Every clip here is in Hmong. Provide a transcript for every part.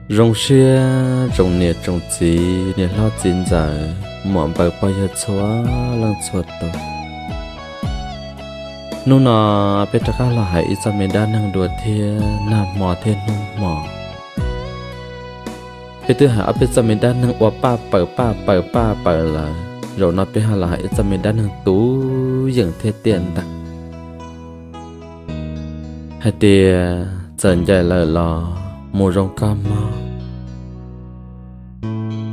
Zoo siab tsoom niam tsoom txiv, niam hlob txiv ntxawm, muam npaws pog yawg txhua leej txhua tus. Hnub no peb rov qab los hais ib txoj me dab neeg dua thiab. Nag hmo thiab hnub hmo peb twb hais ob peb txoj me dab neeg ua paj paws paj paws paj paws lawm. Zaum no peb ho los hais ib txoj me dab neeg tu yeem thiab tiaj nteeg hais tias txawm ncaim lawm los mus zoo koj mog.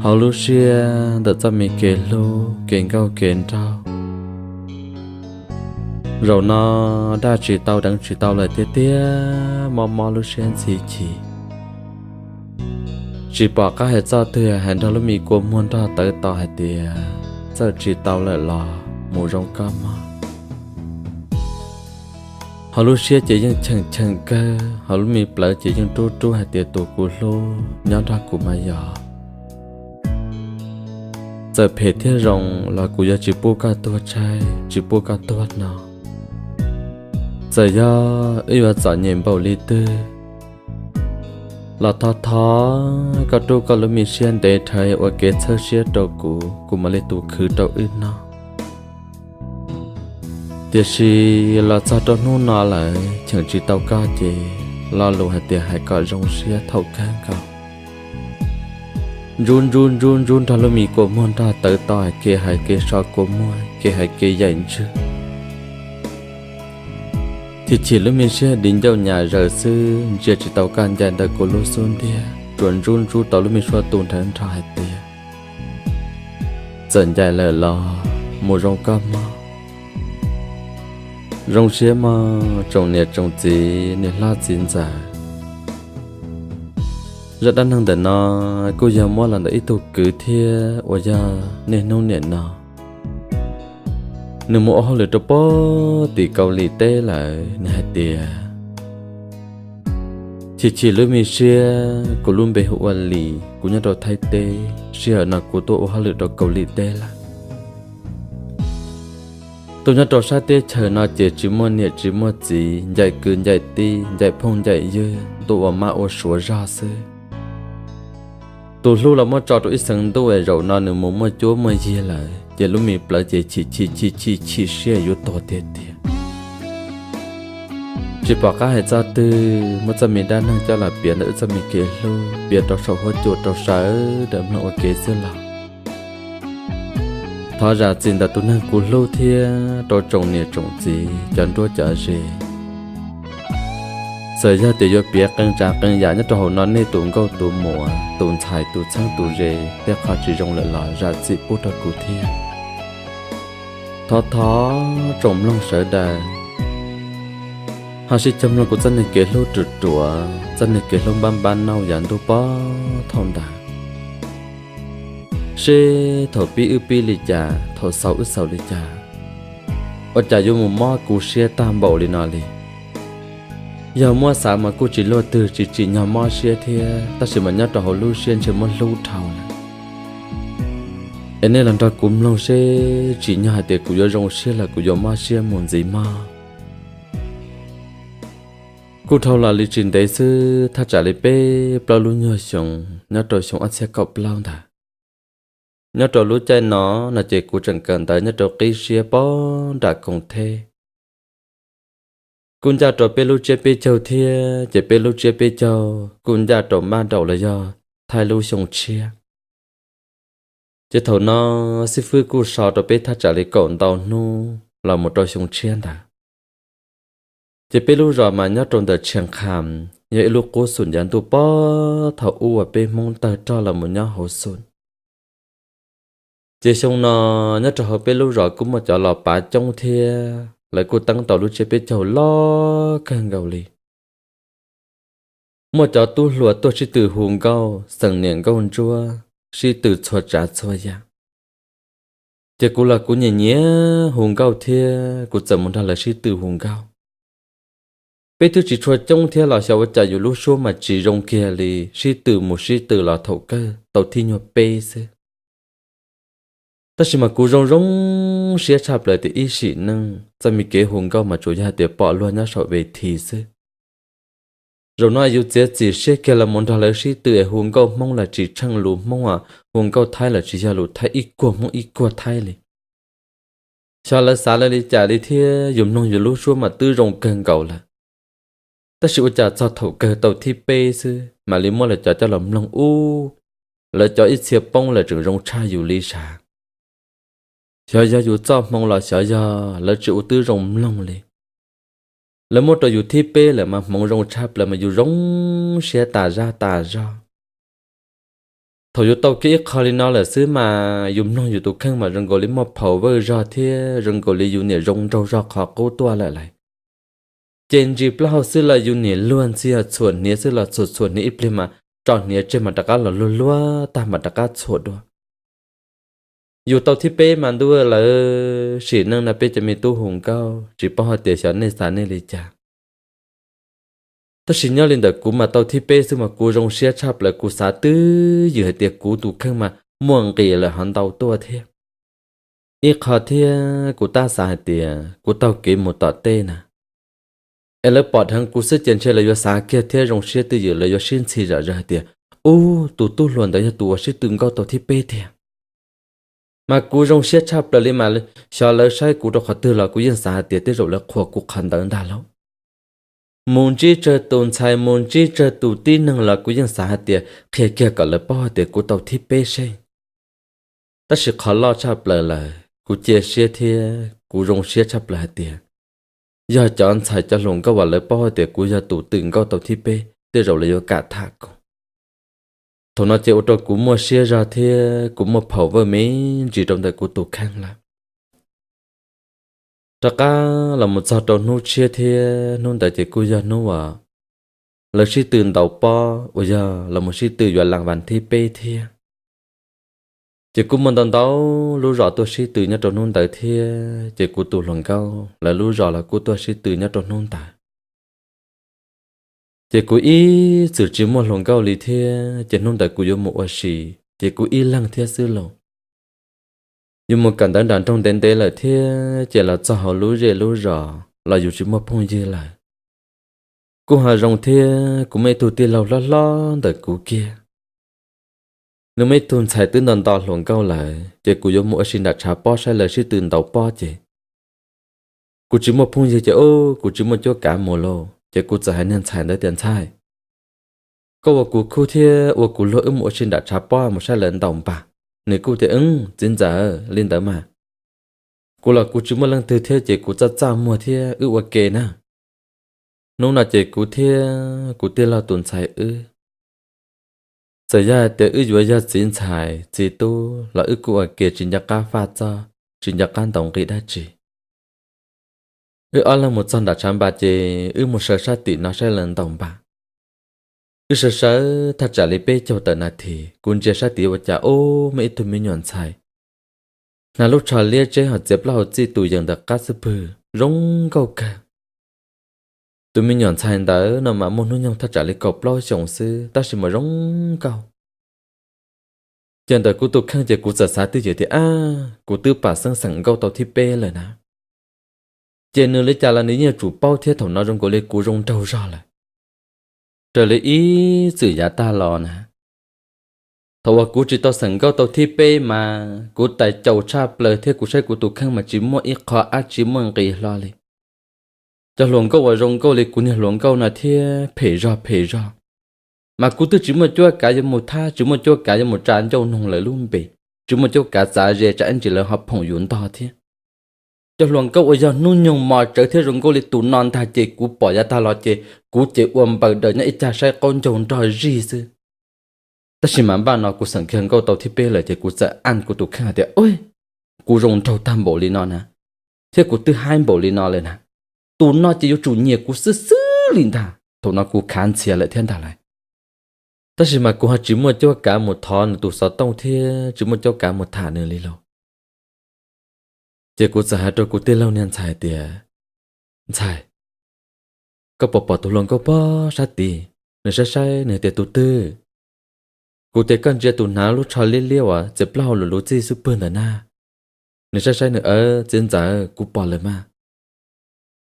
Hauv lub siab ntawm txoj me kev hlub kev nkauj kev nraug, zaum no daj tsis tau deev tsis tau lawm tiag tiag, mob mob lub siab ntxhi chim. Tsis pom qab hais txoj twg hais nrog lub me kua muag nrog tawv to hais tias txawm tsis tau lawm los mus zoo koj mog. Hauv lub siab ces yeej cheem cheem kawg, hauv lub me plawv ces yeej rub rub hais tias tus kuv hlub nyob nrog kuv mas yog. Txawm phem thiab zoo los kuv yuav tsis pub koj tuag tshaib, tsis pub koj tuag no. Txawm yog wb yuav txom nyem npaum li twg los thov thov koj rub koj lub me siab ntev rhawv ua kev txhawb siab rau kuv, kuv mam li tus khwv rau wb noj. Tiam sis los txog rau hnub no lawm cheem tsis tau koj ces lo lus hais tias hais kom zoo siab thaum kawg nkaus. Ntsub ntsub ntsub ntsub nrog lub me kua muag nrog tawv to hais kev hais kev so kua muag, kev hais kev yaim ntswg. Chim chim lub me siab di ncauj nyam zaws xwb, ntsia tsis tau koj ncaim ntawm kuv lub xub ntiag, tsuas ntsub ntsub tau lub me suab tu nrhawv nrho hais tias txawm ncaim lawm los mus zoo koj mog. Zoo siab mog tsoom niam tsoom txiv, niam hlob txiv ntxawm. Zaj dab neeg ntawm no kuj yog muab los ntawm ib tug kwv thiab uas yog niaj hnub niam no nws mus ua hauj lwm rau pem tim Kaus Lim teb lawm. Nws hais tias, chim chim lub me siab, kuv lub npe hu ua Lis, kuv nyob rau Thaib teb, sij hawm no kuv tuaj ua hauj lwm rau Kaus Lim teb lawm. Tuaj nyob rau sab teb chaws no ces tsis muaj niam tsis muaj txiv, ncaim kwv ncaim tij, ncaim phooj ncaim ywg, tuaj ua mab ua suav zog xwb. Tus hlub los muab tso rau ib xeev ntuj es zaum no nws mus muaj cuab muaj yig lawm, ces lub me plawv ces chim chim chim chim chim siab yuav tuag tiag tiag. Tsis pom qab hais txoj twg, muab txoj me dab neeg coj los piav ntawm wb txoj me kev hlub, piav rau saum huab cua rau sawv daws mloog ua kev xwb los thov zam txim ntawm tus neeg kuv hlub thiab rau tsoom niam tsoom txiv, cov nruab cov ze. Txawm yog tias yuav piav qee tsav qee yam nyob rau hauv no, nej tus nkauj tus muam, tus ntxhais tus txheeb tus ze, tej qho tsis zoo lawm los zam txim pub rau kuv thiab. Thov thov tsoom mloog sawv daws ho sib cog mloog kuv txoj niag kev hlub ruam ruam, txoj niag kev hlub npab npab nauj yav ntuj pog thaum ntawd, seb thaum pib wb pib li cas, thaum xaus wb xaus li cas, ua cas yuav mus mob kuv siab tag npaum li no li. Yog muab xav mas kuj tsis luaj twg, tsis tsim nyog mob siab thiab, tab sis mas nyob rau hauv lub siab ntshe muab hlub dhau lawm. Es nej los nrog kuv mloog seb tsim nyog hais tias kuv yuav zoo siab los kuv yuav mob siab mus ntxiv mog. Kuj dhau los li tsis ntev xwb, thaj tsam li peb plaub lub nyuag xyoo, nyob rau xyoo ob txhiab kaum plaub ntawd. Nyob rau lub caij no, no ces kuv tseem kawm ntawv nyob rau qib siab pog nram koom theb. Kuj ncaj rau peb lub tsiab peb caug thiab, ces peb lub tsiab peb caug kuj ncaj rau mab daum los yog thaij lub xyoo tshiab. Ces thaum no xib fwb kuj so rau peb thaj tsam li kaum ntau hnub los mus rau xyoo tshiab ntawd. Ces peb lub zos mas nyob rau ntawm Tshias Qhas, yog ib lub qub xum yav ntuj pog thaum ub uas peb Hmoob tawg rog los mus nyob hauv xum. Ces xyoo no nyob rau hauv peb lub zos kuj muaj cov los pav coob thiab, lawv kuj teeb tau lub tsiab peb caug loj kawg nkaus li. Muaj cov tub hluas tuaj sib tw hu nkauj, xeem niam nkauj ntsuab, sib tw txhua tsav txhua yam. Ces kuv los kuv nyiam nyiam hu nkauj thiab, kuv txawm mus nrog lawv sib tw hu nkauj. Peb twb tsis tshua coob thiab los xyov ua cas yus lub suab mas tsis zoo kiag li, sib tw mus sib tw los thaum kawg tau thib nyuag peb xwb. Tab sis mas kuv zoo zoo siab tshaj plaws tias ib sim neej txoj me kev hu nkauj mas tsuas yog hais tias pom luag nyob saum ves this xwb. Zaum no yus txiav txim siab kiag los mus nrog lawv sib tw es hu nkauj Hmoob los tsis tsheej lus Hmoob, hu nkauj Thaib los tsis yog lus Thaib, ib kuag Hmoob ib kuag Thaib li. Xyov lawv xav lawv li cas li thiab, yus mloog yus lub suab mas twb zoo kawg nkaus lawm. Tab sis ua cas txog thaum kawg tau thib peb xwb mam li muab lawv cov coj los mloog ub, lawv cov ib txhia poob lawv tseem zoo tshaj yus li sav. Xyov yog yus txoj hmoov los xyov yog lawv tsis ua twb zoo mloog li. Lawv muab rau yus thib peb lawm mas hmoov zoo tshaj plaws mas yus zoo siab tas zaj tas zog. Thaum yus tau kiag ib qho li no lawm xwb mas yus mloog yus tus kheej mas zoo nkaus li muaj phaum vawj zog thiab zoo nkaus li yus niam zoo nraug zog qhov qub tuaj lawm lauj. Ces ntsis plaub hau xwb los yus niam luag ntxhi, txhuam hniav xwb los txhuam txhuam hniav ib pliag mas tso hniav tseg mas rov qab los luag luag tag mas rov qab txhuam dua. Yus tau thib peb mas ntuj, lawv sim neej no peb cov me tub hu nkauj tsis paub hais tias xyov nej xav nej li cas. Tab sis nyob li ntawm kuv mas tau thib peb xwb mas kuv zoo siab tshaj plaws, kuv xav twb ywm hais tias kuv tus kheej mas muaj nqis lawm ho ntau tuaj thiab. Ib qho thiab kuv tab xav hais tias kuv taug kev mus tom tej na, es lawv pom dheev kuv xwb ces ntshe lawv yuav xav kiag thiab zoo siab twj ywm, lawv yuav sib ntxhi zom zaws hais tias, ub, tus tub hluas ntawd yog tus uas sib tw nkauj tau thib peb tiag. Mas kuv zoo siab tshaj plaws li mas xyov lawv saib kuv rau qhov twg los kuv yeej xav hais tias tej zaum lawv qhuas kuv qhov ntawd ntag lauj. Mus ntsib tsawg tus ntxhais, mus ntsib tsawg tus tib neeg los kuv yeej xav hais tias qhia kiag kom lawv paub hais tias kuv tau thib peb seb. Tab sis qhov loj tshaj plaws lawm kuv cia siab thiab kuv zoo siab tshaj plaws hais tias yog cov ntxhais cov hluas nkauj uas lawv paub hais tias kuv yog tus tw nkauj tau thib peb tej zaum lawv yuav kam tham kuv. Thaum no ces ua rau kuv muaj siab zog thiab kuv muaj phaum vawj me ntsis rau ntawm kuv tus kheej lawm. Rov qab los mus txog rau hnub tshiab thiab hnub ntawd ces kuj yog hnub uas lawv sib tw ntaus pob uas yog los mus sib tw yuav las vas thib peb thiab. Ces kuj muaj ntau ntau lub zos tuaj sib tw nyob rau hnub ntawd thiab ces kuv tus hluas nkauj lawv lub zos los kuj tuaj sib tw nyob rau hnub ntawd. Ces kuv ib txwm tsis muaj hluas nkauj li thiab ces hnub ntawd kuv yuav mus ua si, ces kuv ib leeg thiab xwb lauj. Yus mus kawm ntawv nram nroog ntev ntev lawm thiab ces los txog hauv lub zej lub zos los yus tsis muaj phooj ywg lawm. Kuj ho zoo thiab kuv muaj ib tug tij laug hlob hlob ntawm kuv kiag. Nws muaj ib tug ntxhais twb nto nto hluas nkauj lawm ces kuv yuav mus ua si nram tshav pob saib lawv sib tw ntaus pob ces kuv tsis muaj phooj ywg ces ub, kuv tsis muaj cuab kav mus lauj. Ces kuv txawm hais niag ntxhais ntawd tias, Ntxhais, koj ua kuv khub thiab ua kuv luag, wb mus ua si nram tshav pob mus saib lawv ntaus npas. Nws kuj tias, Wb, txiv ntxawm, li ntawd mas. Kuv los kuv tsis muaj leej twg thiab ces kuv txaj txaj muag thiab wb ua ke na. Hnub no ces kuv thiab kuv tij laug tus ntxhais wb, txawm yog hais tias wb yuav yog txiv ntxhais txiv tub los wb kuj ua ke tsis nco qab faj txoj, tsis nco qab ntaus nqi dab tsi. Wb ob leeg mus txog nram tshav npas ces wb mus sawv sab tim no saib lawv ntaus npas. Wb sawv sawv thaj tsam li peb caug tawm nas this, kuv ntsia sab tid ua cas ub, muaj ib tug me nyuam ntxhais hnav lub tsho liab tseb ho txiav plaub hau txij tus yees ntawm qab xub pwg zoo nkauj kawg. Tus me nyuam ntxhais ntawd no mas muaj hnub nyoog thaj tsam li kaum plaub xyoos xwb tab sis mas zoo nkauj. Ces ntawm kuv tus kheej ces kuv txawm xav twj ywm tias, Ab, kuv twb pam xeeb xeem nkauj tau thib peb lawm na. Ces nws li cas los nws yeej yuav tsum paub thiab, thaum no zoo nkaus li kuv zoo nraug zog lawm. Raws li ib txwm yav tag los na, thaum uas kuv tsis tau xeem nkauj tau thib peb mas kuv tais caus tshaj plaws thiab kuv saib kuv tus kheej mas tsis muaj ib qho dab tsi muaj nqis hlo li. Cov hluas nkauj uas zoo nkauj li kuv niag hluas nkauj no thiab phem zog phem zog, mas kuv twb tsis muaj cuab kav yuav mus thab, tsis muaj cuab kav yuav mus tsa ncauj noog lawv lub npe, tsis muaj cuab kav txav ze tsam ib ntsis lawv ho phoom yus ntog thiab. Cov hluas nkauj uas yog hnub nyoog mos tsawv thiab zoo nkauj li tus no ntag ces kuv pom yav tag los ces kuv ces ua npaws daws nyob ib cag saib qaub ncaug nrog zig xwb. Tab sis mas npaj no kuv xeem kiag nkauj tau thib peb lawm ces kuv txawm an kuv tus kheej hais tias, Ub, kuv zoo nraug tag npaum li no na, thiab kuv twb haib npaum li no lawm na, tus no ces yuav tsum nyiam kuv xwb xwb li ntag. Thaum no kuv khav ntxhias lawm thiab ntag lauj. Tab sis mas kuv ho tsis muaj cuab kav mus thov nws tus xov tooj thiab tsis muaj cuab kav mus tham nws li lauj. Ces kuv txawm hais rau kuv tij laug niag ntxhais tias, Ntxhais, koj puas pom tus hluas nkauj pob sab tid? Nws saib saib nws tias, Tus twg? Kuv tias, Koj ntsia tus hnav lub tsho liab liab uas txiav plaub hau luv luv txij xub pwg ntawm na. Nws saib saib nws, Aw, txiv ntxawm, kuv pom lawm mas.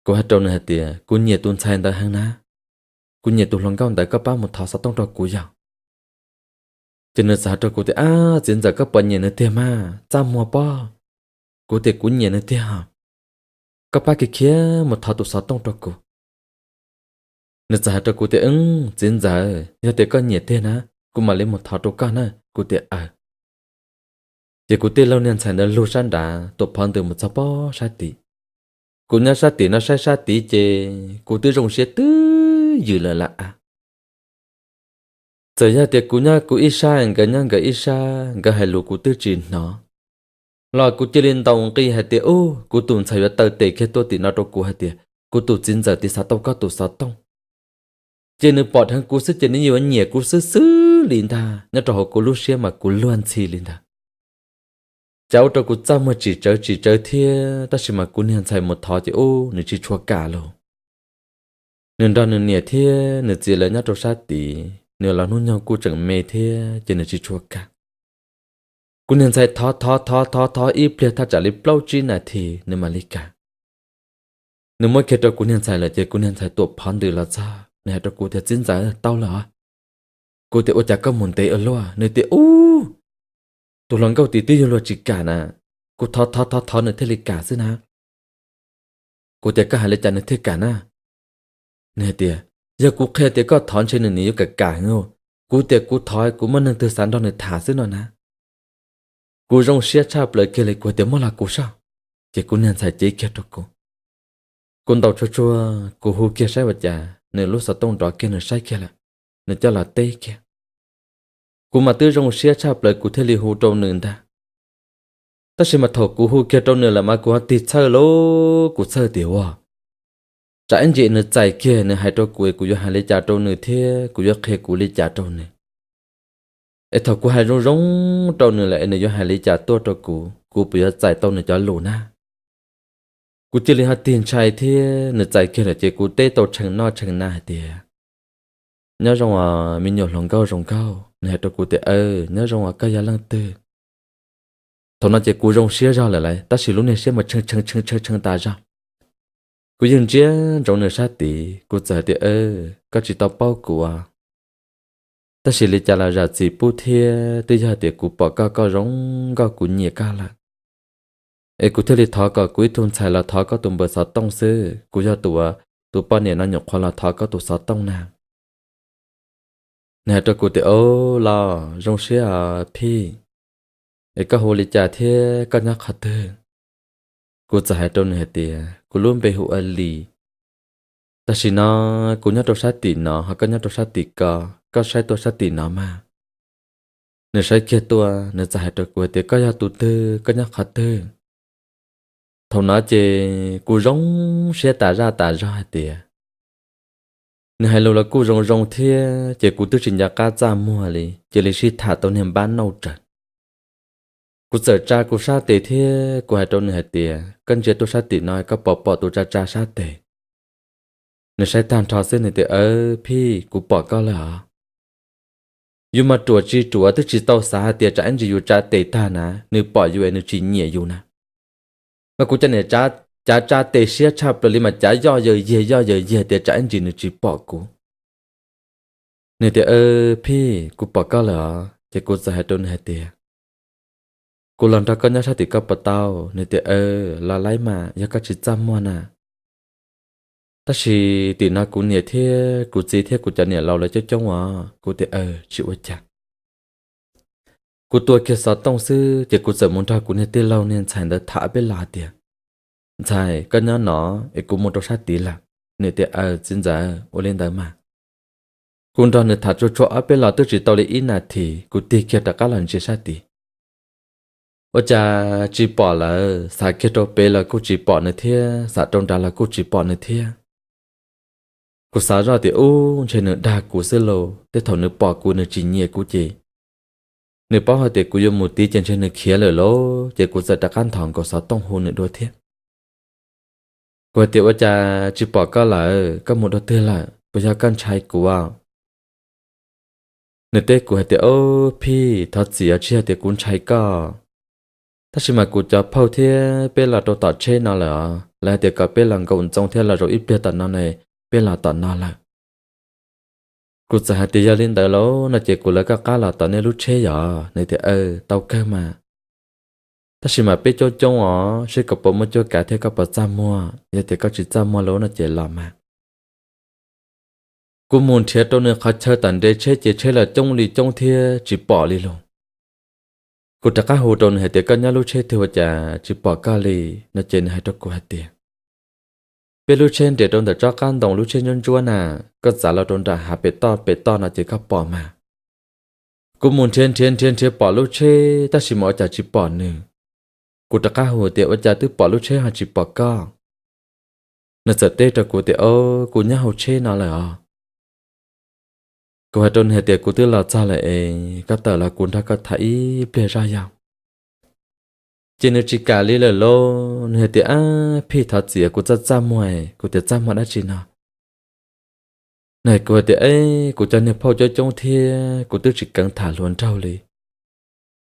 Kuv hais rau nws hais tias, Kuv nyiam tus ntxhais ntawd heev na. kuv nyiam tus hluas nkauj ntawd, koj pab mus thov xov tooj rau kuv yog. Ces nws txawm hais rau kuv tias, Ab, txiv ntxawm, koj puas nyiam nws tiag mas, txaj muag pob. Kuv tias, Kuv nyiam nws tiag. Koj pab kiag khiav mus thov tus xov tooj rau kuv. Nws txawm hais rau kuv tias, Wb, txiv ntxawm, yog tias koj nyiam tiag na, kuv mam li mus thov rau koj na. Kuv tias, Aws. Ces kuv tij laug niag ntxhais ntawd lug sab nrad tuam phov ntws mus txog pob sab tid. Kuv nyob sab tim no saib sab tid ces kuv twb zoo siab twb ywm lawm lawm a. Txawm yog tias kuv nyob kuv ib sab, nkawd nyob nkawd ib sab, nkawd hais lus kuv twb tsis hnov, los kuv cia li ntaus nqi hais tias, Ub, kuv tus ntxhais yuav taw tes kiag tuaj tim no rau kuv hais tias, Kuv tus txiv ntxawm tiv xav tau koj tus xov tooj. Ces nws pom dheev kuv xwb ces nws yuav nyiam kuv xwb xwb li ntag. Nyob rau hauv kuv lub siab mas kuv luag ntxhi li ntag. Cas ua rau kuv txaj muag tsis tsawv tsis tsawv thiab, tab sis mas kuv niag ntxhais mus thov ces ub, nws tsis tshua kam lauj. Nws nrog nws niam thiab nws txiv lawv nyob rau sab tid, nws los hnub nyoog kuj tseem me thiab ces nws tsis tshua kam. Kuv niag ntxhais thov thov thov thov thov ib pliag thaj tsam li plaub tsib nas this nws mam li kam. Nws muab kiag rau kuv niag ntxhais lawm ces kuv niag ntxhais tuam phov ntws los txog, nws hais rau kuv tias, Txiv ntxawm, tau lawm os. Kuv tias, Ua cas koj mus ntev ua luaj? Nws tias, Ub, tus hluas nkauj tim twb yug luag tsis kam na, kuv thov thov thov thov nws thiaj li kam xwb na. Kuv tias, Koj hais li cas nws thiaj kam na? Nws hais tias, Yog kuv qhia tias koj thov ntshe nws nim yuav kam kam heev. Kuv tias, Kuv thov kuv muaj neeg twg xav nrog nws tham xwb no na. Kuv zoo siab tshaj plaws kiag li, kuv tias, Muab los kuv soj. Ces kuv niag ntxhais cev kiag rau kuv. Kuv ntaus tsuag tsuag, kuv hu kiag saib ua cas nws lub xov tooj nrov kiag, nws saib kiag lawm, nws coj los teb kiag. Kuv mas twb zoo siab tshaj plaws kuv thiaj li hu rau nws ntag. Tab sis mas thaum kuv hu kiag rau nws lawm mas kuv ho tig txhawj lauj, kuv txhawj tias ua tsam ib ntsis nws txais kiag nws hais rau kuv, kuv yuav hais li cas rau nws thiab kuv yuav qhia kuv li cas rau nws. Es thaum kuv hais zoo zoo rau nws lawm es nws yuav hais li cas tuaj rau kuv, kuv puas yuav txais tau nws cov lus na? Kuv cia li ho tig ntshai thiab, nws txais kiag lawm ces kuv teb tau tshee noj tshee na hais tias, Nyob zoo os me nyuam hluas nkauj zoo nkauj. Nws hais rau kuv tias, Aw, nyob zoo os, koj yog leej twg? Thaum no ces kuv zoo siab zog lawm lauj, tab sis lub niag siab mas tshee tshee tshee tshee tas zog. Kuv yeej ntsia ntsoov nws sab tid, kuv txawm hais tias, Koj tsis tau paub kuv os, tab sis li cas los zam txim pub thiab, twb yog tias kuv pom koj, koj zoo nkauj, kuv nyiam koj lawm, es kuv thiaj li thov kom kuv ib tug ntxhais los thov koj tus npawb xov tooj xwb. Kuv yog tus, tus poj niam no nyuam qhuav los thov koj tus xov tooj na. Nws hais rau kuv tias, Au los, zoo siab os phij, es koj hu li cas thiab koj nyob qhov twg? Kuv txawm hais rau nws hais tias, Kuv lub npe hu ua Lis. Tam sim no kuv nyob rau sab tim no, ho koj nyob rau sab tim ko, koj saib tuaj sab tim no mas. Nws saib kiag tuaj, nws txawm hais rau kuv hais tias, Koj yog tus twg, koj nyob qhov twg? Thaum no ces kuv zoo siab tas zaj tas zog hais tias, nws hais lus los kuj zoo zoo thiab, ces kuv twb tsis nco qab txaj muag li, cia li sib tham tau niag npab nauj tsaws. Kuv txawm tsa kuv sab tes thiab kuv hais rau nws hais tias, Koj ntsia tuaj sab tim no koj puas pom tus tsa tsa sab tes? Nws saib tag nrho xwb nws tias, Aw phij, kuv pom koj lawm os. Yus mas ruam tsis ruam twb tsis tau xav hais tias tsam ib ntsis yus tsa tes tag na nws pom yus es nws tsis nyiam yus na. Mas kuv cov niam cav tsa tes siab tshaj plaws li mas cav yoj yawg yiag yoj yawg yiag tias tsam ib ntsis nws tsis pom kuv. Nws tias, Aw phij, kuv pom koj lawm os. Ces kuv txawm hais rau nws hais tias, Kuv los nrog koj nyob sab tim koj puas tau? Nws tias, Aw, los laib mas, yog koj tsis txaj muag na. Tab sis tim no kuv niam thiab kuv txiv thiab kuv cov niam laus lawv coob coob os. Kuv tias, Aw, tsis ua cas. Kuv tua kiag xov tooj xwb ces kuv txawm mus nrog kuv niag tij laug niag ntxhais ntawd tham peb los hais tias, Ntxhais, koj nyob no es kuv mus rau sab tid lawm. Nws tias, Aw txiv ntxawm, ua li ntawd mas. Kuv nrog nws tham tsuag tsuag ob peb los twb tsis tau li ib nas this kuv tig kiag rov qab los ntsia sab tid. Ua cas tsis pom lawm, xav kiag rau pem los kuj tsis pom nws thiab, xav rau nrad los kuj tsis pom nws thiab. Kuv xav zoj tias ub, ntshe nws dag kuv xwb lauj, tej thaum nws pom kuv nws tsis nyiam kuv ces nws paub hais tias kuv yuav mus tid ces ntshe nws khiav lawm lauj, ces kuv txawm rov qab nthos nkaus xov tooj hu nws dua thiab. Kuv hais tias ua cas tsis pom koj lawm, koj mus dua twg lawm, puas yog koj ntshai kuv? Nws teb kuv hais tias, Ob phij, thov txim os, tsis yog tias kuv ntshai koj, tab sis mas kuv cov phauj thiab peb los rau tom tsheb no lawm os, lawv hais tias kom peb los nkaum ntxoo thiab los zaum ib pliag tom no ne, peb los tom no lawm. Kuv txawm hais tias, Yog li ntawd lauj no ces kuv lawv koj qab los tom nej lub tsheb yom? Nws tias, Aw, tau kawg mas, tab sis mas peb coob coob os, seb koj puas muaj cuab kav thiab koj puas txaj muag. Yog tias koj tsis txaj muag lauj no ces los mas. Kuv mus nrhiav rau nws qhov chaw tom nres tsheb ces tsheb los coob li coob thiab tsis pom li lauj. Kuv rov qab hu rau nws hais tias, Koj nyob lub tsheb twg ua cas tsis pom koj li? No ces nws hais rau kuv hais tias, Peb lub tsheb nres rau ntawm tsob qab ntoo, lub tsheb ntsuab ntsuab na, koj txav los rau nram hav pem toj pem toj no ces koj pom mas. Kuv mus nrhiav nrhiav nrhiav nrhiav pom lub tsheb tab sis mas ua cas tsis pom nws. Kuv rov qab hu tias, Ua cas twb pom lub tsheb ho tsis pom koj? Nws txawm teb rau kuv tias, Au, kuv nyob hauv tsheb no lawm os. Kuv hais rau nws hais tias, Kuv twb los txog lawm es koj tawm los kuv nrog koj tham ib pliag zoj yog. Ces nws tsis kam li lawm lauj, nws hais tias, Ab phij, thov txim, kuv txaj txaj muag. Kuv tias, Txaj muag dab tsi no? Nws hais kuv hais tias, Eb, kuv cov niag phauj coob coob thiab kuv twb tsis keev tham hluas nraug li.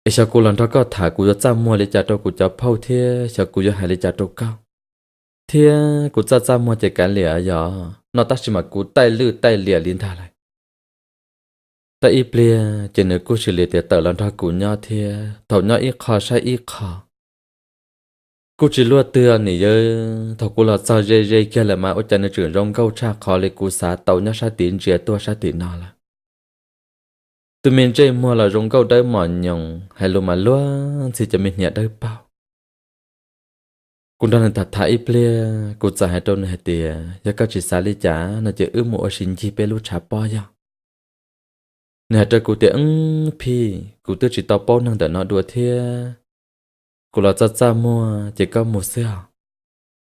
Es xyov kuv los nrog koj tham kuv yuav txaj muag li cas rau kuv cov phauj thiab xyov kuv yuav hais li cas rau koj. Thiab kuv txaj txaj muag ces kav liam yog no tab sis mas kuv taij lwj taij liam li ntag lawm. Tau ib pliag ces nws kuj cia li tias tawm los nrog kuv nyob thiab thaum nyob ib qho saib ib qho. Kuj tsis luaj twg nim yawg, thaum kuv los txog ze ze kiag lawm mas ua cas nws tseem zoo nkauj tshaj qhov li kuv xav tau nyob sab tid ntsia tuaj sab tim no lawm. Tus me ntsej muag los zoo nkauj dawb mos nyoos, hais lus mas luag ntxhi cov me hniav dawb paug. Kuv nrog nws tham tham ib pliag, kuv txawm hais rau nws hais tias, Yog koj tsis xav li cas no ces wb mus ua si ncig peb lub tshav pob yog. Nws hais rau kuv tias, Wb phij, kuv twb tsis tau paub neeg ntawm no dua thiab. Kuv los txaj txaj muag ces koj mus xwb os.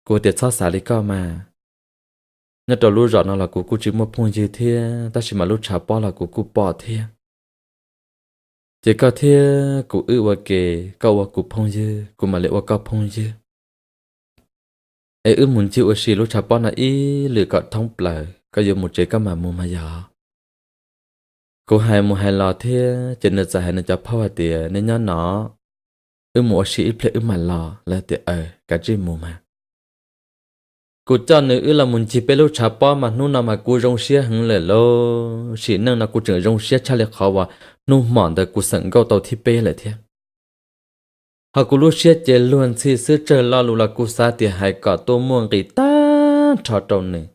Kuv tias, Txhob xav li koj mas. Nyob rau lub zos no los kuv kuj tsis muaj phooj ywg thiab tab sis mas lub tshav pob los kuv kuj pom thiab. Ces koj thiab kuv wb ua ke, koj ua kuv phooj ywg, kuv mam li ua koj phooj ywg. Es wb mus ncig ua si lub tshav pob no ib lwm kom thoob plaws, koj yuav mus tsev koj mam mus mas yog. Kuv hais mus hais los thiab ces nws txawm hais nws cov phauj hais tias, Nej nyob no, wb mus ua si ib pliag wb mam los. Lawv tias, Aws, kav tsij mus mas. Kuv coj nws wb los mus ncig peb lub tshav pob mas hnub no mas kuv zoo siab heev lawm lauj. Sim neej no kuv tseem zoo siab tshaj li qhov uas hnub hmo ntawd kuv xeem nkauj tau thib peb lawm thiab. Ho kuv lub siab ces luag ntxhi xwb, tsawg lo lus los kuv xav tias hais kom tuaj muaj nqis tag nrho rau nws.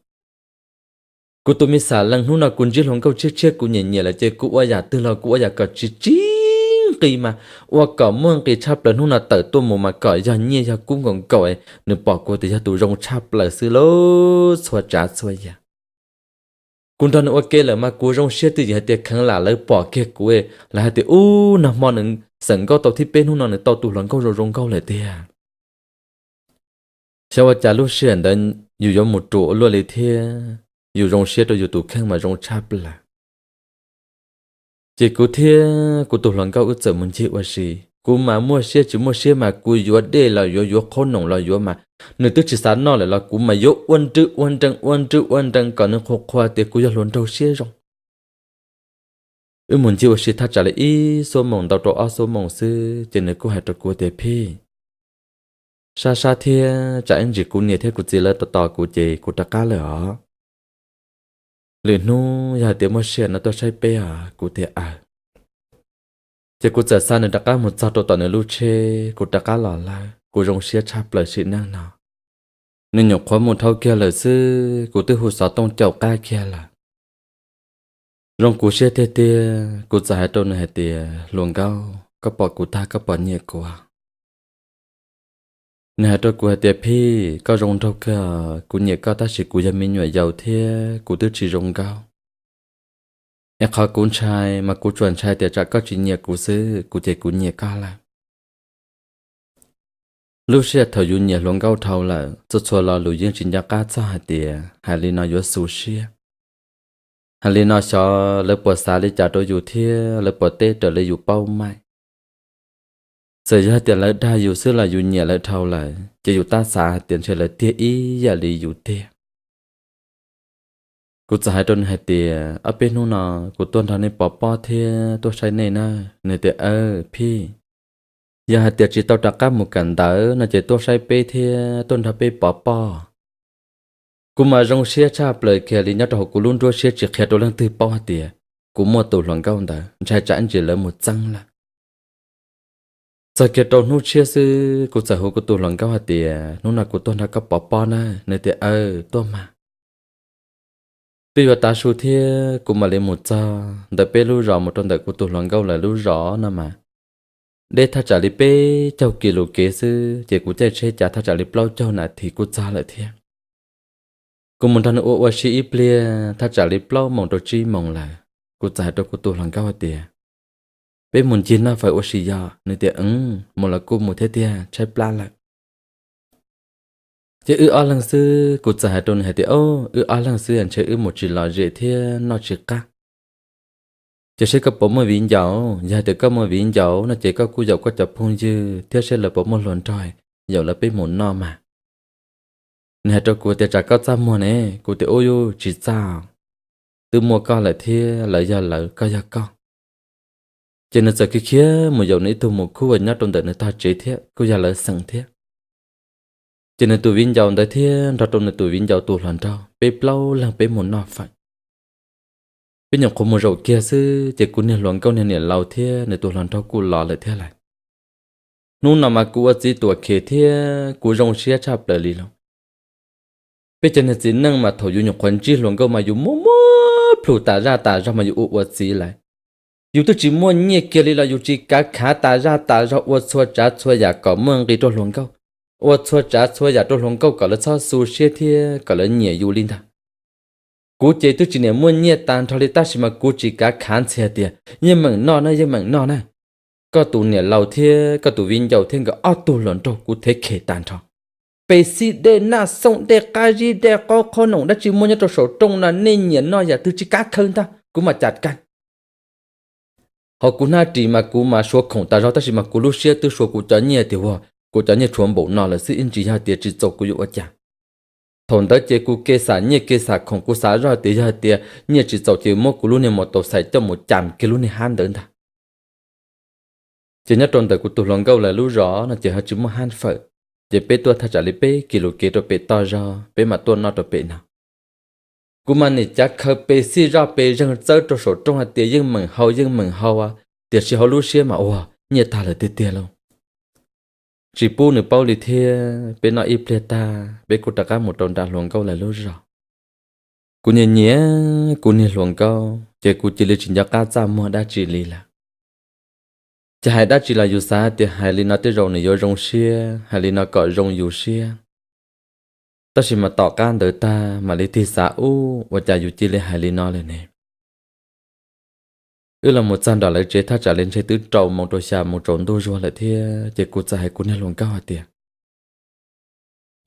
Kuv tus me xam leej, hnub no kuv ntsib hluas nkauj tshiab tshiab kuv nyiam nyiam lawm ces kuv ua yam twg los kuv ua yam kom tsis tsis nqis mas, ua kom muaj nqis tshaj plaws, hnub no tawm tuaj mus mas kom yog nyiaj yog kub nkaus nkaus, nws pom kuv tias yog tus zoo tshaj plaws xwb lauj, txhua tsav txhua yam. Kuv nrog nws ua ke lawm mas kuv zoo siab twj ywm hais tias kheev lam lawv pom kiag kuv, lawv hais tias, Ub, nag hmo nws xeem nkauj tau thib peb, hnub no nws tau tus hluas nkauj zoo zoo nkauj lawm tiag. Xyov ua cas lub sij hawm ntawd yus yuav mus ruam ua luaj li thiab, yus zoo siab rau yus tus kheej mas zoo tshaj plaws. Ces kuv thiab kuv tus hluas nkauj wb txawm mus ncig ua si. Kuv mas muaj siab tsis muaj siab mas kuv yuav dej los yuav, yuav qhob noom los yuav mas, nws twb tsis xav noj lawm los kuv mas yuav ua nrwg ua nrees ua nrwg ua nrees kom nws qhuas qhuas tias kuv yog hluas nraug siab zoo. Wb mus ncig ua si thaj tsam li ib xuab moos ntau rau ob xuab moos xwb ces nws kuj hais rau kuv tias, Phij, sab sab thiab, tsam ib ntsis kuv niam thiab kuv txiv lawv tos tos kuv ces kuv rov qab lawm os. Lwm hnub yog hais tias muaj sij hawm no tuaj saib peb os. Kuv tias, Aws. Ces kuv txawm xa nws rov qab mus txog rau tom nws lub tsheb, kuv rov qab los lawm, kuv zoo siab tshaj plaws sim neej no. Nws nyuam qhuav mus dhau kiag lawm xwb, kuv twb hu xov tooj caum qab kiag lawm. Zoo kuv siab tiag tiag, kuv txawm hais rau nws hais tias, Hluas nkauj, koj pom kuv tag koj puas nyiam kuv? Nws hais rau kuv hais tias, Phij, koj zoo nraug kawg, kuv nyiam koj tab sis kuv yog me nyuam yaus thiab kuv twb tsis zoo nkauj. Es qhov kuv ntshai mas kuv tsuas ntshai tias tsam koj tsis nyiam kuv xwb, kuv ces kuv nyiam koj lawm. Lub sij hawm thaum yus nyiam hluas nkauj dhau lawm, txhua txhua lo lus yeej tsis nco qab txog hais tias hais li no yuav xu siab. Hais li no xyov lawv puas xav li cas rau yus thiab lawv puas teb raws li yus paub maim. Txawm yog tias lawv dag yus xwb los yus nyiam lawv dhau lawm, ces yus tab xav hais tias ntshe lawv tiag ib yam li yus tiag. Kuv txawm hais rau nws hais tias, Ob peb hnub no kuv tuaj nrog nej pov pob thiab tuaj saib nej na. Nws tias, Aw, Phij, yog hais tias tsis tau rov qab mus kawm ntawv no ces tuaj saib peb thiab tuaj nrog peb pov pob. Kuv mas zoo siab tshaj plaws kiag li, nyob rau hauv kuv lub nruab siab tsis qhia rau leej twg paub hais tias kuv muaj tus hluas nkauj ntawd, ntshai tsam ntsis lawv mus txeeb lawm. Txog kiag rau hnub tshiab xwb, kuv txawm hu kuv tus hluas nkauj hais tias, hnub no kuv tuaj nrog koj pov pob na. Nws tias, aw, tuaj mas. Twb yuav tav su thiab, kuv mam li mus txog ntawm peb lub zos mus rau ntawm kuv tus hluas nkauj lawv lub zos no mas deb thaj tsam li peb caug kis lus kev xwb, ces kuv caij tsheb cav thaj tsam li plaub caug nas this kuj txog lawm thiab. Kuv mus nrog nws ua ua si ib pliag thaj tsam li plaub moos rau tsib moos lawm, kuv txawm hais rau kuv tus hluas nkauj hais tias, peb mus ncig noj fawm ua si yog? Nws tias, mus los kuj mus thiab tiag, tshaib plab lawm. Ces wb ob leeg xwb, kuv txawm hais rau nws hais tias, o, wb ob leeg xwb ntshe wb mus tsis lom zem thiab noj tsis qab. Ces seb koj puas muaj viv ncaus, yog hais tias koj muaj viv ncaus no ces koj kuj yaum koj cov phooj ywg thiab seb lawv puas muaj hluas nraug, yaum lawv peb mus noj mas. Nws hais rau kuv tias, tsam koj txaj muag ne? Kuv tias, ub, yuj, tsis txaj, twb muaj koj lawm thiab, lawv yog lawv, koj yog koj. Ces nws txawm khiav khiav mus yaum nws ib tug muv khub uas nyob rau ntawm nws tog tsev thiab kuj yog lawv xeem thiab. Ces nws tus viv ncaus ntawd thiab nrog rau nws tus viv ncaus tus hluas nraug, peb plaub leeg peb mus noj fawm. Peb nyuam qhuav mus zaum kiag xwb ces kuv niag hluas nkauj niag niam laus thiab nws tus hluas nraug kuj los lawm thiab lawm. Hnub no mas kuv ua txiv tuam khem thiab kuv zoo siab tshaj plaws li los. Peb cov niag txiv neej mas thaum yus nyuam qhuav ntsib hluas nkauj mas yus muaj muab plhus tas zaj tas zog mas yus ua ua txiv lawm. Yus twb tsis muaj nyiaj kiag li los yus tsis kav khav tas zaj tas zog ua txhua tsav txhua yam kom muaj nqis rau hluas nkauj, ua txhua tsav txhua yam rau hluas nkauj kom lawv txhob xu siab thiab kom lawv nyiam yus li ntag. Kuv ces twb tsis niam muaj nyiaj tag nrho li tab sis mas kuv tsis kav khav ntxhias tias, yeej meem noj na, yeej meem noj na. Koj tus niam laus thiab koj tus viv ncaus thiab nkawd ob tug hluas nraug kuv thev khem tag nrho. Pes xij dej, naj xooj dej, qab zib dej, qaub qhob noom dab tsi muaj nyob rau saum rooj no nej nyiam noj yam twg tsis kav khav ntag kuv mam cam kag. Hauv kuv hnab ris mas kuv mas suav khoom tas zog tab sis mas kuv lub siab twb suav kuv cov nyiaj tias ua, kuv cov nyiaj tshuav npaum no lawm xwb ib ntsis yog tias tsis txaus kuv yuav ua cas. Thaum ntawd ces kuv kev xam nyiaj kev xam khoom kuv xav zoj tias yog tias nyiaj tsis txaus ces muab kuv lub niag mus taus xais coj mus cam kiag lub niag hab ntawd ntag. Ces nyob rau ntawm kuv tus hluas nkauj lawv lub zos no ces ho tsis muaj hab fawm, ces peb tuaj thaj tsam li peb kis lus kev rau pem toj zog peb mam tuaj noj rau pem no. Kuv mas nim cav khaws pes xij zoj pes zeeg txawb rau saum rooj hais tias yeej meem hau yeej meem hau, tiam sis hauv lub siab mas ua nyiaj tag lawm tiag tiag lauj. Tsis pub nws paub li thiab, peb noj ib pliag tag peb kuj rov qab mus rau nram hluas nkauj lawv lub zos. Kuv nyiam nyiam kuv niag hluas nkauj ces kuv cia li tsis nco qab txaj muag dab tsi li lawm. Ces hais dab tsi los yus xav tias hais li no tej zaum nws yuav zoo siab, hais li no kom zoo yus siab. Tab sis mas tom qab ntawd tag mam li tig xav ub ua cas yus cia li hais li no lawm ne. Wb los mus txog nram lawv tsev thaj tsam li ntshe twb rau moos rau xya moos tsaus ntuj zuag lawm thiab ces kuv txawm hais kuv niag hluas nkauj hais tias,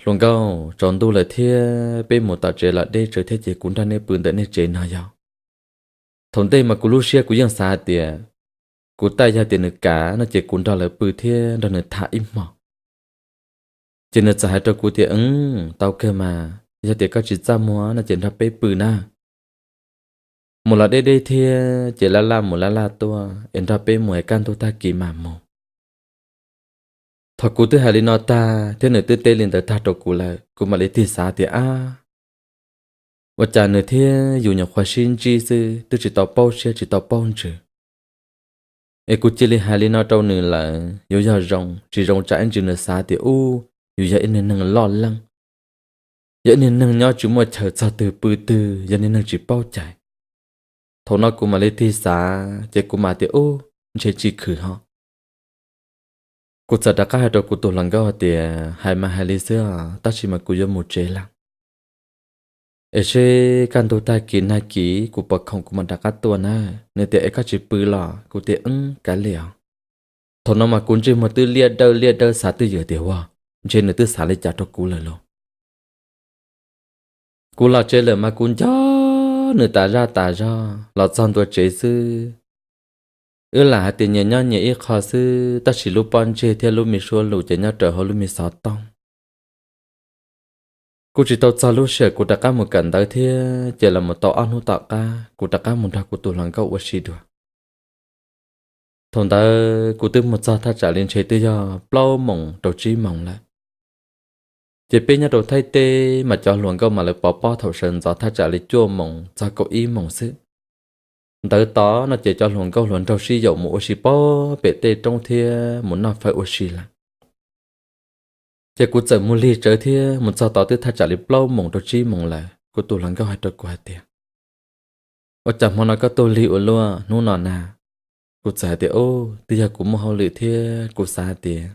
hluas nkauj, tsaus ntuj lawm thiab peb mus tom tsev los deb tsawv thiab ces kuv nrog nej pw ntawm nej tsev no yog. Thaum ntej mas kuv lub siab kuv yeej xav hais tias kuv taij yog tias nws kav no ces kuv nrog lawv pw thiab nrog nws tham ib hmos. Ces nws txawm hais rau kuv tias, tau kawg mas, yog tias koj tsis txaj muag no ces nrog peb pw na. Mus los deb deb thiab ces laj laj mus laj laj tuaj es nrog peb mus es kaj ntug tag kis mam mus. Thaum kuv twb hais li no tag thiab nws twb teb li ntawd tag rau kuv lawm kuv mam li tig xav tias ab, ua cas nws thiab yus nyuam qhuav sib ntsib xwb twb tsis tau paub siab tsis tau paub ntsws, es kuv cia li hais li no rau nws lawm yuav yog zoo tsis zoo tsam ib ntsis nws xav tias ub, yus yog ib niag neeg loj leej, yog ib niag neeg nyob tsis muaj chaw txog twg pw twg yog niag neeg tsis paub cai. Thaum no kuv mam li tig xav ces kuv mam tias ub, ntshe tsis khwm ho. Kuv txawm rov qab hais rau kuv tus hluas nkauj hais tias hais mas hais li xwb os tab sis mas kuv yuav mus tsev lawm. Es seb kaj ntug tag kis nag kis kuv puas khoom kuv mam rov qab tuaj na. Nws tias es koj tsis pw los? Kuv tias wb kav liam os. Thaum no mas kuv ntsej muag twb liaj dawb liaj dawb xav twj ywm tias ua, ntshe nws twb xav li cas rau kuv lawm lauj. Kuv los tsev lawm mas kuv nco nws tas zaj tas zog los txog ntua tsev xwb. Wb lam hais tias nyias nyob nyias ib qho xwb tab sis lub pob ntseg thiab lub me suab lus ces nyob raws hauv lub me xov tooj. Kuv tsis tau txog lub sij hawm kuv rov qab mus kawm ntawv thiab ces los mus tau ob hnub tom qab kuv rov qab mus nrog kuv tus hluas nkauj ua si dua. Thaum ntawd kuv twb mus txog thaj tsam li ntshe twb yog plaub moos rau tsib moos lawm. Ces peb nyob rau Thaib teb mas cov hluas nkauj mas lawv pov pob thaum sawv ntxov thaj tsam li cuaj moos txog kaum ib moos xwb. Ntawd tod no ces cov hluas nkauj hluas nraug sib yaum mus ua si pog pem tej roob thiab mus noj fawm ua si lawm. Ces kuv txawm mus lig tsawv thiab mus txog tod twb thaj tsam li plaub moos rau tsib moos lawm, kuv tus hluas nkauj hais rau kuv hais tias, Ua cas hmo no koj tuaj lig ua luaj hnub no na? Kuv txawm hais tias, Ub, twb yog kuv muaj hauj lwm thiab kuv xav hais tias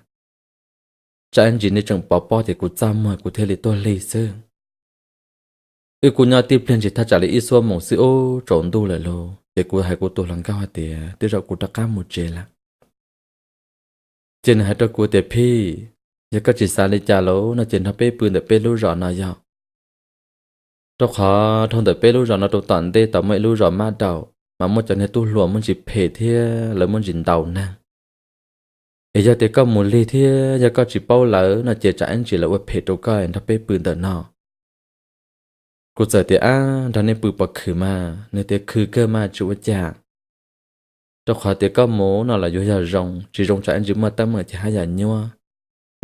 tsam ib ntsis nej tseem pov pob ces kuv txaj muag kuv thiaj li tuaj lig xwb. Wb kuj nyob tib pliag ntsis thaj tsam li ib xuab moos xwb ub tsaus ntuj lawm lauj. Ces kuv hais kuv tus hluas nkauj hais tias, Twb zaum kuv rov qab mus tsev lawm. Ces nws hais rau kuv tias, Phij, yog koj tsis xav li cas lawm no ces nrog peb pw ntawm peb lub zos no yog. Rau qhov dhau ntawm peb lub zos no rau tom ntej tod muaj ib lub zos mab daum mas muaj cov niag tub hluas muaj ntsis phem thiab lawv muaj ntsis ntaus neeg. Es yog tias koj mus lig thiab yog koj tsis paub lawv no ces tsam ib ntsis lawv ua phem rau koj nrog peb pw ntawm no. Kuv txawm tias, Ab, nrog nej pw pov khwv mas. Nws tias, Khwv kawg mas tsis ua cas. Rau qhov tias koj mus no los yuav yog zoo, tsis zoo tsam ib ntsis muaj teeb meem ces haj yam nyuaj.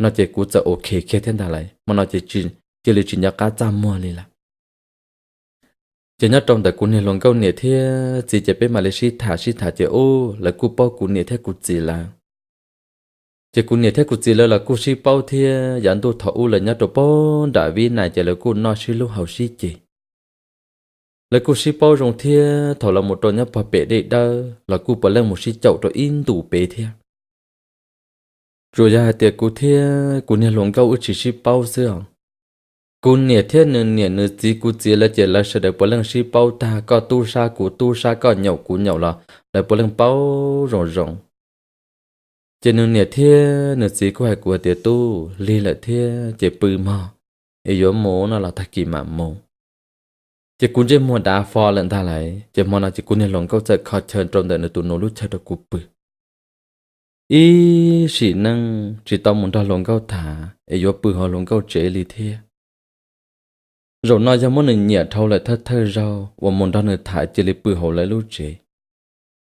No ces kuv txawm ok kiag thiab ntag lauj, hmo no ces cia li tsis nco qab txaj muag li lawm. Ces nyob rau ntawm kuv niag hluas nkauj niam thiab txiv ces peb mam li sib tham sib tham ces ub lawv kuj paub kuv niam thiab kuv txiv lawv. Ces kuv niam thiab kuv txiv lawv los kuj sib paub thiab yav ntuj thaum ub lawv nyob rau pog nram Vib Nais ces lawv kuj noj sib hlub haus sib ce. Lawv kuj sib paub zoo thiab thaum los mus rau nyob pog pem Dej Dawb los kuj puav leej mus sib caum rau ib ntus pem thiab. Tsuas yog hais tias kuv thiab kuv niag hluas nkauj wb tsis sib paub xwb os. Kuv niam thiab nws niam nws txiv kuv txiv lawv ces lawv sawv daws puav leej sib paub tag, koj tub sab kuv tub sab, koj nyaum kuv nyaum los lawv puav leej paub zoo zoo. Ces nws niam thiab nws txiv kuj hais kuv hais tias, Tub, lig lawm thiab ces pw mog, es yuav mus no los tag kis mam mus. Ces kuv ntsej muag dav fo lawm ntag lauj, ces hmo no ces kuv niag hluas nkauj txawm kho chaw rau ntawm nws tus nus lub chaw rau kuv pw. Ib sim neej tsis tau mus nrog hluas nkauj tham es yuav pw hauv hluas nkauj tsev li thiab. Zaum no yog muab nws nyiam dhau lawm thawj thawj zaug uas mus nrog nws tham cia li pw hauv lawv lub tsev.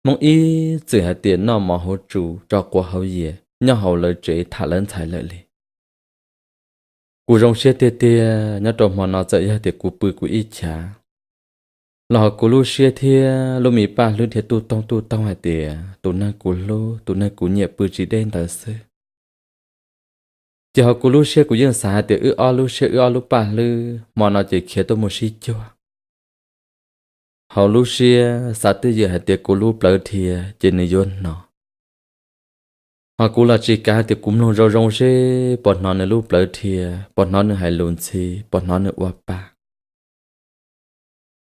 Hmoob ib txwm hais tias noj mov hauv tsu tso quav hauv yias, nyob hauv lawv tsev tham lawv ntxhais lawm li. Kuv zoo siab tiag tiag, nyob rau hmo no txawm yog tias kuv pw kuv ib chav los hauv kuv lub siab thiab lub me paj hlwb dhia tuj toog tuj toog hais tias tus neeg kuv hlub, tus neeg kuv nyiam pw tsis deb ntawd xwb. Ces hauv kuv lub siab kuv yeej xav hais tias wb ob lub siab wb ob lub paj hlwb hmo no ces khiav tuaj mus sib cuag. Hauv lub siab xav twj ywm hais tias kuv lub plawv dhia ces nws yuav hnov. Hos kuv los tsis kav hais tias kuv mloog zoo zoo seb puas hnov nws lub plawv dhia, puas hnov nws hais lus ntxhi, puas hnov nws ua pa.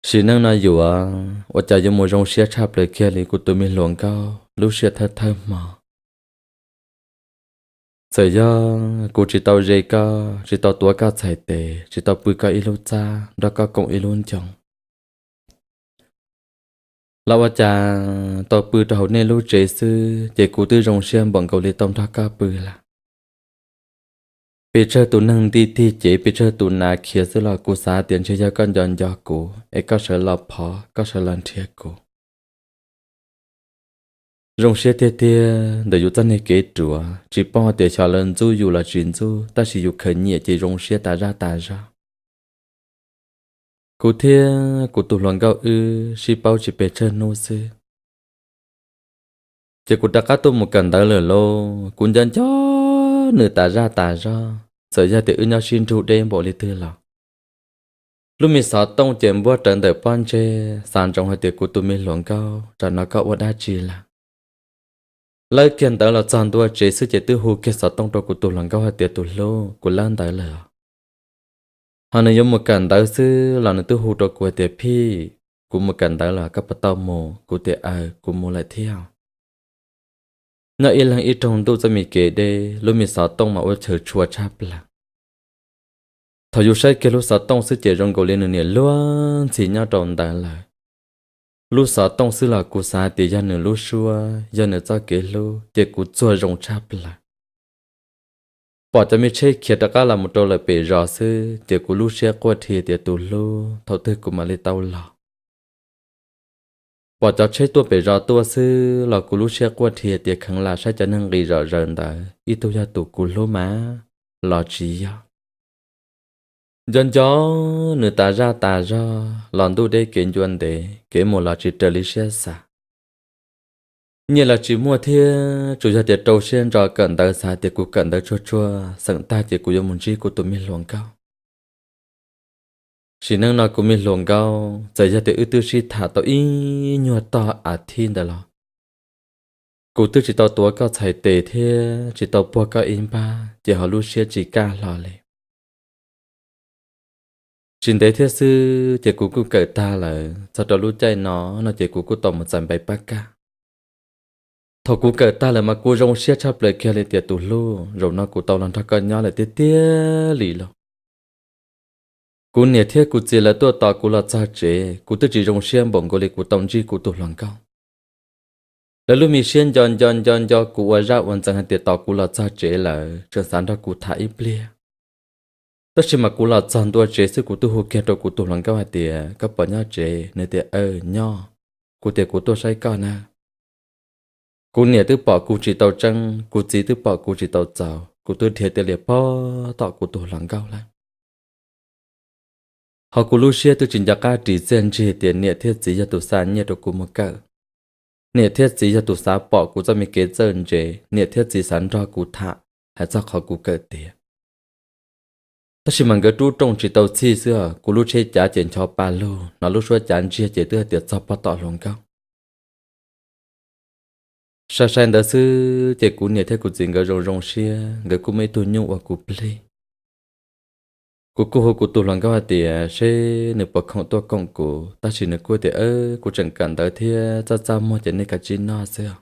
Sim neej no yuav ua cas yuav mus zoo siab tshaj plaws kiag li kuv tus me hluas nkauj lub siab thawj thawj hmo. Txawm yog kuv tsis tau ze koj, tsis tau tuav koj txhais tes, tsis tau pw koj ib lub txaj, nrog koj koom ib lub ncoo, los ua cas tau pw rau hauv nej lub tsev xwb ces kuv twb zoo siab npaum nkaus li tau nrog koj pw lawm. Pes tsawg tus neeg nti tig cev, pes tsawg tus nas khiav xwb los kuv xav tias ntshe yog koj nco nco kuv es koj sawv los phov, koj sawv los nrhiav kuv. Zoo siab tiag tiag, ntawm yus txoj niag kev ruam tsis paub hais tias xyov lawv ntxub yus los tsis ntxub, tab sis yus khaws nyiam ces zoo siab tas zaj tas zog. Kuv thiab kuv tus hluas nkauj wb sib paub tsis pes tsawg hnub xwb, ces kuv rov qab tuaj mus kawm ntawv lawm lauj. Kuv nco nco nws tas zaj tas zog, txawm yog tias wb nyob sib nrug deb npaum li twg los. Lub me xov tooj ces npuab rawv ntawm pob ntseg, xav ntsoov hais tias kuv tus me hluas nkauj, tsam no koj ua dab tsi lawm. Lawb kiag ntawv los txog ntua tsev xwb ces twb hu kiag xov tooj rau kuv tus hluas nkauj hais tias, tus hlub, kuv lawb ntawv lawm os. Ho nws yuav mus kawm ntawv xwb los nws twb hu rau kuv hais tias, phij, kuv mus kawm ntawv lawm, koj puas tau mus? Kuv tias, aws, kuv mus lawm thiab. Nyob ib leeg ib roog ntuj txoj me kev deb, lub me xov tooj mas ua chaw tshua tshaj plaws. Thaum yus saib kiag lub xov tooj xwb ces zoo nkaus li nws niam luag ntxhi nyob rau ntawd lawm. Lub xov tooj xwb los kuv xav tias yog nws lub suab, yog nws txoj kev hlub, ces kuv txuag zoo tshaj plaws. Pom cov me tsheb khiav rov qab los mus rau lawm pem zos xwb ces kuv lub siab quaj dhi tias, tus hlub, thaum twg kuv mam li tau los? Pom cov tsheb tuaj pem zos tuaj xwb los kuv lub siab quaj dhi tias, kheev lam saib cov neeg nqis zom zaws ntawd ib tug yog tus kuv hlub mas los tsis yog. Nco nco nws tas zaj tas zog los ntuj deb kev ncua ntev, kev mus los tsis raws li siab xav. Nyiaj los tsis muaj thiab tsuas yog tias rau siab ntso kawm ntawv, xav tias kuv kawm ntawv tsuag tsuag xeem tag ces kuv yuav mus ntsib kuv tus me hluas nkauj. Sim neej no kuv me hluas nkauj txawm yog tias wb twb sib tham tau ib nyuag tog a thib ntawd los kuv twb tsis tau tuav koj txhais tes thiab tsis tau puag koj ib npab ces ho lub siab tsis kaj hlo li. Tsis ntev thiab xwb ces kuv kuj kawm tag lawm, txog rau lub caij no no ces kuv kuj tau mus txais npe pab kaj. Thaum kuv kawm tag lawm mas kuv zoo siab tshaj plaws kiag li tias tus hlub, zaum no kuv tau los nrog koj nyob lawm tiag tiag li lauj. Kuv niam thiab kuv txiv lawv tuaj tos kuv los txog tsev, kuv twb tsis zoo siab npaum nkaus li kuv tau ntsib kuv tus hluas nkauj. Lawv lub me siab nco nco nco nco kuv ua zaj ua ntxeev hais tias tos kuv los txog tsev lawm tseem xav nrog kuv tham ib pliag. Tab sis mas kuv los txog ntua tsev xwb kuv twb hu kiag rau kuv tus hluas nkauj hais tias, koj puas nyob tsev? Nws tias, aw nyob. Kuv tias, kuv tuaj saib koj na. Kuv niam twb pom kuv tsis tau tseeb, kuv txiv twb pom kuv tsis tau txaus, kuv twb dhia tiaj lias pog tom kuv tus hluas nkauj lawm. Ho kuv lub siab twb tsis nco qab ris txiaj ntsig tias niam thiab txiv yog tus xa nyiaj rau kuv mus kawm, niam thiab txiv yog tus xav pom kuv txoj me kev txawj ntse, niam thiab txiv xav nrog kuv tham hais txog qhov kuv kawm tiav. Tab sis mas nkawd rub rooj tsis tau txhij xwb, kuv lub tsheb cav ces nchov pa lug, hnov lub suab cav ntsiag ces twb hais tias txog pog tom hluas nkauj. Sai sai ntawd xwb ces kuv niam thiab kuv txiv nkawd zoo zoo siab, nkawd kuj muaj ib tug nyuj ua kuv plig. Kuv kuj hu kuv tus hluas nkauj hais tias seb nws puas khoom tuaj koom kuv, tab sis nws kuj tias, kuv tseem kawm ntawv thiab txaj txaj muag ces nej kav tsij noj xwb.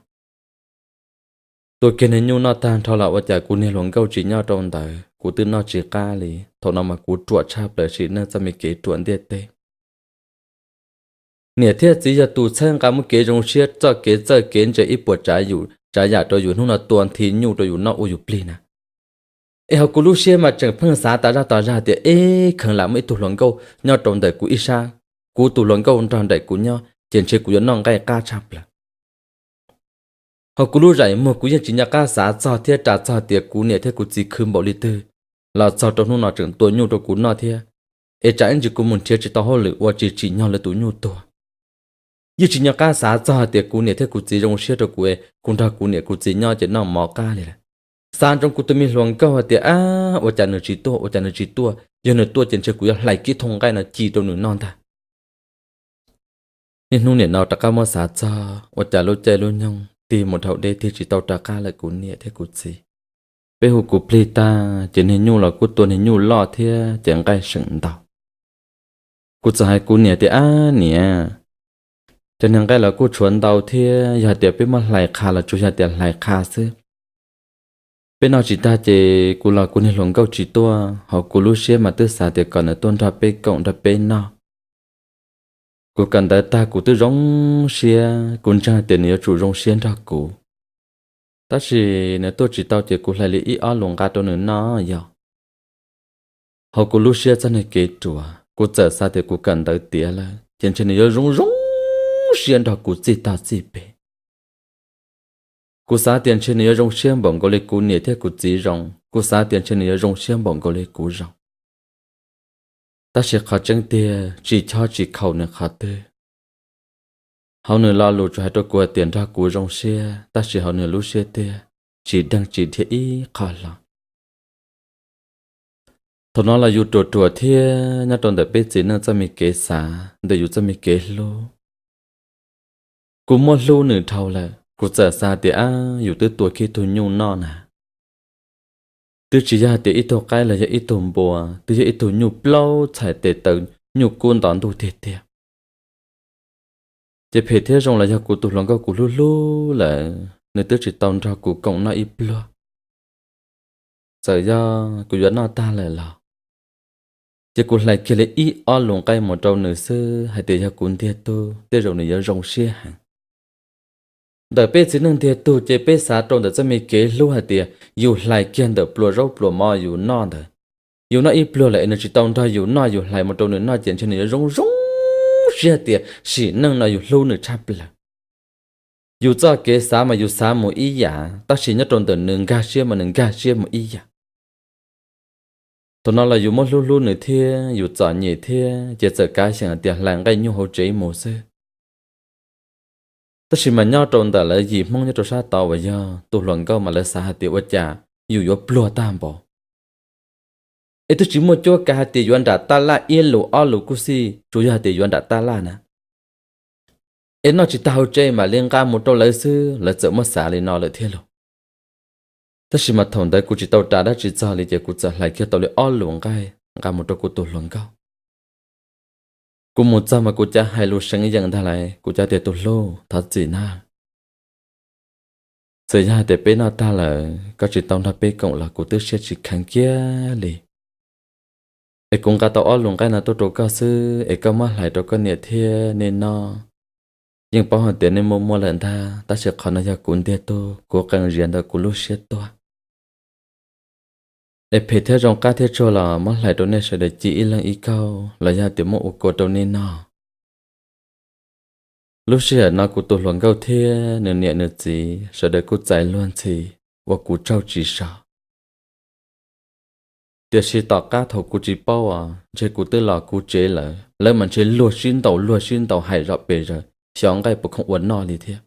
Tua kiag niag nyuj noj tag nrho los ua cas kuv niag hluas nkauj tsis nyob rau ntawd, kuv twb noj tsis qab li. Thaum no mas kuv ruam tshaj plaws, sim neej txoj me kev ruam ntiaj teb. Niam thiab txiv yog tus txhawb nqa muaj kev zoo siab, txoj kev txawj kev ntse ib puas tsav yam rau yus, hnub no tua nthi nyuj rau yus noj ua yus plig na. Es ho kuv lub siab mas tseem pheej xav tas zaj tas zog tias, eb, kheev lam muaj ib tug hluas nkauj nyob rau ntawm kuv ib sab, kuv tus hluas nkauj nrog nraim kuv nyob ces ntshe kuv yuav noj nqaij qab tshaj plaws. Ho kuv lub zais muag kuv yeej tsis nco qab xav txog thiab ras txog tias kuv niam thiab kuv txiv khwv npaum li twg los txog rau hnub no tseem tua nyuj rau kuv noj thiab. Es tsam ib ntsis kuv mus nrhiav tsis tau hauj lwm ua tsis tsim nyog lawv tus nyuj tuag. Yeej tsis nco qab xav txog tias kuv niam thiab kuv txiv zoo siab rau kuv, kuv nrog kuv niam kuv txiv nyob ces noj mov qab li lawm. Xav ntsoov kuv tus me hluas nkauj hais tias, ab, ua cas nws tsis tuaj, ua cas nws tsis tuaj, yog nws tuaj ces ntshe kuv yuav hlais kiag thooj nqaij no ci rau nws noj ntag. Niaj hnub nim no rov qab muab xav txog ua cas lub caij lub nyoog tig mus dhau deb tig tsis tau rov qab lawm kuv niam thiab kuv txiv. Peb hu kuv plig tag ces niag nyuj los kuj tua niag nyuj loj thiab ces nqaij seem ntau. Kuv txawm hais kuv niam tias, ab niam, cov niag nqaij los kuj tshuav ntau thiab, yog hais tias peb muab hlais qha los tsuas yog tias hlais qha xwb. Peb noj tsis tag ces kuv los kuv niag hluas nkauj tsis tuaj, hauv kuv lub siab mas twb xav tias kom nws tuaj nrog peb koom nrog peb noj. Kuv kawm ntawv tag kuv twb zoo siab, kuv ntseeg tias nws yuav tsum zoo siab nrog kuv. Tab sis nws tuaj tsis tau ces kuv hlais li ib ob lus nqa rau nws noj yog. Hauv kuv lub siab txoj niag kev ruam, kuv txawm xav tias kuv kawm ntawv tiav lawm ces ntshe nws yuav zoo zoo siab nrog kuv txij tag txij pem. Kuv xav tias ntshe nws yuav zoo siab npaum nkaus li kuv niam thiab kuv txiv zoo, kuv xav tias ntshe nws yuav zoo siab npaum nkaus li kuv zoo. Tab sis qhov tseeb tiag tsis chob tsis khaum nws qhov twg. Hauv nws lo lus tsuas hais rau kuv hais tias nrog kuv zoo siab, tab sis hauv nws lub siab tiag tsis deeg tsis dhia ib qho hlo. Thaum no los yus ruam ruam thiab nyob rau ntawm peb txiv neej txoj me kev xav, ntawm yus txoj me kev hlub, kuv muab hlub nws dhau lawm, kuv txawm xav tias, ab, yus twb tua kiag ib tug nyuj noj na, twb tsis yog hais tias ib tug qaib los yog ib tug npua, twb yog ib tug nyuj plaub txhais tes taw, nyuj kub nto ntuj tiag tiag. Ces phem thiab zoo los yog kuv tus hluas nkauj kuv hlub hlub lawm, nws twb tsis tau nrog kuv koom noj ib pluag. Txawm yog kuv yuav noj tag lawm los, ces kuv hlais kiag li ib ob lus nqaij mus rau nws xwb hais tias yog kuv ntiag tug, tej zaum nws yuav zoo siab heev. Ntawm peb txiv neej ntiag tug ces peb xav rau ntawm txoj me kev hlub hais tias yus hlais kiag ntawm pluas zaub pluas mov yus noj ntawd, yus noj ib pluag lawm es nws tsis tau nrog yus noj, yus hlais mus rau nws noj ces ntshe nws yuav zoo zoo siab tias sim neej no yus hlub nws tshaj plaws. Yus txoj kev xav mas yus xav mus ib yam, tab sis nyob rau ntawm nws nkag siab mas nws nkag siab mus ib yam. Thaum no los yus muab hlub hlub nws thiab yus txom nyem thiab ces txawm kav xyeem tias hlais nqaij nyuj hauv tsev mus xwb. Tab sis mas nyob rau ntawm lawv yim Hmoob nyob rau sab tod uas yog tus hluas nkauj mas lawv xav hais tias ua cas yus yuav pluag tag npaum. Es twb tsis muaj cuab kav hais tias yuav nram taj laj ib lus ob lus kuj xij, tsuas yog hais tias yuav nram taj laj na. Es noj tsis tag hauv tsev mam li nqa mus rau lawv xwb, lawv txawm muab xav li no lawm thiab lauj. Tab sis mas thaum ntawd kuv tsis tau ras dab tsi txog li ces kuv txawm hlais kiag tau li ob lus nqaij nqa mus rau kuv tus hluas nkauj. Kuv mus txog mas kuv cav hais lus seev yeem ntag lauj, kuv cav tias tus hlub, thov txim na. Txawm yog hais tias peb noj tag lawm koj tsis tau nrog peb koom los kuv twb siab tsis kheev kiag li. Es kuv nqa tau ob lus nqaij no tuaj rau koj xwb es koj muab hlais rau koj niam thiab nej noj. Yeej paub hais tias nej muaj muaj lawm ntag, tab sis qhov no yog kuv ntiag tug, kuv qee zias ntawm kuv lub siab tuag. Es phem thiab zoo qab thiab tsuag los muab hlais rau nej sawv daws ci ib leeg ib kauj los yog tias muab ua kua rau nej noj. Lub sij hawm no kuv tus hluas nkauj thiab nws niam nws txiv sawv daws kuj txais luag ntxhi ua kuv tsaug tsis so. Tiam sis tom qab thaum kuv tsis paub os, ntshe kuv twb los kuv tsev lawm, lawv mas ntshe luag sib ntaus luag sib ntaus hais zom pes zaws xyov nqaij puas khoom ua noj li thiab.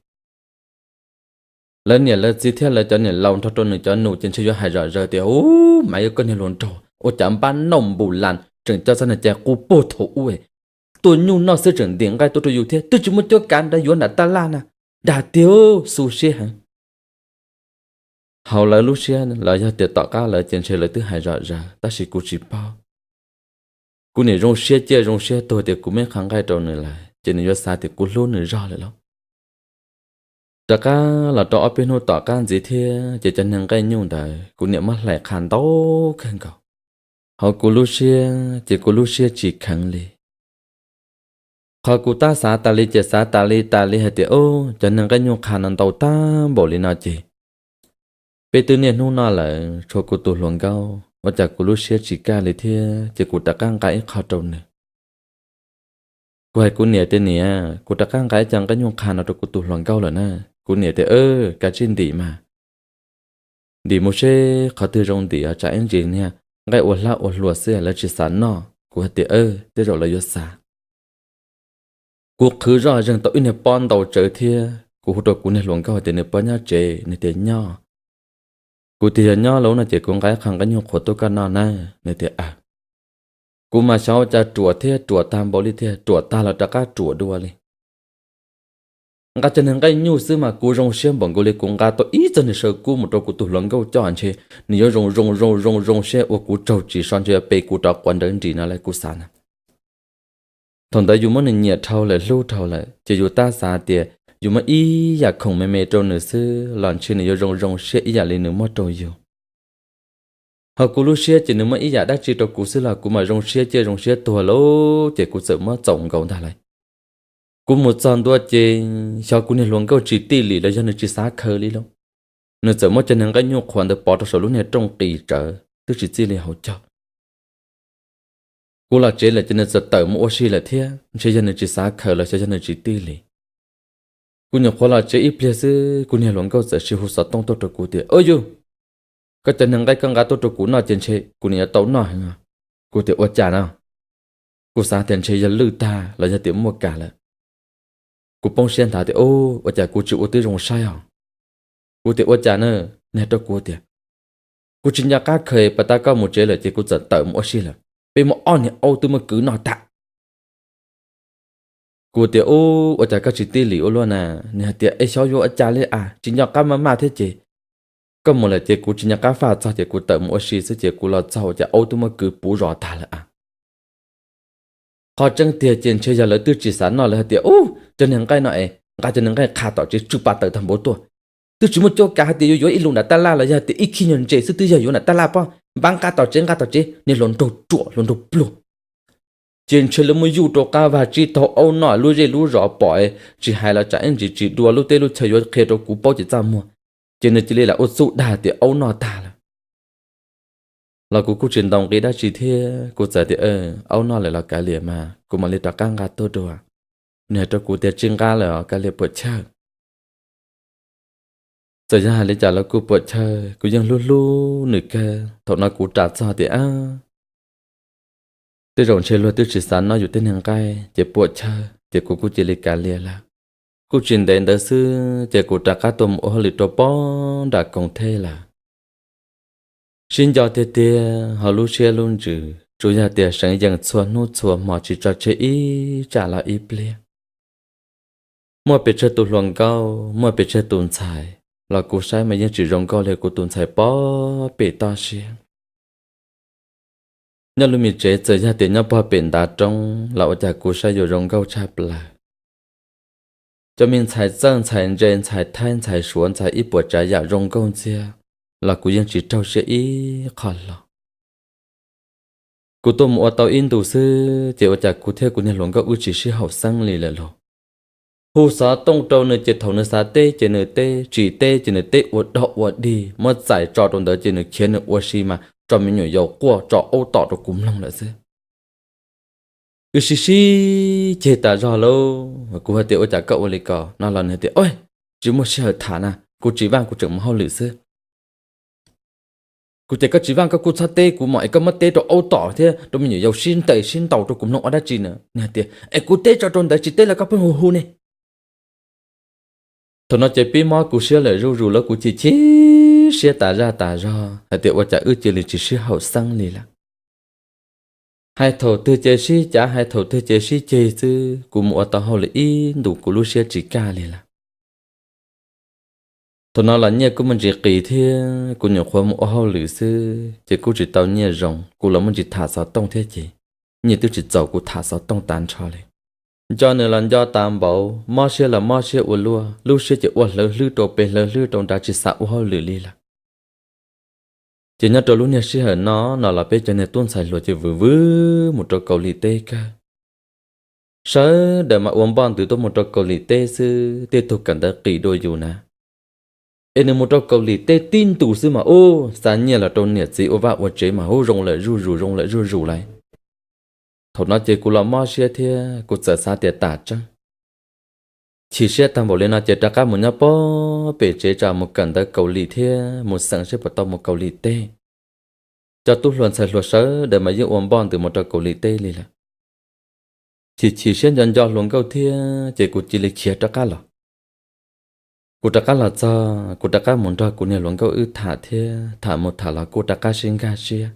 Lawv niam lawv txiv thiab lawv cov niam laus nrog rau nws cov nus ces ntshe yuav hais zom zaws tias, Ub, mas yuav koj niag hluas nraug, ua cas npab nauj npus las tseem coj txoj niag cai qub puag thaum ub, tuaj nyuj noj xwb tseem ntim nqaij tuaj rau yus thiab, twb tsis muaj cuab kav nrog yuav nram taj laj na, dag tiag, xu siab heev. Hauv lawv lub siab los yog tias tom qab lawv ces ntshe lawv twb hais zom zaws tab sis kuv tsis paub. Kuv niam zoo siab ciaj zoo siab tuag tias kuv muab qhov nqaij rau nws lawm ces nws yuav xav tias kuv hlub nws zog lawm lauj. Rov qab los rau ob peb hnub tom qab ntxiv thiab ces cov niag nqaij nyuj ntawd kuv niam muab hlais qha ntau kawg nkaus. Hauv kuv lub siab ces kuv lub siab tsis kheev li. Qhov kuv tab xav tas li ces xav tas li tas li hais tias, Ub, cov niag nqaij nyuj qha no ntau tag npaum li no ces peb twb niaj hnub noj lawm tshuav kuv tus hluas nkauj, ua cas kuv lub siab tsis kaj li thiab ces kuv rov qab nqa ib qho rau nws. Kuv hais kuv niam tias, Niam, kuv rov qab nqa ib co nqaij nyuj qha no rau kuv tus hluas nkauj lawm na. Kuv niam tias, Kav tsij ntim mas. Ntim mus seb qhov twg zoo ntim os, tsam ib ntsis niag nqaij ua hlab ua hlua xwb lawv tsis xav noj. Kuv hais tias, Tej zaum lawv yuav xav. Kuv qhwv zoj zeeg tau ib niag pob ntau tsawv thiab kuv hu rau kuv niag hluas nkauj tias nws pob nyob tsev, nws tias nyob. Kuv tias yog nyob lawm no ces kuv nqa ib qho nqaij nyuj qhuav tuaj koj noj na. Nws tias, Kuv mas xyov ua cas ruam thiab ruam tag npaum li tiag, ruam tag los rov qab ruam dua li. Nqa cov niag nqaij nyuj xwb mas kuv zoo siab npaum nkaus li kuv nqa tau ib txoj niag saw kub mus rau kuv tus hluas nkauj coj ntshe nws yuav zoo zoo zoo zoo zoo siab ua kuv tsaug tsis so, ntshe yuav pe kuv rov quav nrawv nris no lawm kuv xav na. Thaum ntawd yus muab nws nyiam dhau lawm hlub dhau lawm ces yus tab xav tias yus muab ib yam khoom me me rau nws xwb los ntshe nws yuav zoo zoo siab ib yam li nws muab rau yus. Ho kuv lub siab ces nws muab ib yam dab tsi rau kuv xwb los kuv mas zoo siab ciaj zoo siab tuag lauj, ces kuv txawm muab txaus nkaus ntag lauj. Kuv mus txog ntua ces xyov kuv niag hluas nkauj tsis tij lim los yog nws tsis xav khaws li lauj, nws txawm muab cov niag nqaij nyuj qhuav ntawd pov rau saum lub niag rooj qis tsawv twb tsis txij li hauv caug. Kuv los tsev lawm ces nws txawm tawm mus ua si lawm thiab, ntshe yog nws tsis xav khaws los xyov yog nws tsis tij li. Kuv nyuam qhuav los tsev ib pliag xwb kuv niag hluas nkauj txawm sib hu xov tooj tuaj rau kuv tias, Au yus, koj cov niag nqaij koj nqa tuaj rau kuv noj ces ntshe kuv niam yuav tau noj heev. Kuv tias, Ua cas no? Kuv xav tias ntshe yog lwj tag los yog tias muaj kam lawm. Kuv poob siab nthav tias, Ub, ua cas kuv tsis ua twb zoo saib os. Kuv tias, Ua cas na? Nws hais rau kuv tias, Kuv tsis nco qab khaws, pas tas koj mus tsev lawm ces kuv txawm tawm mus ua si lawm. Peb muaj ob niag aub twb muab kwv noj tag. Kuv tias, Ub, ua cas koj tsis tij lim ua luaj na? Nws hais tias, Es xyov yuav ua cas li as, tsis nco qab maj maj thiab ces koj mus lawm ces kuv tsis nco qab faj txog ces kuv tawm mus ua si xwb ces kuv los txog ua cas aub twb muab kwv puv zos tag lawm as. Qhov tseeb tiag ces ntshe yog lawv twb tsis xav noj, lawv hais tias, Ub, cov niag nqaij no es nqa cov niag nqaij qha tom tsev tsw pa taws tag npaum tuaj. Twb tsis muaj cuab kav hais tias yuav yuav ib lus nram taj laj los yog tias ib khib nyuag ntses xwb twb yog yuav nram taj laj pob. Npaj nqa tom tsev, nqa tom tsev, niag hluas nraug ruam hluas nraug pluag. Ces ntshe lawv muab yuj rau qab vag tsib taug aub noj lub zej lub zos pom, tsis hais los tsam ib ntsis tsis dua lub teb lub chaw yuav qhia rau kuv paub ces txaj muag, ces nws cia li lam ua txuj dag tias aub noj tag lawm. Los kuv kuj tsis ntaus nqi dab tsi thiab kuv txawm tias, Aub noj lawm los kav liam mas kuv mam li rov qab nqa tuaj dua. Nws hais rau kuv tias, Tsis nqa lawm os, kav liam puam chawj. Txawm yog hais li cas los kuj puam chawj, kuv yeej hlub hlub nws kawg. Thaum no kuv ras txog tias, Ab, Tej zaum ntshe luag twb tsis xav noj yus tej niag nqaij ces puam chawj ces kuv kuj cia li kav liam lawm. Kuj tsis ntev ntawd xwb ces kuv rov qab tuaj mus ua hauj lwm rau pob nram koog theb lawm. Sib nco tiag tiag ho lub siab lub ntsws tsuas yog tias seev yees txhua hnub txhua hmo tsis tso tseg ib tsam los ib pliag. Muaj pes tsawg tus hluas nkauj, muaj pes tsawg tus ntxhais los kuv saib mas yeej tsis zoo nkauj li kuv tus ntxhais pob pem toj siab. Nyob lub me tsev txawm yog tias nyob pog pem ntav roob los ua cas kuv saib yuav zoo nkauj tshaj plaws. Cov me ntxhais txawj, ntxhais ntse, ntxhais thaib, ntxhais suav, ntxhais ib puas tsav yam zoo nkauj ntxiag los kuv yeej tsis raug siab ib qho hlo. Kuv tuaj mus ua tau ib ntus xwb ces ua cas kuv thiab kuv niag hluas nkauj wb tsis sib haum xeeb li lawm lauj. Hu xov tooj rau nws ces thaum nws xav teb ces nws teb, tsis teb ces nws teb ua dog ua dig, muab txais tso rau ntawd ces nws khiav nws ua si mas tso me nyuam yaus quaj tso aub tom rau kuv mloog lawm xwb. Wb sib sib ceg tas zog lauj, kuv hais tias ua cas koj ua li ko no los nws tias, Oj, tsis muaj sij hawm tham na, kuv tsis vaj kuv tseem mus hauj lwm xwb. Kuv tias koj tsis vaj koj kuj txhob teb kuv mog, es koj muab teb rau aub tom thiab rau me nyuam yaus sib ntes sib ntaus rau kuv mloog ua dab tsi na? Nws hais tias es kuv teb tso rau ntawd tsis teb los koj pheej hu hu ne. Thaum no ces pib mob kuv siab lawm zuj zus lawm, kuv chim chim siab tas zaj tas zog hais tias ua cas wb cia li tsis sib haum xeeb li lawm. Hais thaum twg ces sib cav, hais thaum twg ces sib ceg xwb, kuv mus ua tau hauj lwm ib ntus kuv lub siab tsis kaj li lawm. Thaum no los nyiaj kuj muaj ntsis qis thiab kuv nyuam qhuav mus ua hauj lwm xwb ces kuj tsis tau nyiaj zoo, kuv los muaj ntsis tham xov tooj thiab ces nyiaj twb tsis txaus kuv tham xov tooj tag nrho li. Nco nws los nco tas npaum, mob siab los mob siab ua luaj, lub siab ces ua hlawv hlwb rau pem hlawv hlwb rau nrad tsis xav ua hauj lwm li lawm. Ces nyob rau lub niag sij hawm no no los peb cov niag tub ntxhais hluas ces vwm vwm mus rau Kaus Lim teb kawg. Sawv daws mas ua npoj ntws tuaj mus rau Kaus Lim teb xwb, tej tug kawm ntawv qis dua yus na. Es nws mus rau Kaus Lim teb tib ntus xwb mas ub, xa nyiaj los rau niam txiv ua vaj ua tsev mas ub zoo lawm zuj zus zoo lawm zuj zus lawm. Thaum no ces kuv los mob siab thiab kuv txawm xav tias tam tseeb. Chim siab tag npaum li no ces rov qab mus nyob pob pem tsev tsam mus kawm ntawv Kaus Lim thiab mus xeem seb puas tau mus Kaus Lim teb. Cov tub hluas ntxhais hluas sawv daws mas yeej ua npoj ntws mus rau Kaus Lim teb li lawm. Chim chim siab nco nco hluas nkauj thiab ces kuv cia li khiav rov qab los. Kuv rov qab los txog, kuv rov qab mus nrog kuv niag hluas nkauj wb tham thiab tham mus tham los kuj rov qab sib nkag siab.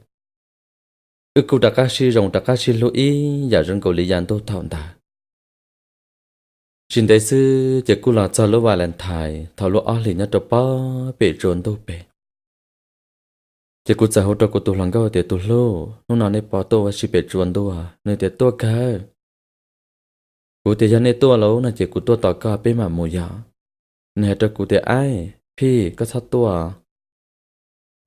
Wb kuj rov qab sib zoo rov qab sib hlub ib yam zoo nkaus li yav ntuj thaum ntawd. Tsis ntev xwb ces kuj los txog lub Valentine thaum lub ob hlis nyob rau pob pem tsua ntuj pem. Ces kuv txawm hu rau kuv tus hluas nkauj tias, Tus hlub, hnub no nej puas tuaj ua si pem tsua ntuj? Nws tias, Tuaj kawg. Kuv tias, Yog nej tuaj lauj no ces kuv tuaj tos koj peb mam mus yom. Nws hais rau kuv tias, Aib, Phij, koj txhob tuaj,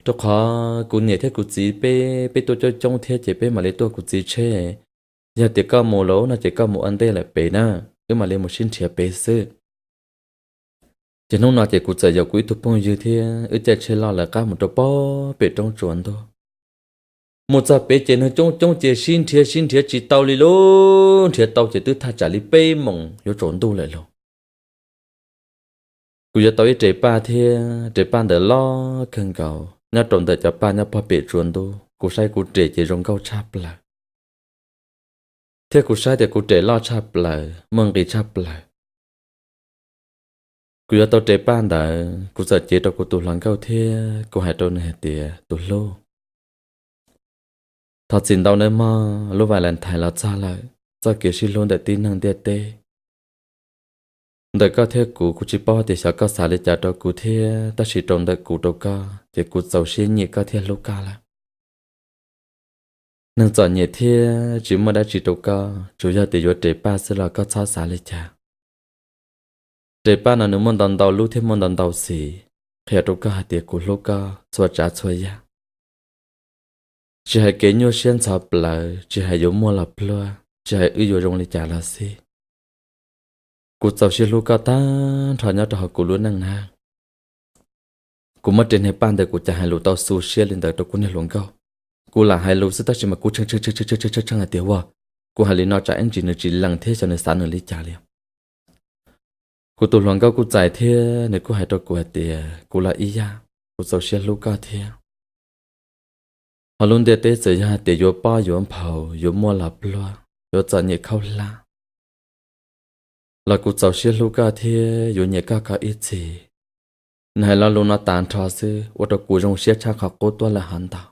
rau qhov kuv niam thiab kuv txiv peb, peb tuaj coob coob thiab ces peb mam li tuaj kuv txiv tsheb. Yog tias koj mus lauj no ces koj mus ua ntej lawm pem na, wb mam li mus sib nrhiav pem xwb. Ces hnub no ces kuv txawm yaum kuv ib tug phooj ywg thiab wb caij tsheb loj lawv qab mus rau pob pem roob tsuas ntuj. Mus txog pem ces neeg coob coob ces sib nrhiav sib nrhiav tsis tau li lauj, nrhiav tau ces twb thaj tsam li peb moos yuav tsaus ntuj lawm lauj. Kuv yuav tau ib rev paj thiab rev paj ntawd loj kawg nkaus nyob rau ntawm cov paj nyob pob pem tsuas ntuj, kuv saib kuv rev ces zoo nkauj tshaj plaws. Thiab kuv saib tias kuv rev loj tshaj plaws, muaj nqis tshaj plaws. Kuv yuav tau rev paj ntawd, kuv txawm cev rau kuv tus hluas nkauj thiab kuv hais rau nws hais tias, Tus hlub, thov txim ntau nawb mog, lub Valentine los txog lawm, txoj kev sib hlub ntawm tib neeg ntiaj teb. Ntawm koj thiab kuv, kuv tsis paub tias xyov koj xav li cas rau kuv thiab, tab sis rau ntawm kuv rau koj ces kuv txaus siab nyiam koj thiab hlub koj lawm. Neeg txom nyem thiab tsis muaj dab tsi rau koj, tsuas yog tias yuav rev paj xwb los koj txhob xav li cas. Rev paj no nws muaj ntau ntau lub thiab muaj ntau ntau xim, qhia rau koj hais tias kuv hlub koj txhua tsav txhua yam. Tsis hais kev nyuaj siab ntxhov plawv, tsis hais yuav muaj los pluag, tsis hais wb yuav zoo li cas los xij, kuv txaus siab hlub koj tag nrho nyob rau hauv kuv lub neej na. Kuv muab rev niag paj ntawd kuv cas hais lus tau xu siab li ntawd rau kuv niag hluas nkauj. Kuv lam hais lus xwb tab sis mas kuv tshee tshee tshee tshee hais tias, Ua, kuv hais li no tsam ib ntsis nws tsis lees thiab xyov nws xav nws li cas li. Kuv tus hluas nkauj kuj txais thiab nws kuj hais rau kuv hais tias, Kuv los ib yam, kuv txaus siab hlub koj thiab. Ho lub ntiaj teb txawm yog hais tias yuav pob yuav nphau, yuav muaj los pluag, yuav txom nyem khaub hlab, los kuv txaus siab hlub koj thiab yuav nyiam koj kom ib txhis. Nws hais lo lus no tas nrho xwb ua rau kuv zoo siab tshaj qhov qub tuaj lawm hov ntau.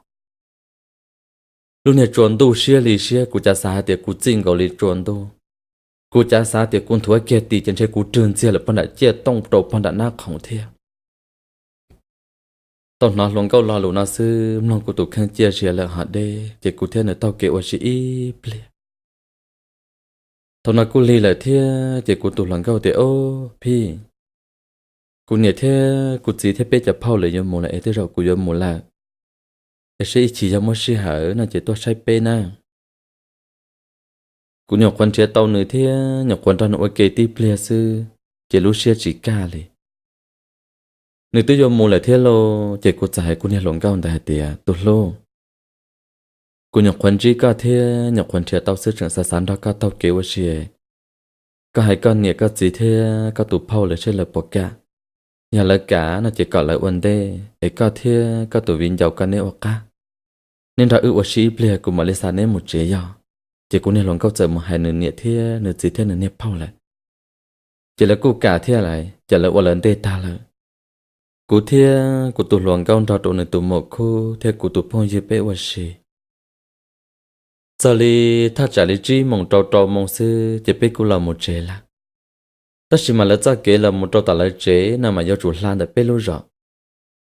Lub niag tsaus ntuj siab li siab, kuv cas xav hais tias kuv txij nkaus li tsaus ntuj. Kuv cas xav tias kuv nthuav kiag tis ces ntshe kuv rwg ntxiag lawm pog nram ciaj tooj rau pog nram nab khoom thiab. Tau hnov hluas nkauj lo lus no xwb mloog kuv tus kheej ciaj zias lawm hov deb ces kuv thiab nws taug kev ua si ib pliag. Thaum no kuj lig lawm thiab ces kuv tus hluas nkauj tias, Ob phij, kuv niam thiab kuv txiv thiab peb cov phauj lawv yuav mus lawm es tej zaum kuv yuav mus lawm, es seb ib chim yog muaj sij hawm no ces tuaj saib peb na. Kuv nyuam qhuav nrhiav tau nws thiab nyuam qhuav nrog nws ua ke tib pliag xwb ces lub siab tsis kaj li. Nws twb yuav mus lawm thiab lauj, ces kuv txawm hais kuv niag hluas nkauj ntawd hais tias, Tus hlub, kuv nyuam qhuav ntsib koj thiab nyuam qhuav nrhiav tau xwb tseem xav xav nrog koj taug kev ua si. Koj hais koj niam koj txiv thiab koj tus phauj lawv seb lawv puas kam. Yog lawv kam no ces kom lawv ua ntej es koj thiab koj tus viv ncaus koj neb ua qab, neb nrog wb ua si ib pliag kuv mam li xa neb mus tsev yog. Ces kuv niag hluas nkauj txawm mus hais nws niam thiab nws txiv thiab nws niag phauj lawm. Ces lawv kuj kam thiab lawm ces lawv ua lawv ntej tag lawm. Kuv thiab kuv tus hluas nkauj nrog rau nws tus muam khub thiab kuv tus phooj ywg peb ua si. Txog li thaj tsam li tsib moos rau rau moos xwb ces peb kuj los mus tsev lawm. Tab sis mas lawv txoj kev los mus rau tom lawv tsev no mas yuav tsum hla ntawm peb lub zos.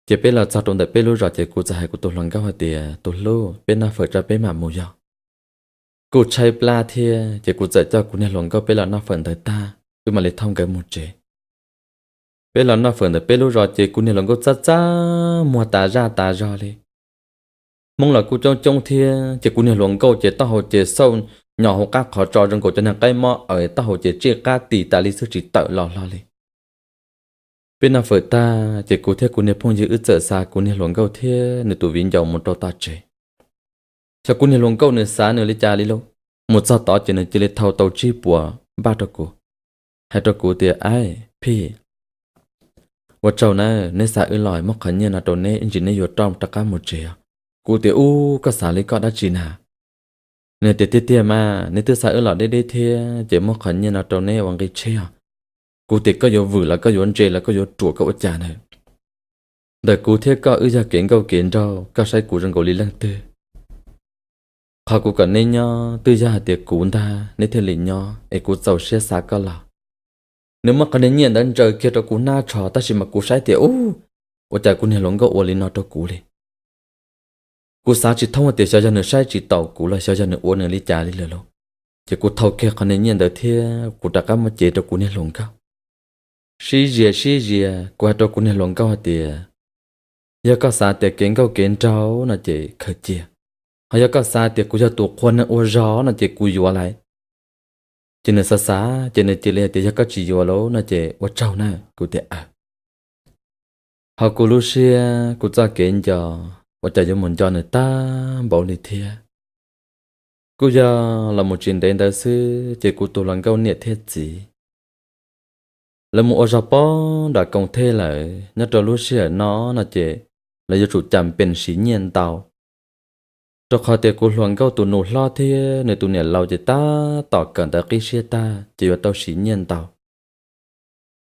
Ces peb los txog rau ntawm peb lub zos ces kuv txawm hais kuv tus hluas nkauj hais tias, Tus hlub, peb noj fawm tso peb mam mus yog. Kuj tshaib plab thiab ces kuv txawm coj kuv niag hluas nkauj peb los noj fawm ntawd tag wb mam li thauj nkawd mus tsev. Peb los noj fawm ntawm peb lub zos ces kuv niag hluas nkauj txaj txaj muag tas zaj tas zog li. Hmoob los kuj coob coob thiab ces kuv niag hluas nkauj ces taub hau ces xauj nyos hauv qab qhov tso zoo nkaus cov niag qaib mob aws, taub hau ces tsij qab tis tas li xwb tsis tawm los hlo li. Peb noj fawm tag ces kuv thiab kuv niag phooj ywg wb txawm xa kuv niag hluas nkauj thiab nws tus viv ncaus mus rau tom tsev. Xyov kuv niag hluas nkauj nws xav nws li cas li lauj, mus txog tod ces nws cia li thau tau tsib puas npaj rau kuv, hais rau kuv tias, Aib phij, ua tsaug na, neb xa wb los muab qhov nyiaj no rau neb, ib ntsis neb yuav rov rov qab mus tsev os. Kuv tias, Ub, koj xav li koj dab tsi na? Nws tias, Tiag tiag mas, neb twb xa wb los deb deb thiab ces muab qhov nyiaj no rau neb ua nqi tsheb os. Kuv tias, Koj yuav vwm los koj yuav ntse los koj yuav ruam koj ua cas na? Ntawm kuv thiab koj wb yog kev nkauj kev nraug, koj saib kuv zoo nkaus li leej twg? Qhov kuv kom neb nyob twb yog hais tias kuv ntag neb thiaj li nyob es kuv txaus siab xa koj los. Nws muab qhov niag nyiaj ntawd ntsaws kiag rau kuv hnab tsho tab sis mas kuv saib tias, Ub, ua cas kuv niag hluas nkauj ua li no rau kuv li? Kuv xav tsis thoob tias xyov yog nws saib tsis taus kuv los xyov yog nws ua nws li cas li lawm lauj. Ces kuv thau kiag qhov niag nyiaj ntawd thiab kuv rov qab muab cev rau kuv niag hluas nkauj. Sib zias sib zias, kuv hais rau kuv niag hluas nkauj hais tias, Yog koj xav tias kev nkauj kev nraug no ces khaws cia, ho yog koj xav tias kuv yog tus qhua neeg ua zog no ces kuv yuav lawm. Ces nws xav xav ces nws cia li hais tias, Yog koj tsis yuav lauj no ces ua tsaug na. Kuv tias, Aws. Ho kuv lub siab kuv txoj kev nco ua cas yuav mus nco nws tag npaum li thiab. Kuj yog los mus tsis ntev ntawd xwb ces kuv tus hluas nkauj niam thiab txiv lawv mus ua zog pob nram Koos Thej lawm. Nyob rau lub sij hawm no no ces lawv yuav tsum cas pes siv nyiaj ntau, rau qhov tias kuv hluas nkauj tus nus hlob thiab nws tus niam laus ces tab tom kawm ntawv qib siab tag ces yuav tau siv nyiaj ntau.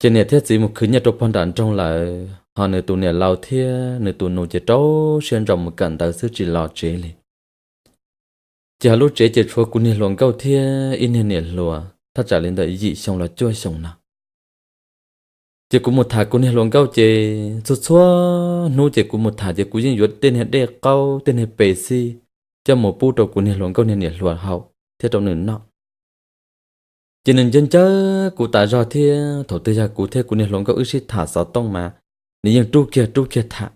Ces niam thiab txiv mus khwv nyiaj rau pog nram nroog lawm, ho nws tus niam laus thiab nws tus nus ces rau siab ntso mus kawm ntawv xwb tsis los tsev li. Ces ho lub tsev ces tshuav kuv niag hluas nkauj thiab ib niag niam hluas thaj tsam li ntawm yim xyoo los cuaj xyoo no. Ces kuv mus tham kuv niag hluas nkauj ces txhua txhua hnub ces kuv mus tham ces kuv yeej yuav tej niag dej qaub tej niag pes xij coj mus pub rau kuv niag hluas nkauj niag niam hluas haus thiab rau nws noj. Ces nws ncawg ncawg kuv tas zog thiab thaum twg yog kuv thiab kuv niag hluas nkauj wb sib tham xov tooj mas nws yeej rub kiag rub kiag tham.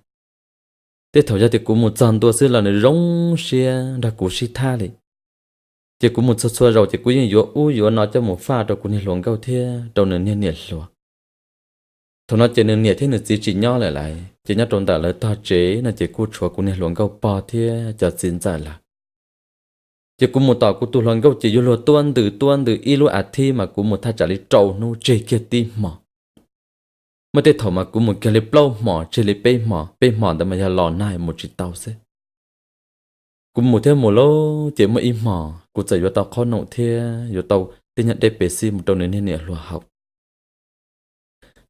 Tej thaum yog tias kuv mus txog ntua xwb los nws zoo siab nrog kuv sib tham li. Ces kuv mus txhua txhua zaus ces kuv yeej yuav ub yuav no coj mus faj rau kuv niag hluas nkauj thiab rau nws niag niam hluas. Thaum no ces nws niam thiab nws txiv tsis nyob lawm lauj, ces nyob rau ntawm lawv tog tsev no ces kuj tshuav kuv niag hluas nkauj pog thiab cov txiv ntxawm lawm. Ces kuv mus tom kuv tus hluas nkauj ces yuav luag tuab ntws tuab ntws ib lub as thiv mas kuv mus thaj tsam li rau hnub tseg kiag tib hmo. Muaj tej thaum mas kuv mus kiag li plaub hmos tseg li peb hmos, peb hmos ntawd mas yog los nag mus tsis tau xwb. Kuv mus thiab mus lauj, ces muaj ib hmos kuv txawm yuav tau qhob noom thiab yuav tau tej nyuag dej pes xib mus rau nws niag niam hluas haus.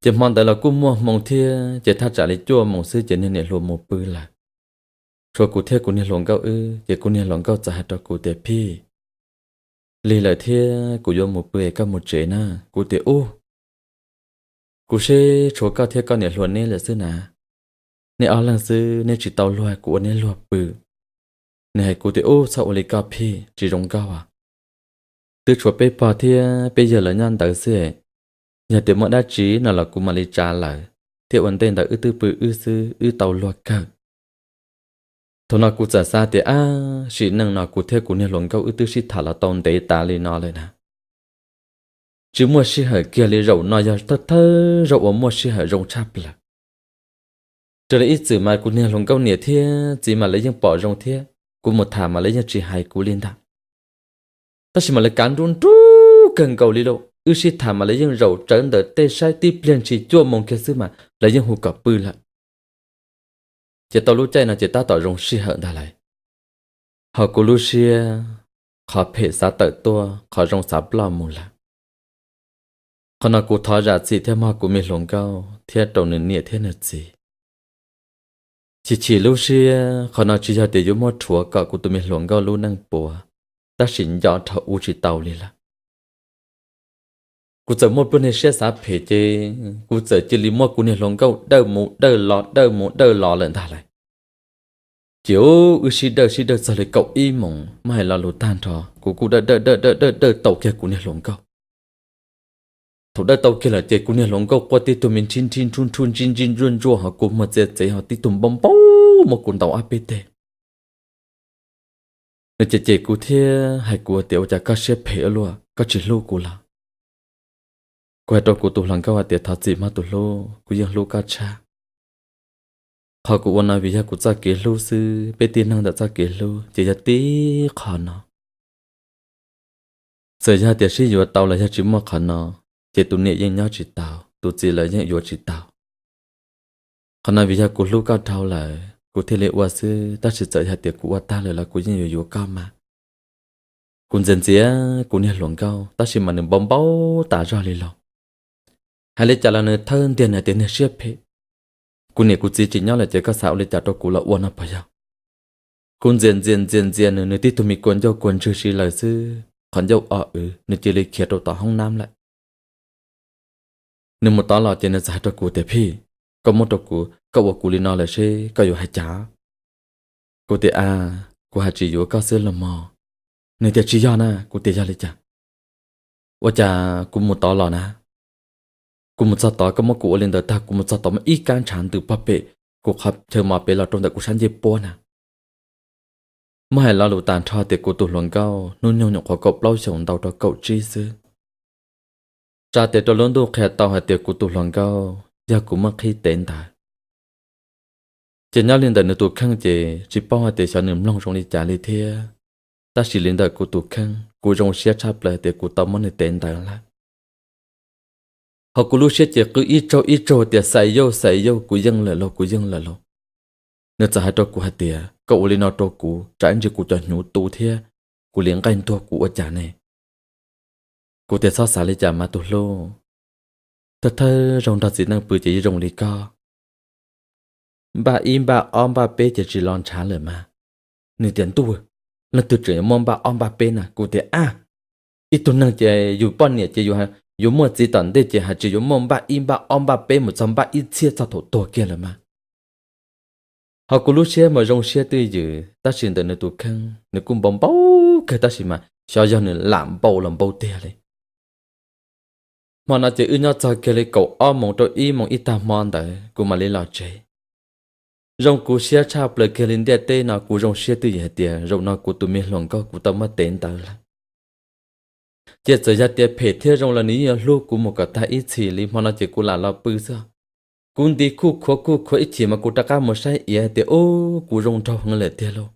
Ces hmo ntawd los kuj muaj hmoo thiab, ces thaj tsam li cuaj moos xwb ces niag niam hluas mus pw lawm. Tshuav kuv thiab kuv niag hluas nkauj wb, ces kuv niag hluas nkauj txawm hais rau kuv tias, Phij, lig lawm thiab, kuv yuav mus pw es koj mus tsev na. Kuv tias, Ub, kuv seb tshuav koj thiab koj niam hluas neb lawm xwb na. Nej ob leeg xwb, neb tsis tau luag, kuv ua neb luag pw. Nws hais kuv tias, Ub, txhob ua li koj Phij, tsis zoo nkauj as. Twb tshuav peb pog thiab peb yawg lawv nyob ntawd xwb. Yog tias muaj dab tsi no los kuv mam li tsa lawm, thiab ua ntej ntawd wb twb pw wb xwb, wb tau luag kawg. Thaum no kuv txawm xav tias, Ab, sim neej no kuv thiab kuv niag hluas nkauj wb twb sib tham los tau ntev tas li no lawm na, tsis muaj sij hawm kiag li, zaum no yog thawj thawj zaug uas muaj sij hawm zoo tshaj plaws. Raws li ib txwm mas kuv niag hluas nkauj niam thiab txiv mas lawv yeej pom zoo thiab, kuv mus tham mas lawv yeej tsis hais kuv li ntag. Tab sis mas lawv kav nruj nruj kawg nkaus li lauj, wb sib tham mas lawv yeej zaum tsawv ntawm tej saib tib pliag ntshis cuaj moos kiag xwb mas lawv yeej hu kom pw lawm. Ces tau lub caij no ces tab tom zoo sij hawm ntag lauj. Ho kuv lub siab, qhov phem xav tawm tuaj, qhov zoo xav ploj mus lawm. Qhov no kuv thov zam txim thiab mog kuv me hluas nkauj thiab rau nws niam thiab nws txiv. Chim chim lub siab, qhov no tsis yog tias yuav muab rhuav kom kuv tus me hluas nkauj lub neej puas, tab sis nco dhau ua tsis tau li lawm. Kuv txawm muaj pluag niag siab xav phem ces kuv txawm cia li muab kuv niag hluas nkauj dawj mus dawj los dawj mus dawj los lawm ntag lauj. Ces wb sib dawj sib dawj txog li kaum ib moos, muab hais lo lus tag nrho kuv kuj dawj dawj dawj dawj dawj dawj tau kiag kuv niag hluas nkauj. Thaum dawj tau kiag lawm ces kuv niag hluas nkauj quaj tib tug me nrhib nrhib nrhub nrhub ntsib ntsib ntsuaj ntsuaj ho kua muag txiav txev ho tib tug npau npau muab kuv ntaus ob peb teg. Nws cem cem kuv thiab hais kuv tias, Ua cas koj siab phem ua luaj, koj tsis hlub kuv los? Kuv hais rau kuv tus hluas nkauj hais tias, Thov txim mog tus hlub, kuv yeej hlub koj tshaj. Qhov kuv ua no vim yog kuv txoj kev hlub xwb, peb tib neeg ntawm txoj kev hlub ces yog tib qho no. Txawm yog tias sib yuav tau los yog tsis muaj qhov no, ces tus niam yeej nyob tsis tau, tus txiv lawv yeej yuav tsis tau. Qhov no vim yog kuv hlub koj dhau lawm kuv thiaj li ua xwb, tab sis txawm yog tias kuv ua tag lawm los kuv yeej yuav yuav koj mas. Kuv ntxias ntxias kuv niag hluas nkauj tab sis mas nws npau npau tas zog li los. Hais li cas los nws thawb ntiag nws tias niag siab phem. Kuv niam kuv txiv tsis nyob lawm ces koj xav ua li cas rau kuv los ua no puas yog? Kuv ntxias ntxias ntxias ntxias nws, nws tib tug me kua ncauj kua ntswg si lawm xwb, qhov ncauj o w nws cia li khiav rau tom hoob nab lawm. Nws mus tod los ces nws txawm hais rau kuv tias, Phij, koj muab rau kuv, koj ua kuv li no lawm seb koj yuav hais cas? Kuv tias, A, kuv hais tsis yuav koj xwb los mog. Nws tias, Tsis yog na. Kuv tias, Yog li cas? Ua cas kuv mus tod los na, kuv mus txog tod koj muab kuv ua li ntawd tag, kuv mus txog tod muaj ib kab ntshav ntws pog pem kuv qhov chaw mos pem los rau ntawm kuv sab ncej puab na. Muab hais lo lus tas nrho tias kuv tus hluas nkauj hnub nyoog nyuam qhuav kaum plaub xyoos ntau rau kaum tsib xwb. Tsa tes rau lub ntuj qhia tau hais tias kuv tus hluas nkauj yog kuv muaj qhib tev ntawd. Ces nyob li ntawm nws tus kheej ces tsis paub hais tias xyov nws mloog zoo li cas li thiab, tab sis li ntawm kuv tus kheej kuv zoo siab tshaj plaws tias kuv tau muab nws tev ntawd lawm. Ho kuv lub siab ces qw ib tsaug ib tsaug tias, Xais yauj, xais yauj, kuv yeej lawm lauj, kuv yeej lawm lauj. Nws txawm hais rau kuv hais tias, Koj ua li no rau kuv tsam ib ntsis kuv cov hnyuv tu thiab kuv li nqaij ntuag kuv ua cas ne? Kuv tias, Txhob xav li cas mas tus hlub, thawj thawj zaug nrog txiv neej pw ces yeej zoo li koj. Npaj ib npaj ob npaj peb ces tsis los ntshav lawm mas. Nws tias, Ntuj, leej twg tseem yuav muaj npaj ob npaj peb na? Kuv tias, A, ib tug neeg ces yus poj niam ces yuav muaj txiv tom ntej ces hais tseem yuav muaj npaj ib npaj ob npaj peb mus txog npaj ib txhiab txog thaum tuag kiag lawm mas. Ho kuv lub siab mas zoo siab twj ywm tab sis ntawm nws tus kheej nws kuj npau npau kawg tab sis mas xyov yog nws lam npau los npau tiag li. Hmo no ces wb nyob txog kiag li kaum ob moos rau ib moos ib tag hmo ntawd kuv mam li los tsev. Zoo kuv siab tshaj plaws kiag li ntiaj teb no, kuv zoo siab twj ywm hais tias zaum no kuv tus me hluas nkauj kuv tau muab tev ntawd lawm. Ces txawm yog tias phem thiab zoo los nws yeej yuav hlub kuv mus kom tag ib txhis li. Hmo no ces kuv lam los pw xwb. Kuv nti khuj khuav khuj khuav ib chim mas kuv rov qab mus saib iav tias, Ub, kuv zoo nraug heev lawm tiag lauj.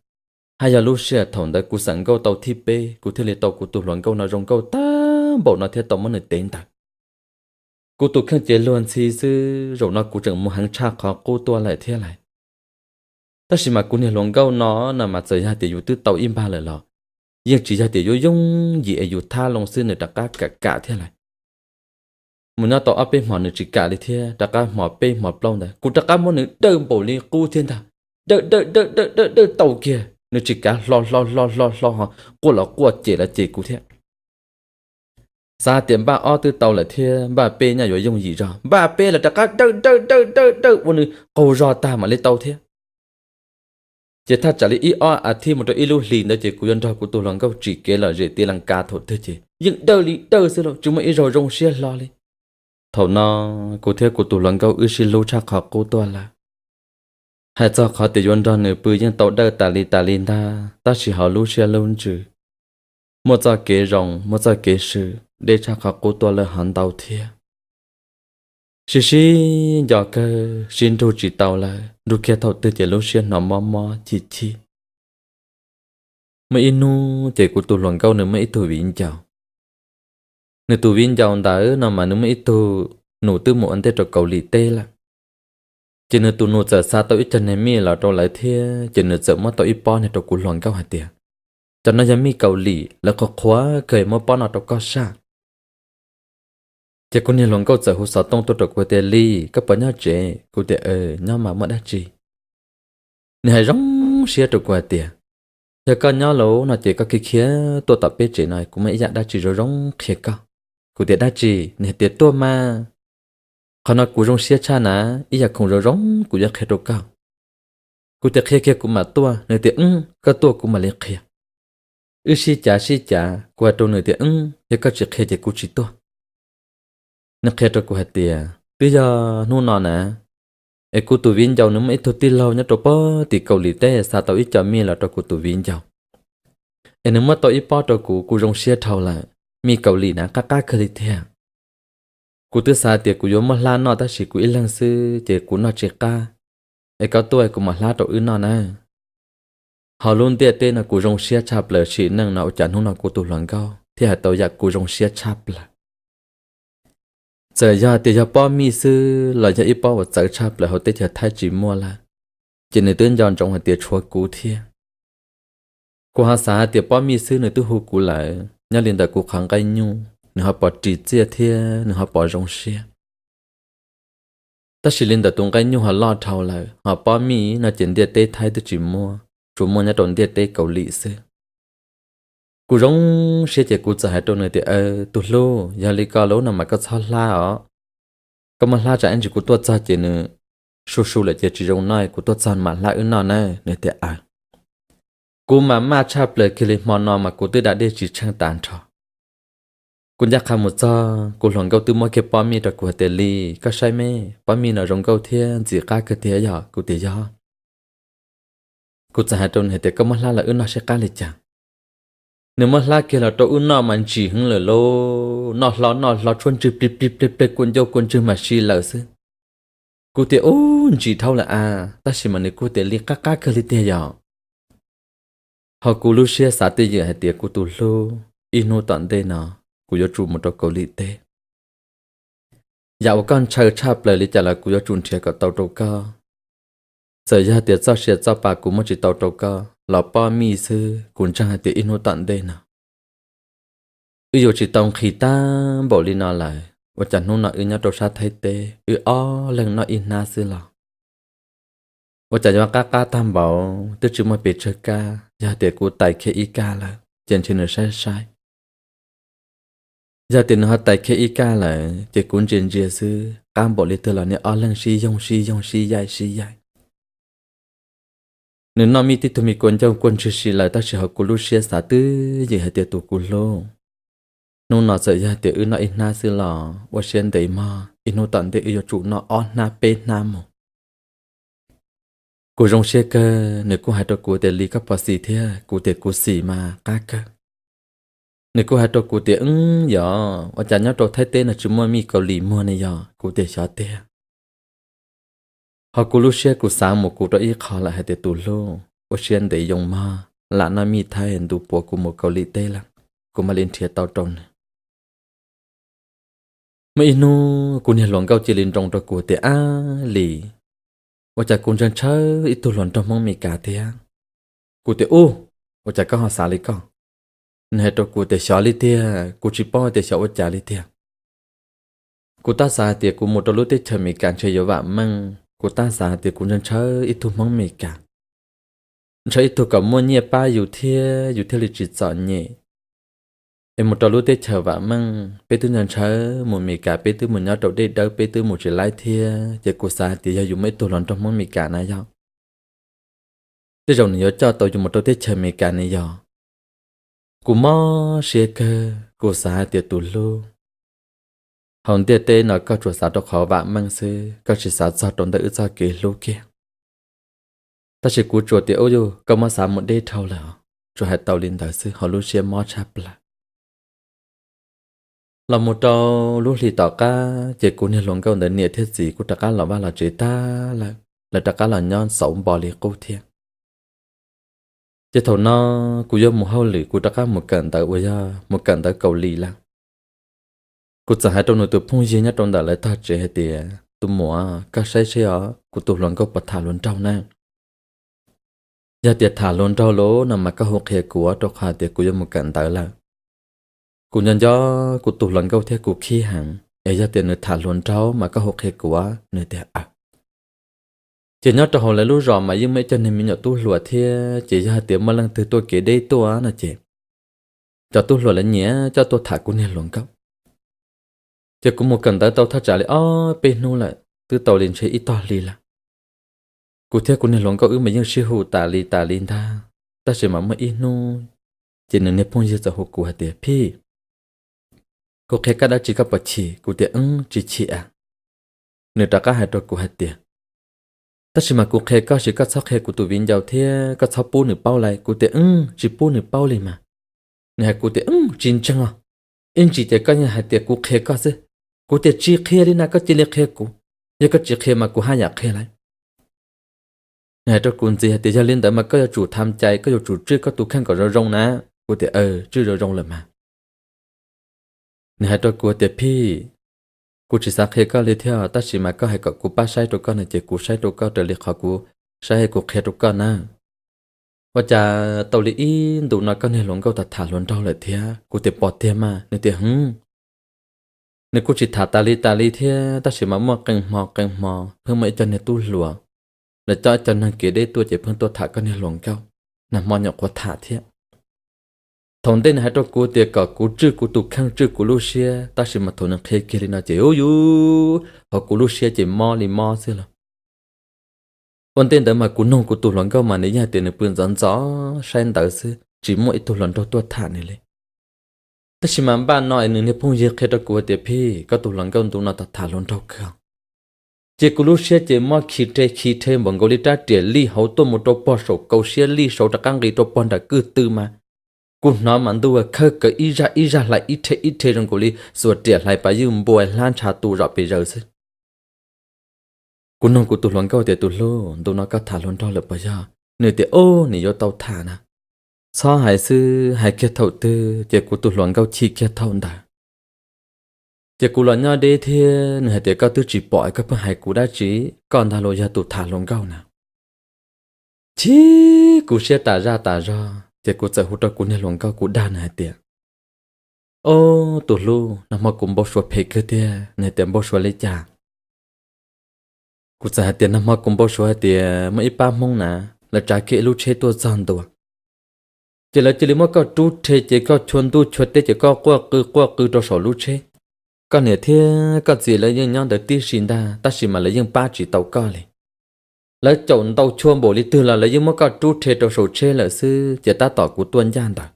Haj yog lub sij hawm thaum ntawd kuv xeem nkauj tau thib peb kuv thiaj li tau kuv tus hluas nkauj no zoo nkauj tag npaum no thiab tau muab nws tev ntawd. Kuv tus kheej ces luag ntxhi xwb, zaum no kuv tseem mus heev tshaj qhov qub tuaj lawm thiab lauj. Tab sis mas kuv niag hluas nkauj no no mas txawm yog tias yus twb tau ib npag lawm los yeej tsis yog tias yuav yooj yim es yus thab loo xwb, nws rov qab kam kam thiab lawm. Mus nyob tau ob peb hmos nws tsis kam li thiab, rov qab hmos peb hmos plaub ntawd kuv rov qab muab nws dawj npaum li qub thiab ntag. Dawj dawj dawj dawj dawj dawj tau kiag nws tsis kav, hlo hlo hlo hlo hlo, quaj los quaj, cem los cem kuv thiab. Xav tias npaj ob twb tau lawm thiab, npaj peb nyaj yuav yooj yim zog, npaj peb los rov qab dawj dawj dawj dawj dawj ua nws qaug zog tag mam li tau thiab. Ces thaj tsam li ib ob a thiv mus rau ib lub hlis ntawd ces kuv yuav nrog kuv tus hluas nkauj tsim kev lom zem tiv lees kav thaum twg ces yeej dawj li dawj xwb los tsis muaj ib zaug zoo siab hlo li. Thaum no kuv thiab kuv tus hluas nkauj wb sib hlub tshaj qhov qub tuaj lawm. Hais txog qhov tias yuav nrog nws pw yeej tau dawj tas li tas li ntag, tab sis hauv lub siab lub ntsws muaj txoj kev zoo, muaj txoj kev swm deb tshaj qhov qub tuaj lawm hov ntau thiab. Sib sib nco kawg, sib nrug tsis tau lawm, nrug kiag thaum twg ces lub siab hnov mob mob chim chim. Muaj ib hnub ces kuv tus hluas nkauj nws muaj ib tug viv ncaus. Nws tus viv ncaus ntawd no mas nws muaj ib tug nus twb mus ua ntej rau Kaus Lim teb lawm. Ces nws tus nus txawm xa tau ib co niag mij los rau lawv thiab, ces nws txawm muab tau ib pob niag rau kuv hluas nkauj hais tias, cov no yog mij Kaus Lim, lawv qhuav qhuav kawg, muab pob no rau koj saj. Ces kuv niag hluas nkauj txawm hu xov tooj tuaj rau kuv tias, Lis, koj puas nyob tsev? Kuv tias, Nyob mas, muaj dab tsi? Nws hais zoo siab rau kuv hais tias, Yog koj nyob lawm no ces koj khiav khiav tuaj tom peb tsev no, kuv muaj ib yam dab tsi zoo zoo qhia koj. Kuv tias, Dab tsi? Nws hais tias, Tuaj mas, qhov no kuv zoo siab tshaj na, ib yam khoom zoo zoo kuv yuav qhia rau koj. Kuv tias, Qhia kiag kuv mam tuaj. Nws tias, Wb, koj tuaj kuv mam li qhia. Wb sib cav sib cav, kuv hais rau nws tias, Wb, yog koj tsis qhia ces kuv tsis tuaj. Nws qhia rau kuv hais tias, Twb yog hnub no na, es kuv tus viv ncaus nws muaj ib tug tij laug nyob rau pem tim Kaus Lim teb xa tau ib co mij los rau kuv tus viv ncaus, es nws muab tau ib pob rau kuv, kuv zoo siab dhau lawm. Mij Kaus Lim na, qab qab kawg li tiag. Kuv twb xav tias kuv yuav muab hlab noj tab sis kuv ib leeg xwb ces kuv noj tsis qab. Es koj tuaj kuv mam hlab rau wb noj na. Hauv lub ntiaj teb no kuv zoo siab tshaj plaws, sim neej no ua cas hnub no kuv tus hluas nkauj thiaj hais tau yam kuv zoo siab tshaj plaws. Txawm yog tias yog pob mij xwb los yog ib pob uas txawv tshaj plaws hauv teb chaws Thaib tsis muaj lawm, ces nws twb nco ntsoov hais tias tshuav kuv thiab. Kuv ho xav hais tias pob mij xwb nws twb hu kuv lawm, nyob li ntawm kuv qhov nqaij nyuj nws ho pom ris txiaj thiab nws ho pom zoo siab. Tab sis li ntawm tus nqaij nyuj ho loj dhau lawm, ho pob mij no ces ntiaj teb Thaib twb tsis muaj, tsuas muaj nyob rau ntiaj teb Kaus Lim xwb. Kuv zoo siab ces kuv txawm hais rau nws tias, Tus hlub, yog li koj lub no mas koj txhob hlab os. Koj muab hlab tsam ib ntsis kuv tuaj txog ces nws su su lawm ces tsis zoo noj, kuv tuaj txog mam hlab wb noj na. Nws tias, Aws. Kuv mas maj tshaj plaws kiag li, hmo no mas kuv twb da dej tsis tsheej tas nrho. Kuv ncaj qha mus txog, kuv hluas nkauj twb muab kiag pob mij rau kuv hais tias, Lis, koj saib me, pob mij no zoo nkauj thiab ntxim qab kawg tiag yog? Kuv tias, Yog. Kuv txawm hais rau nws hais tias, Koj muab hlab los wb noj saib qab li cas. Nws muab hlab kiag los rau wb noj mas ntsim heev lawm lauj, noj hlo noj hlo tshuab ntswg plig plig plig plig, kua ncauj kua ntswg mas si lawm xwb. Kuv tias, Ub, ntsim dhau lawm a, tab sis mas nws kuj tias, Lis, qab qab kawg li tiag yog? Ho kuv lub siab xav twj ywm hais tias, Kuv tus hlub, ib hnub tom ntej no kuv yuav tsum mus rau Kaus Lim teb. Yam uas koj ntshaw tshaj plaws li cas los kuv yuav tsum nrhiav kom tau rau koj. Txawm yog tias txoj sia txoj pa kuv muab tsis tau rau koj los pob mij xwb kuv ntseeg hais tias ib hnub tom ntej no wb yuav tsis tau nqhis tag npaum li no lawm. Ua cas hnub no wb nyob rau sab Thaib teb wb ob leeg noj ib hnab xwb los ua cas yuav qab qab tag npaum, twb tsis muaj pes tsawg kab. Yog tias kuv tais kiag ib kab lawm ces ntshe nws saib saib. Yog tias nws ho tais kiag ib kab lawm ces kuv ntsia ntsia xwb, qab npaum li twg los nws ob leeg sib yoog sib yoog sib yaim sib yaim. Nws noj mij tib tug me kua ncauj kua ntswg si lawm, tab sis ho kuv lub siab xav twj ywm hais tias, Tus kuv hlub, hnub no txawm yog tias wb noj ib hnab xwb los ua siab ntev mog, ib hnub tom ntej wb yuav tsum noj ob hnab peb hnab mus. Kuv zoo siab kawg, nws kuj hais rau kuv tias, Lis, koj puas xis thiab? Kuv tias, Kuv xis mas, qab kawg. Nws kuj hais rau kuv tias, Wb, yog ua cas nyob rau Thaib teb no tsis muaj mij Kaus Lim muag ne yog? Kuv tias, Xyov tiag. Ho kuv lub siab kuv xav mus kuv rau ib qho lawm hais tias, Tus hlub, ua siab ntev yoo mog, lam noj mij Thaib ntu puav kuv mus Kaus Lim teb lawm, kuv mam li nrhiav tau rau nws. Muaj ib hnub kuv niag hluas nkauj cia li nroo rau kuv tias, Ab Lis, Ua cas kuv ntshaw ntshaw ib tug hluas nraug Hmoob Mes Kas thiab. Kuv tias, Ub, ua cas koj ho xav li koj? Nws hais rau kuv tias, Xyov li tiag, kuv tsis paub tias xyov ua cas li tiag. Kuv tab xav hais tias kuv mus rau lub teb chaws Mes Kas ntshe yuav vam meej, kuv tab xav hais tias kuv ntshaw ntshaw ib tug Hmoob Mes Kas, ntshaw ib tug kom muaj nyiaj pab yus thiab yus thiaj li tsis txom nyem. Es mus rau lub teb chaws vam meej, peb twb ntshaw ntshaw mus Mes Kas, peb twb mus nyob rau dej dawb, peb twb mus tsis laib thiab, ces kuv xav hais tias yog yus muaj ib tug hluas nraug Hmoob Mes Kas na yog, tej zaum nws yuav coj tau yus mus rau teb chaws Mes Kas ne yog. Kuv mob siab kawg, kuv xav hais tias, Tus hlub, hauv ntiaj teb no koj tsuas xav rau qhov vam meej xwb, koj tsis xav txog rau ntawm wb txoj kev hlub kiag. Tab sis kuv tsuas tias, Ub, yog koj muab xav mus deb dhau lawm, tsuas hais tau li ntawd xwb, hauv lub siab mob tshaj plaws. Los mus rau lub hli tom qab ces kuv niag hluas nkauj ntawd niam thiab txiv kuj rov qab los vaj los tsev tag lawm, lawv rov qab los nyob xauv npo li qub thiab. Ces thaum no kuv yuav mus hauj lwm, kuv rov qab mus kawm ntawv uas yog mus kawm ntawv Kaus Lim lawm. Kuv txawm hais rau nws tus phooj ywg nyob rau ntawm lawv tog tsev hais tias, Tus muam, koj saib seb os, kuv tus hluas nkauj puas tham hluas nraug na. Yog tias tham hluas nraug lawm no mas koj hu qhia kuv, rau qhov tias kuv yuav mus kawm ntawv lawm. Kuv nco nco kuv tus hluas nkauj thiab kuv khib heev, es yog tias nws tham hluas nraug mas koj hu qhia kuv. Nws tias, Ces nyob rau hauv lawv lub zos mas yeej muaj ib co niag me nyuam tub hluas thiab, ces yog hais tias muaj leej twg tuaj kev deb tuaj no ces cov tub hluas lawv nyiam coj tuaj tham kuv niag hluas nkauj. Ces kuv mus kawm ntawv tau thaj tsam li ob peb hnub lawm, twb tau li ntshe ib tog hli lawm. Kuv thiab kuv niag hluas nkauj wb mas yeej sib hu tas li tas li ntag, tab sis mas muaj ib hnub ces nws niag phooj ywg txawm hu kuv hais tias, Phij, kuv qhia koj dab tsi koj puas chim? Kuv tias, Wb, tsis chim a. Nws rov qab hais rau kuv hais tias, Tab sis mas kuv qhia koj, sis koj txhob qhia kuv tus viv ncaus thiab koj txhob pub nws paub lauj. Kuv tias, Wb, tsis pub nws paub li mas. Nws hais kuv tias, Wb, tsis ntseeg os, ib ntsis ces koj yeej hais tias kuv qhia koj xwb. Kuv tias, Tsis qhia li na, koj cia li qhia kuv, yog koj tsis qhia mas kuv haj yam qhia lauj. Nws hais rau kuv ntxiv hais tias, Yog li ntawd mas koj yuav tsum tham cai, koj yuav tsum tswj koj tus kheej kom zoo zoo na. Kuv tias, Tswj zoo zoo lawm mas. Nws hais rau kuv tias, Phij, kuv tsis xav qhia koj li thiab, tab sis mas koj hais kom kuv pab saib rau koj no ces kuv saib rau koj raws li qhov kuv saib kuv qhia rau koj na. Ua cas tau li ib ntus no koj niag hluas nkauj tham tham hluas nraug lawm thiab? Kuv tias, Pom tiag mas. Nws tias, Hwv, nws kuj tsis tham tas li tas li thiab, tab sis mas muaj qee hmo qee hmo pheej muaj ib co niag tub hluas, lawv coj ib co neeg kev deb tuaj ces pheej tuaj tham koj niag hluas nkauj, nag hmo nyuam qhuav tham thiab. Thaum ntej nws hais rau kuv tias kom kuv tswj kuv tus kheej tswj kuv lub siab, tab sis mas thaum nws qhia kiag li no ces ub yuv, hauv kuv lub siab ces mob li mob xwb los. Ua ntej ntawd mas kuv noog kuv tus hluas nkauj mas nws yeej hais tias nws pw ntxov ntxov saib ntawv xwb, tsis muaj ib tug hluas nraug tuaj tham nws li. Tab sis mas npaj no es nws niag phooj ywg qhia rau kuv hais tias, Phij, koj tus hluas nkauj ntu no tham tham hluas nraug kawg. Ces kuv lub siab ces mob khi rhe khi rhe npaum nkaus li rab riam lij hauv tuaj mus rau pog saum kaus siab lij saud rov qab nqis rau pog nram kwj tw mas kuv hnov mas ntuj khawb kawg ib zaj ib zaj hlais ib rhe ib rhe zoo nkaus li xuas riam hlais pas ywj npua hlab ntsha tu zom pes zaws xwb. Kuv noog kuv tus hluas nkauj tias, Tus hlub, ntu no koj tham hluas nraug lawm puas yog? Nws tias, Ub, nim yuav tau tham na. Txhob hais xwb, hais kiag thaum twg ces kuv tus hluas nkauj chim kiag thaum ntawd. Ces kuv los nyob deb thiab, nws hais tias, Koj twb tsis pom es koj pheej hais kuv dab tsi? Koj ntag los yog tus tham hluas nkauj na. Chim kuv siab tas zaj tas zog ces kuv txawm hu rau kuv niag hluas nkauj, kuv dag nws hais tias, Ob, tus hlub, nag hmo kuv npau suav phem kawg tiag. Nws hais tias, Npau suav li cas? Kuv txawm hais tias, Nag hmo kuv npau suav hais tias muaj ib pab Hmoob na, lawv tsav kiag ib lub tsheb tuaj txog ntua, ces lawv cia li muab koj rub rhe ces koj chua ntuj chua teb ces koj quaj qw quaj qw rau saum lub tsheb. Koj niam thiab koj txiv lawv yeej nyob ntawd tib si ntag, tab sis mas lawv yeej pab tsis tau koj li. Lawv caum ntaus chua npaum li twg los lawv yeej muab koj rub rhe rau saum tsheb lawm xwb, ces tab tom kuv tuaj ncaj ntawd,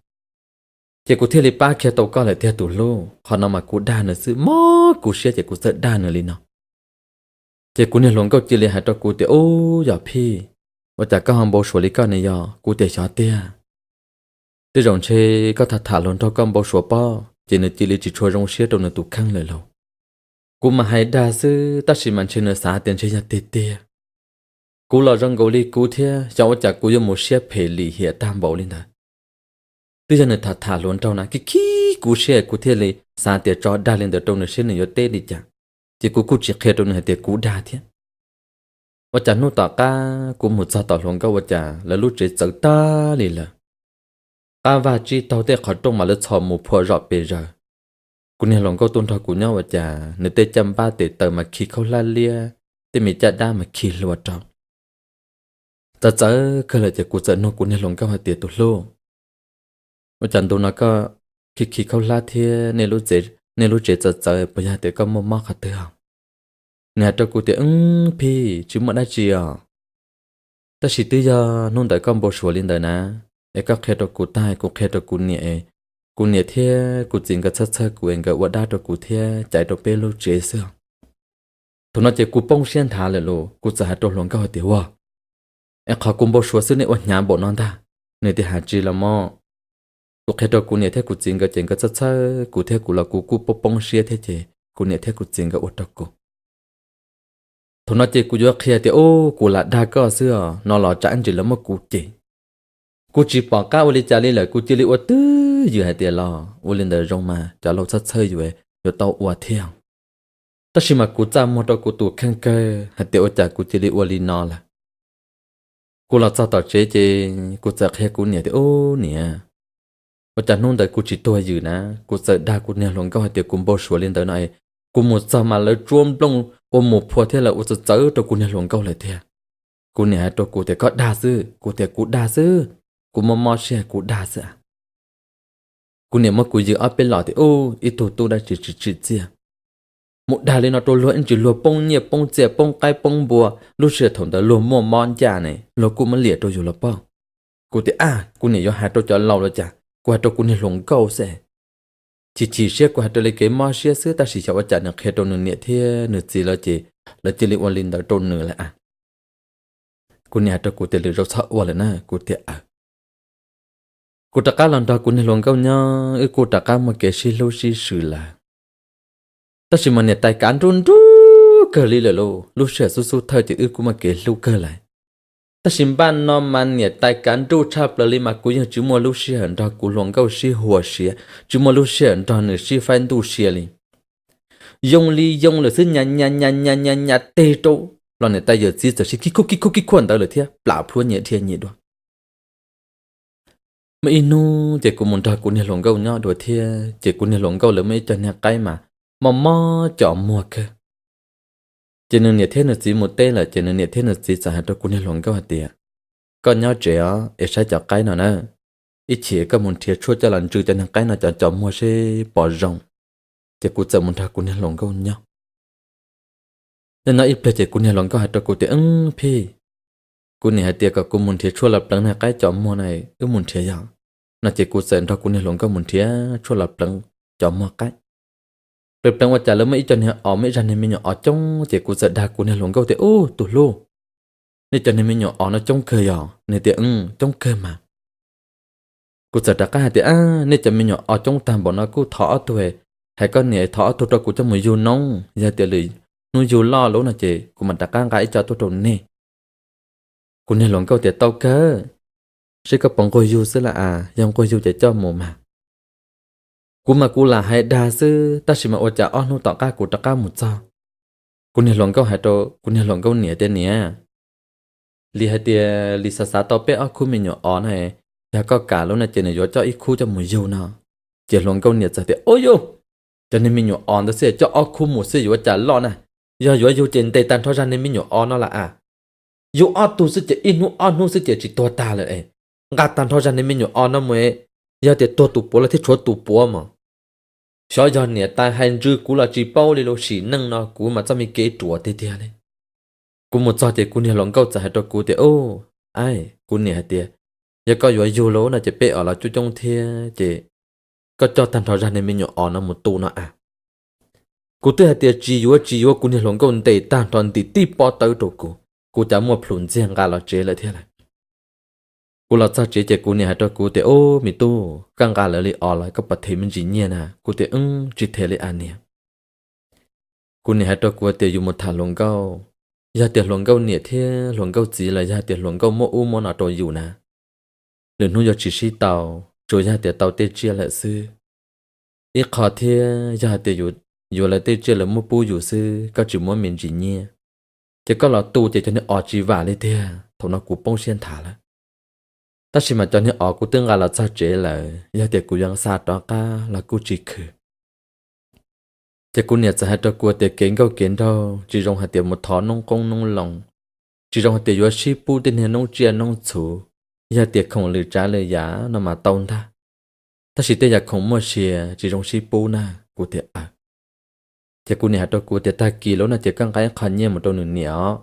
ces kuv thiaj li pab kiag tau koj lawm tiag tus hlub. Qhov no mas kuv dag nws xwb, mob kuv siab ces kuv txawm dag nws li no. Ces kuv niag hluas nkauj cia li hais rau kuv tias, Ub, yog Phij, ua cas koj ho npau suav li koj ne yog? Kuv tias, Xyov tiag, tej zaum ntshe koj tham tham hluas nraug koj npau suav pob. Ces nws cia li tsis tshua zoo siab rau nws tus kheej lawm lauj. Kuv mas hais dag xwb, tab sis mas ntshe nws xav tias ntshe yog tiag tiag. Kuv los zoo nkaus li kuv thiab, xyov ua cas kuv yuav mus siab phem lim hiam tag npaum li ntawd. Twb yog nws tham tham hluas nraug na, khib khib kuv siab kuv thiaj li xav tias tso dag li ntawd rau nws seb nws yuav teb li cas. Ces kuv kuj tsis qhia rau nws hais tias kuv dag thiab. Ua cas hnub tom qab kuv mus txog tom hluas nkauj ua cas lawv lub tsev txawv tag li lawm. Qab vaj tsib taug tej qhov rooj mas lawv txhos mus phua zom pes zaws. Kuv niag hluas nkauj tuaj nrog kuv nyob ua cas nws tej caj npab tes taw mas khi khaub hlab liab, tej me caj dab mas khi hlua rau. Txawv txawv kawg lawm ces kuv txawm nug kuv niag hluas nkauj hais tias, tus hlub, ua cas ntu no koj khi khi khaub hlab thiab nej lub tsev txawv txawv, puas yog tias koj muaj mob qhov twg os? Nws hais rau kuv tias, phij, tsis muaj dab tsi os. Tab sis twb yog hnub ntawd koj npau suav li ntawd na, es koj qhia rau kuv tag kuv qhia rau kuv niam, kuv niam thiab kuv txiv nkawd txhawj txhawj kuv es nkawd ua dab rau kuv thiab caiv rau peb lub tsev xwb. Thaum no ces kuv poob siab nthav lawm los kuv txawm hais rau hluas nkauj hais tias, ua, es qhov kuv npau suav xwb nej ua hnyav npaum no ntag. Nws tias, has tsis los mog. Kuv qhia rau kuv niam thiab kuv txiv nkawd ces nkawd txhawj txhawj kuv thiab kuv los kuv kuj poob poob siab thiab ces kuv niam thiab kuv txiv nkawd ua rau kuv. Thaum no ces kuv yuav qhia tias, ub, kuv lam dag koj xwb os, no los tsam ntsis lawv muab kuv cem. Kuv tsis pom qab ua li cas li lawm kuv cia li ua twj ywm hais tias, los ua li ntawd zoo mas cov laus txhawj txhawj yuav, yuav tau ua thiab. Tab sis mas kuv txaj muag rau kuv tus kheej kawg hais tias ua cas kuv cia li ua li no lawm. Kuv los txog tom tsev ces kuv txawm qhia kuv niam tias, ub niam, ua cas hnub ntawd kuv tsis tuag ywm na, kuv txawm dag kuv niag hluas nkauj hais tias kuv npau suav li ntawd no es, kuv mus txog mas lawv tsuab nplooj ua mus phua thiab lawv ua txawv txawv rau kuv niag hluas nkauj lawm thiab. Kuv niam hais rau kuv tias, koj dag xwb. Kuv tias, kuv dag xwb, kuv mob mob siab kuv dag xwb. Kuv niam muab kuv ywg ob peb los tias, ub, ib tug tub dab tsi tsis tsim txiaj, mus dag li no rau luag ib ntsis luag poob nyiaj poob txiaj poob qaib poob npua, lub sij hawm thaum ntawd luag muaj mob ncaj ne luag kuj muab liam rau yus los pog. Kuv tias, ab, kuv niam yuav hais rau cov laus los cas, kuv hais rau kuv niag hluas nkauj xwb. Chim chim siab kuv hais raws li kev mob siab xwb tab sis xyov ua cas nws qhia rau nws niam thiab nws txiv lawv ces lawv cia li ua li ntawd rau nws lawm a. Kuv niam hais rau kuv tias, lwm zaus txhob ua lawm na. Kuv tias, aws. Kuv rov qab los nrog kuv niag hluas nkauj nyob wb kuj rov qab muaj kev sib hlub sib swm lawm. Tab sis mas niam tais kav nruj nruj kawg li lawm lauj, lub sij hawm xub xub thawj ces wb kuj muaj kev hlub kawg lawm. Tab sis npaj no mas niam tais kav nruj tshaj plaws li mas kuv yeej tsis muaj lub sij hawm nrog kuv hluas nkauj sib huas siav, tsis muaj lub sij hawm nrog nws sib faib ntuj sia li. Yoo li yoo lawm xwb, nyas nyas nyas nyas nyas nyas teg rau los niam tais yawm txiv txawm sis kib khuj kib khuj kib khuj ntawd lawm thiab plam plhuav nyias dhia nyias dua. Muaj ib hnub ces kuv mus nrog kuv niag hluas nkauj nyob dua thiab ces kuv niag hluas nkauj lawv muaj ib co niag qaib mas mob mob cov muag kawg. Ces nws niam thiab nws txiv mus teb lawm ces nws niam thiab nws txiv txawm hais rau kuv niag hluas nkauj hais tias, koj nyob tsev os es saib cov qaib no na, ib chim koj mus nrhiav tshuaj coj los ntsw cov niag qaib no cov cov muag seb pom zoo. Ces kuv txawm mus nrog kuv niag hluas nkauj nyob. Nyob nyob ib pliag ces kuv niag hluas nkauj hais rau kuv tias, phij, kuv niam hais tias kom kuv mus nrhiav tshuaj los pleev niag qaib cov muag na, wb mus nrhiav yog. No ces kuv txawm nrog kuv niag hluas nkauj mus nrhiav tshuaj los pleev cov muag qaib. Pleev pleev ua cas lawv muaj ib co niag os, muaj ib zag niag me nyuam os coob ces kuv txawm dag kuv niag hluas nkauj tias, ub, tus hlub, nej cov niag me nyuam os no coob kawg yog? Nws tias, coob kawg mas. Kuv txawm rov qab hais tias, nej cov me nyuam os coob tag npaum no kuj thov ob tug, hais koj niam thov ob tug rau kuv coj mus yug noob, yog tias lwm hnub yug loj lawm no ces kuv mam rov qab nqa ib co tuaj rau nej. Kuv niag hluas nkauj tias, tau kawg, seb koj puas nquag yug xwb las as, yog nquag yug ces coj mus mas. Kuv mas kuv lam hais dag xwb tab sis mas ua cas ob hnub tom qab kuv rov qab mus txog, kuv niag hluas nkauj hais rau kuv niag hluas nkauj niam tias, niam, Lis hais tias Lis xav xav tau peb ob khub me nyuam os na, yog koj kam lawm no ces nws yuav coj ib khub coj mus yug no. Ces hluas nkauj niam txawm tias, ua yuj, cov niag me nyuam os ntawd xwb coj ob khub mus xwb yuav ua cas loj na, yog yuav yug ces ntes tag nrho zag niag me nyuam os no las as. Yug ob tug xwb ces ib hnub ob hnub xwb ces tsis tuag tag lawm es, nqa tag nrho zag niag me nyuam os no mus, yog tias tuag tus puav los thiaj tshuav tus puav mas. Xyov yog niam tais hais ntsws kuv los tsis paub li los sim neej no kuv mas txoj me kev ruam tiag tiag li. Kuv mus txog ces kuv niag hluas nkauj txawm hais rau kuv tias, ub, aib, kuv niam hais tias, yog koj yuav yug lawm no ces peb os los coob coob thiab ces koj coj tag nrho zag niag me nyuam os no mus tu no as. Kuv twb hais tias tsis yuav tsis yuav, kuv niag hluas nkauj ntes tag nrho ntim tib pob tawb rau kuv, kuv cas muaj plhus ntxiag nqa los tsev lawm thiab lawm. Kuv los txog tsev ces kuv niam hais rau kuv tias, ub, me tub, koj nqa lawv li os los koj puas them me ntsis nyiaj na? Kuv tias, wb, tsis them li as niam. Kuv niam hais rau kuv tias yus mus tham hluas nkauj, yog tias hluas nkauj niam thiab hluas nkauj txiv los yog tias hluas nkauj muab ub muab no rau yus na, lwm hnub yuav tsis sib tau, tsuas yog tias tau tej tsiaj lawm xwb. Ib qho thiab yog hais tias yuav lawv tej tsiaj lawv muab pub yus xwb, koj tsis muab me ntsis nyiaj, Ces koj los tu ces cov niag os tsis vam li tiag. Thaum no kuv poob siab nthav lawm. Tab sis mas cov niag os kuv twb nqa los txog tsev lawm, yog tias kuv yuav xa rov qab los kuj tsis khwv. Ces kuv niam txawm hais rau kuv tias kev nkauj kev nraug tsis zoo hais tias mus thov noob qoob noob loo, tsis zoo hais tias yuav sib pub tej niag noob tsiaj noob txhuv. Yog tias khoom lwm tsav lwm yam no mas tau ntag, tab sis tej yam khoom muaj sia tsis zoo sib pub na. Kuv tias aw. Ces kuv niam hais rau kuv tias tag kis lub no ces koj nqa ib qho nyiaj mus rau nws niam os.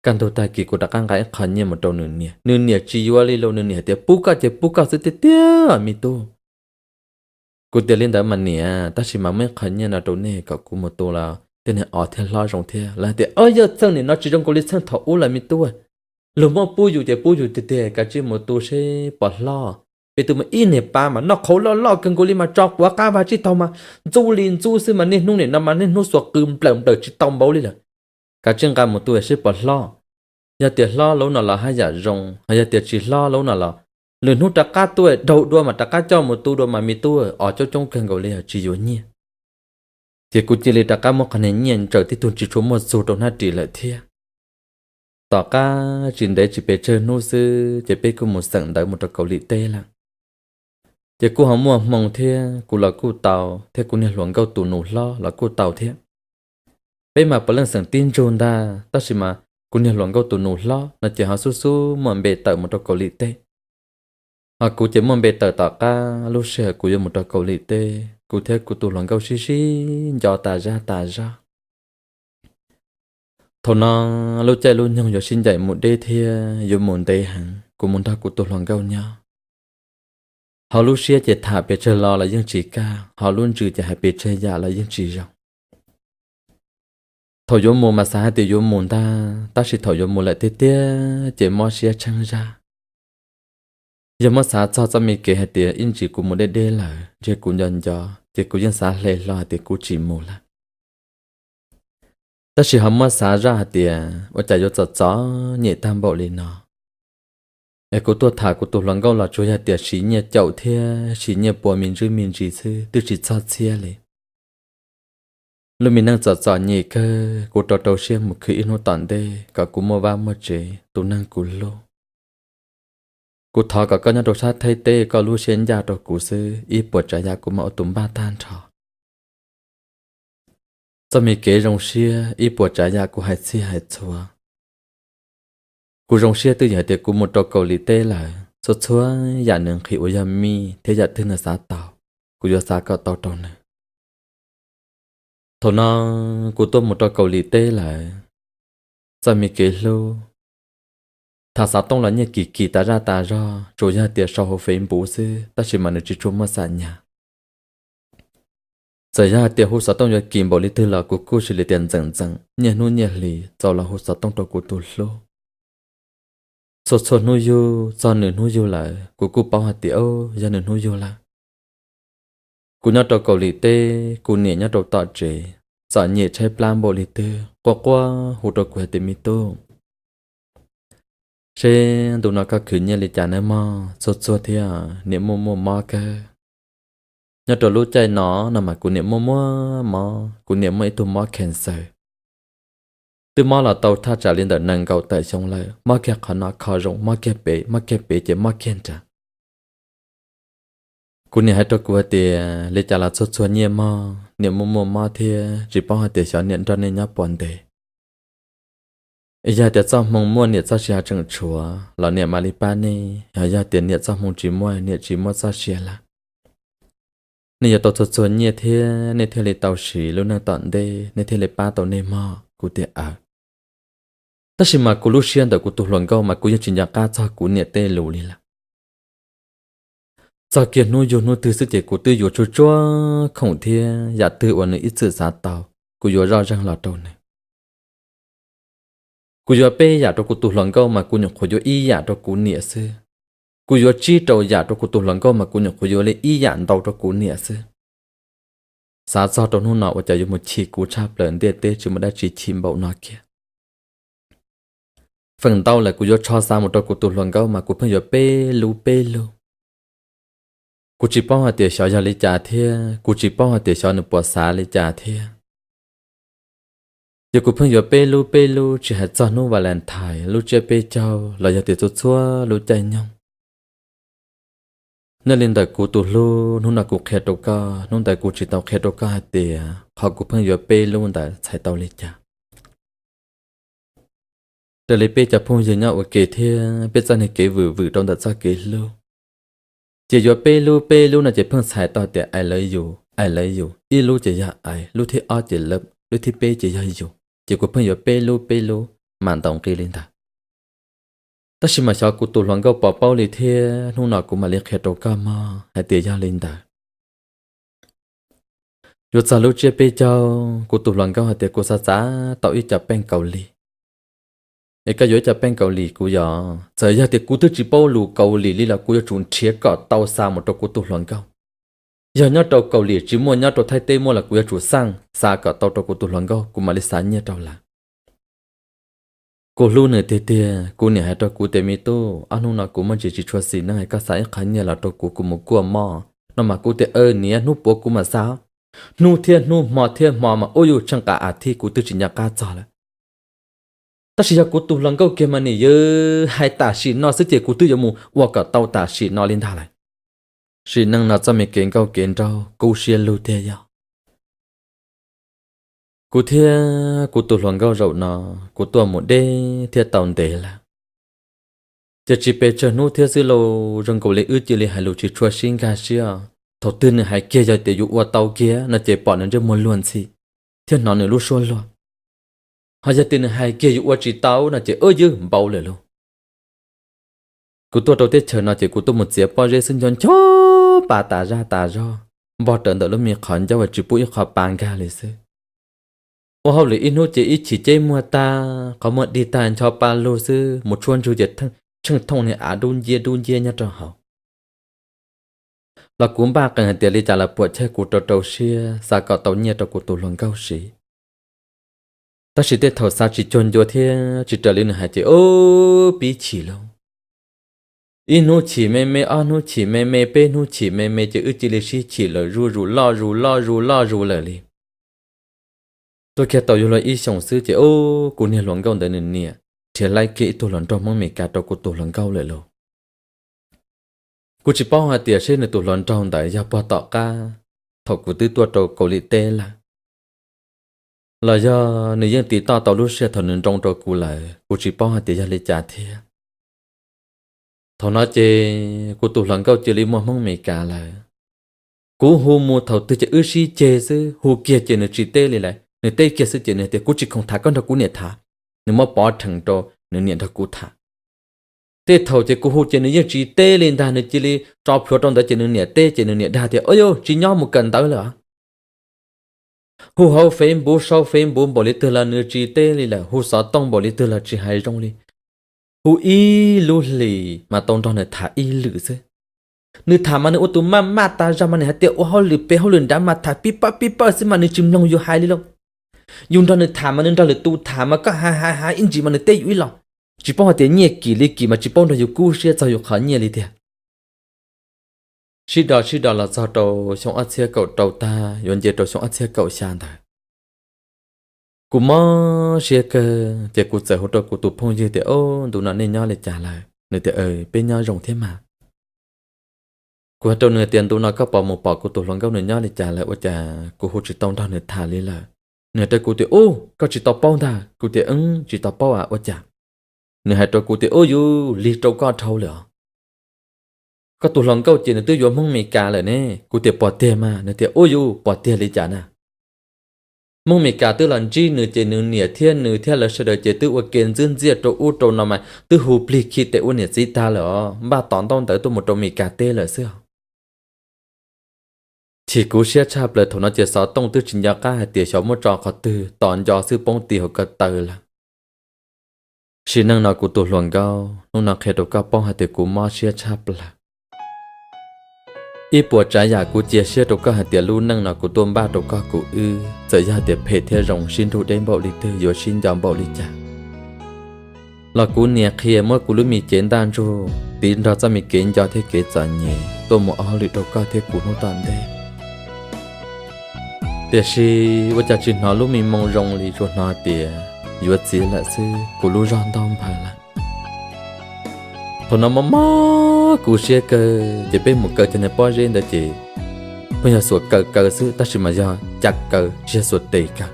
Kaj ntug tag kis kuv rov qab nqa ib qho nyiaj mus rau nws niam, nws niam tsis yuav li lus, nws niam hais tias pub koj ces pub koj xwb tiag tiag me tub. Kuv tias li ntawd mas niam, tab sis mas muaj ib qho nyiaj no rau nej kom kuv mus tu los tej niag os thiaj hlob zoo thiab. Lawv hais tias o, yog txheej nim no tsis zoo nkaus li txheej thaum ub lawm me tub. Luag muab pub yus ces pub yus tiag tiag, kav tsij mus tu seb puas hlob. Peb twb muaj ib niag pab mas noj qhauv loj loj kawg nkaus li mas tso quav qab vaj tsib taug mas ntxub li ntxub xwb mas niaj hnub nim no mas niaj hnub xuas qws nplawm nplawm tsis tau npaum li lawm. Kav tsij nqa mus tu seb puas hlob. Yog tias hlob lub no los haj yam zoo, ho yog tias tsis hlob lub no los lwm hnub rov qab tuaj daug dua mas rov qab coj mus tu dua mas me tub, os coob coob kawg nkaus li tsis yuav nyiaj. Ces kuv cia li rov qab muab qhov niag nyiaj ntsaws tib tug tsis tshua muaj txug rau hnab ris lawm thiab. Tom qab tsis ntev tsis pes tsawg hnub xwb ces peb kuj mus xeem ntawv mus rau Kaus Lim teb lawm. Ces kuj ho muaj hmoo thiab, kuv los kuj tau thiab, kuv niag hluas nkauj tus nus hlob los kuj tau thiab. Peb mas puav leej xeem tib ntsug ntag, tab sis mas kuv niag hluas nkauj tus nus hlob no ces ho xub xub muaj npe tawm mus rau Kaus Lim teb. Ho kuv ces muaj npe tawm tom qab lub sij hawm kuv yuav mus rau Kaus Lim teb, kuv thiab kuv tus hluas nkauj sib sib nco tas zaj tas zog. Thaum no lub caij lub nyoog yuav sib ncaim mus deb thiab yuav mus ntev heev, kuv mus nrog kuv tus hluas nkauj nyob. Hauv lub siab ces tham pes tsawg lo los yeej tsis kaj, hauv lub ntsws ces hais pes tsawg yam los yeej tsis zoo. Thaum yuav mus mas xav hais tias yuav mus ntag, tab sis thaum yuav mus lawm tiag tiag ces mob siab tsheej zaj. Yog muab xav txog txoj me kev hais tias ib ntsis kuv mus deb deb lawm, ntshe kuv nco nco, ces kuv yeej xav hle hlo hais tias kuv tsis mus lawm. Tab sis ho muab xav zaj hais tias ua cas yuav txom txom nyem tag npaum li no. Es kuv tuaj tham kuv tus hluas nkauj los tsuas yog tias siv nyiaj caum thiab siv nyiaj pua me ntsis me ntsis xwb, twb tsis txog txhiab li. Lub me neej txom txom nyem kawg, kuv rau rau siab mus khwv ib hnub tom ntej kom kuv muaj vaj muaj tsev, tus neeg kuv hlub. Kuv thov kom koj nyob rau sab Thaib teb koj lub siab ncaj rau kuv xwb, ib puas tsav yam kuv mam ua tus npaj tag nrho. Txoj me kev zoo siab ib puas tsav yam kuv hais txhij hais txhua. Kuv zoo siab twb yog hais tias kuv mus rau Kaus Lim teb lawm, txhua txhua yam nws nqhis uas yog mij thiab yam twg nws xav tau, kuv yuav xav kom tau rau nws. Thaum no kuv tuaj mus rau Kaus Lim teb lawm, txoj me kev hlub, tham xov tooj los nyiaj kim kim tas zaj tas zog, tsuas yog tias sau hauv Facebook xwb, tab sis mas nws tsis tshua muaj xam nyas. Txawm yog hais tias hu xov tooj yuav kim npaum li twg los kuv kuj cia li tias ntxeem ntxeem nyiaj hnub nyiaj hlis txaus los hu xov tooj rau kuv tus hlub. Txhua txhua hnub yug, txog nws hnub yug lawm kuv kuj paub hais tias yog nws hnub yug lawm. Kuv nyob rau Kaus Lim teb, kuv niam nyob rau tom tsev, txom nyem tshaib plab npaum li twg, quaj quaj hu rau kuv hais tias me tub, seb ntu no koj khwv nyiaj li cas nawb mog, txhua txhua thiab niam muaj muaj mob kawg. Nyob rau lub caij no no mas kuv niam muaj muaj mob, kuv niam muaj ib tug mob cancer. Twb mob los tau thaj tsam li ntawm nees nkaum tawm xyoo lawm, mob kiag qhov no kho zoo, mob kiag pem, mob kiag pem ces mob kiag nrad. Kuv niam hais rau kuv hais tias li cas los txhua txhua nyiaj mog, niam muaj muaj mob thiab tsis paub hais tias xyov niam nrog nej nyob puas ntev. Yog tias txoj hmoo muaj niam txoj sia ho tseem tshuav los niam mam li pab nej, ho yog tias niam txoj hmoo tsis muaj, niam tsis muaj txoj sia lawm. Nej yuav tau txhua txhua nyiaj thiab nej thiaj li tau siv lub neej tom ntej, nej thiaj li pab tau nej mog. Kuv tias aw. Tab sis mas kuv lub siab ntawm kuv tus hluas nkauj mas kuv yeej tsis nco qab txog kuv niam tej lus li lawm. Txog kiag hnub yug hnub twg xwb ces kuv twb yuav tsuag tsuag khoom thiab yam twg uas nws ib txwm xav tau, kuv yuav zoj zeeg los rau nws. Kuv yuav peb yam rau kuv tus hluas nkauj mas kuv nyuam qhuav yuav ib yam rau kuv niam xwb. Kuv yuav tsib rau yam rau kuv tus hluas nkauj mas kuv nyuam qhuav yuav li ib yam ntau rau kuv niam xwb. Xav txog rau hnub no ua cas yuav mus chim kuv tshaj plaws, ntiaj teb tsis muaj dab tsi chim npaum no kiag. Feem ntau lawm kuv yuav tsho xa mus rau kuv tus hluas nkauj mas kuv pheej yuav peb lub peb lub. Kuv tsis paub hais tias xyov yog li cas thiab kuv tsis paub hais tias xyov nws puas xav li cas thiab. Ces kuv pheej yuav peb lub peb lub, tsis hais txog hnub Valentine, lub tsiab peb caug los yog tias txhua txhua lub caij nyoog. Nyob li ntawm kuv tus hlub, hnub no kuv qhia rau koj, hnub ntawd kuv tsis tau qhia rau koj hais tias qhov kuv pheej yuav peb lub ntawd txhais tau li cas. Raws li peb cov phooj ywg nyob ua ke thiab peb txoj niag kev vwm vwm rau ntawm txoj kev hlub, ces yuav peb lub peb lub no ces pheej txhais tau tias I love you, I love you, ib lub ces yog I, lub thib ob ces love, lub thib peb ces yog you, ces kuv pheej yuav peb lub peb lub mas ntaus nqi li ntawd. Tab sis mas xyov kuv tus hluas nkauj puas paub li thiab, hnub no kuv mam li qhia rau koj mog hais tias yog li ntawd. Yuav txog lub tsiab peb caug, kuv tus hluas nkauj hais tias kuv xav xav tau ib co peej Kaus Lim, es koj yuav ib co peej Kaus Lim kuv yom. Txawm yog tias kuv twb tsis paub lus Kaus Lim li los kuv yuav tsum nrhiav kom tau xa mus rau kuv tus hluas nkauj. Yog nyob rau Kaus Lim tsis muaj, nyob rau Thaib teb muaj los kuv yuav tsum xaj xa kom tau rau kuv tus hluas nkauj, kuv mam li xa nyiaj rau lawv. Kuv hlub nws tiag tiag, kuv niam hais rau kuv tias me tub, ob hnub no kuv muaj ntsis tsis tshua xis neej, koj xa ib qho nyiaj los rau kuv, kuv mus kuaj mob no mas kuv tias niam, hnub puav kuv mam xa. Hnub thiab hnub, hmo thiab hmo mas ub yuj tsheej qas a thiv kuv twb tsis nco qab txog lawm. Tab sis yog kuv tus hluas nkauj kiag mas nws yuav hais tam sim no xwb ces kuv twb yuav mus ua kom tau tam sim no li ntag lawm. Sim neej no txoj me kev nkauj kev nraug kub siab lug tiag yog. Kuv thiab kuv tus hluas nkauj zaum no, kuv tuaj mus deb thiab tau ntev lawm, ces tsis pes tsawg hnub thiab xwb lauj, zoo nkaus li wb cia li hais lus tsis tshua sib nkag siab. Thaum twg nws hais kiag yog tias yuav ua tau kiag no ces pom nws ntsej muag luag ntxhi thiab hnov nws lub suab luag. Ho yog tias nws hais kiag yuav ua tsis tau no ces ub yuj npau lawm lauj. Kuv tuaj rau teb chaws no ces kuv tuaj mus txiav pob zeb xwb, ncho ncho pa tas zaj tas zog, npog raws ntawm lub me qhov ncauj tsis pub ib qho pa nkag li xwb. Ua hauj lwm ib hnub ces ib chim ceb muag tag, qhov muag dig tag ncho pa lug xwb, mus tshuab ntsug ces tsheej thooj niag av dub nciab dub nciab nyob rau hauv. Los kuv npaj qees hais tias li cas los puam chawj kuv rau rau siab xa kom tau nyiaj rau kuv tus hluas nkauj siv. Tab sis tej thaum xa tsis cuag ncua thiab tsis raws li nws hais ces ub pib chim lauj. Ib hnub chim me me, ob hnub chim me me, peb hnub chim me me ces wb cia li sib chim lawm zuj zus loj zus loj zus loj zus lawm li. Tuaj kiag tau yuav luag ib xyoos xwb ces ub kuv niag hluas nkauj ntawd nws niam nrhiav laib kiag ib tug hluas nraug Hmoob Meskas rau kuv tus hluas nkauj lawm lauj. Kuv tsis paub hais tias seb nws tus hluas nraug ntawd yog pog tom qab thaum kuv twb tuaj rau Kaus Lim teb lawm, los yog nws yeej tiv toj tau lub sij hawm thaum nws nroo rau kuv lawm, kuv tsis paub hais tias yog li cas thiab. Thaum no ces kuv tus hluas nkauj cia li muaj Hmoob Meskas lawm. Kuv hu mus thaum twg ces wb sib ceg xwb, hu kiag ces nws tsis teb li lawm, nws teb kiag xwb ces nws tias kuv tsis khoom tham, koj nrog kuv niam tham. Nws muab pov rhees rau nws niam nrog kuv tham. Tej thaum ces kuv hu ces nws yeej tsis teb li ntag, nws cia li tso plhuav rau ntawd ces nws niam teb ces nws niam dag tias ub yuj tsis nyob mus kawm ntawv lawm. Hu hauv Facebook, sau Facebook npaum li twg los nws tsis teb li lawm, hu xov tooj npaum li twg los tsis hais zoo li. Hu ib lub hlis mas tau nrog nws tham ib lwm xwb. Nws tham mas nws ua tus maj maj tas zog mas nws hais tias ua hauj lwm pem hauj lwm nrad mas tham pib pawj pib pawj xwb mas nws tsis mloog yus hais li lauj. Yus nrog nws tham mas nws nrog lwm tus tham mas koj hais hais hais ib ntsis mas nws teb yus ib los. Tsis paub hais tias nyiaj kim li kim mas tsis paub nrog yus kub siab txog yus qhov nyiaj li tiag. Sib do sib do los txog rau xyoo ob txhiab kaum rau tag yuav nce rau xyoo ob txhiab kaum xya ntawd, kuv mob siab kawg ces kuv txawm hu rau kuv tus phooj ywg tias ub ntu no nej nyob li cas lawm? Nws tias peb nyob zoo thiab mas. Kuv hais rau nws tias ntu no koj puas mus pom kuv tus hluas nkauj nws nyob li cas lawm ua cas kuv hu tsis tau nrog nws tham li lawm? Nws hais rau kuv tias ub koj tsis tau paub ntag. Kuv tias tsis tau paub a ua cas? Nws hais rau kuv tias ub yuj lig rau koj dhau lawm os. Koj tus hluas nkauj ces nws twb yuav Hmoob Meskas lawm ne. Kuv tias puas tiag mas? Nws tias ub yuj puas tiag li cas na. Hmoob Meskas twb los ntsib nws ces nws niam thiab nws thiab lawv sawv daws ces twb ua ke ntxwb ntxiaj rau ub rau no mas twb hu plig khi tes ua niam txiv tag lawm os, npaj tom ntaub ntawv tuaj mus rau Meskas teb lawm xwb os. Chim kuv siab tshaj plaws, thaum no ces xov tooj twb tsis nco qab hais tias xyov muab tso qhov twg, tos nco xwb poob ti hauv ko taw lawm. Sim neej no kuv tus hluas nkauj, hnub no qhia rau koj paub hais tias kuv mob siab tshaj plaws. Ib puas tsav yam kuv cia siab rau koj hais tias lub neej no kuv tuaj npaj rau koj kuv wb, txawm yog tias phem thiab zoo sib nrug deb npaum li twg yuav sib nco npaum li cas los kuv nias qhia muab kuv lub me cev ntaj ntsug tiv nrog txoj me kev nco thiab kev txom nyem tuaj mus ua hauj lwm rau koj thiab kuv hnub tom ntej. Tiam sis ua cas tsis hnov lub me moo zoo li, tsuas hnov tias yuav txiv lawm xwb, kuv lub zog ntaug nphaws lawm. Thaum no mob mob kuv siab kawg, ces peb mus kaw cov niag pob zeb ntawd ces pheej yog xuas kaw kaw xwb, tab sis mas yog cas kaw tsis yog xuas tes kaw.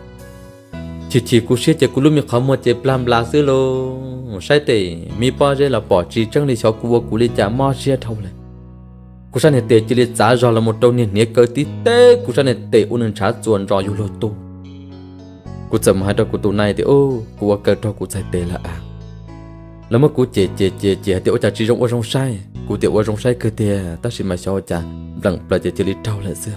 Chim chim kuv siab ces kuv lub me qhov muag ces plag nplas xwb los saib tes me pob zeb los pom tsis tseeb li, xyov kuv ua kuv li cas mob siab dhau lawm. Kuv sab niag tes cia li txav zog los mus rau niag hniav kaw tib teb, kuv sab niag tes ua nws ntshav txuas ntsos yug luag tu. Kuv txawm mus hais rau kuv tus nai tias, Ub, kuv ua kaw raug kuv txhais tes lawm a. Lawv muab kuv cem cem cem cem hais tias ua cas tsis zoo ua zoo saib. Kuv tias ua zoo saib kawg tiag, tab sis mas xyov ua cas npleem plaws ces cia li raug lawm xwb.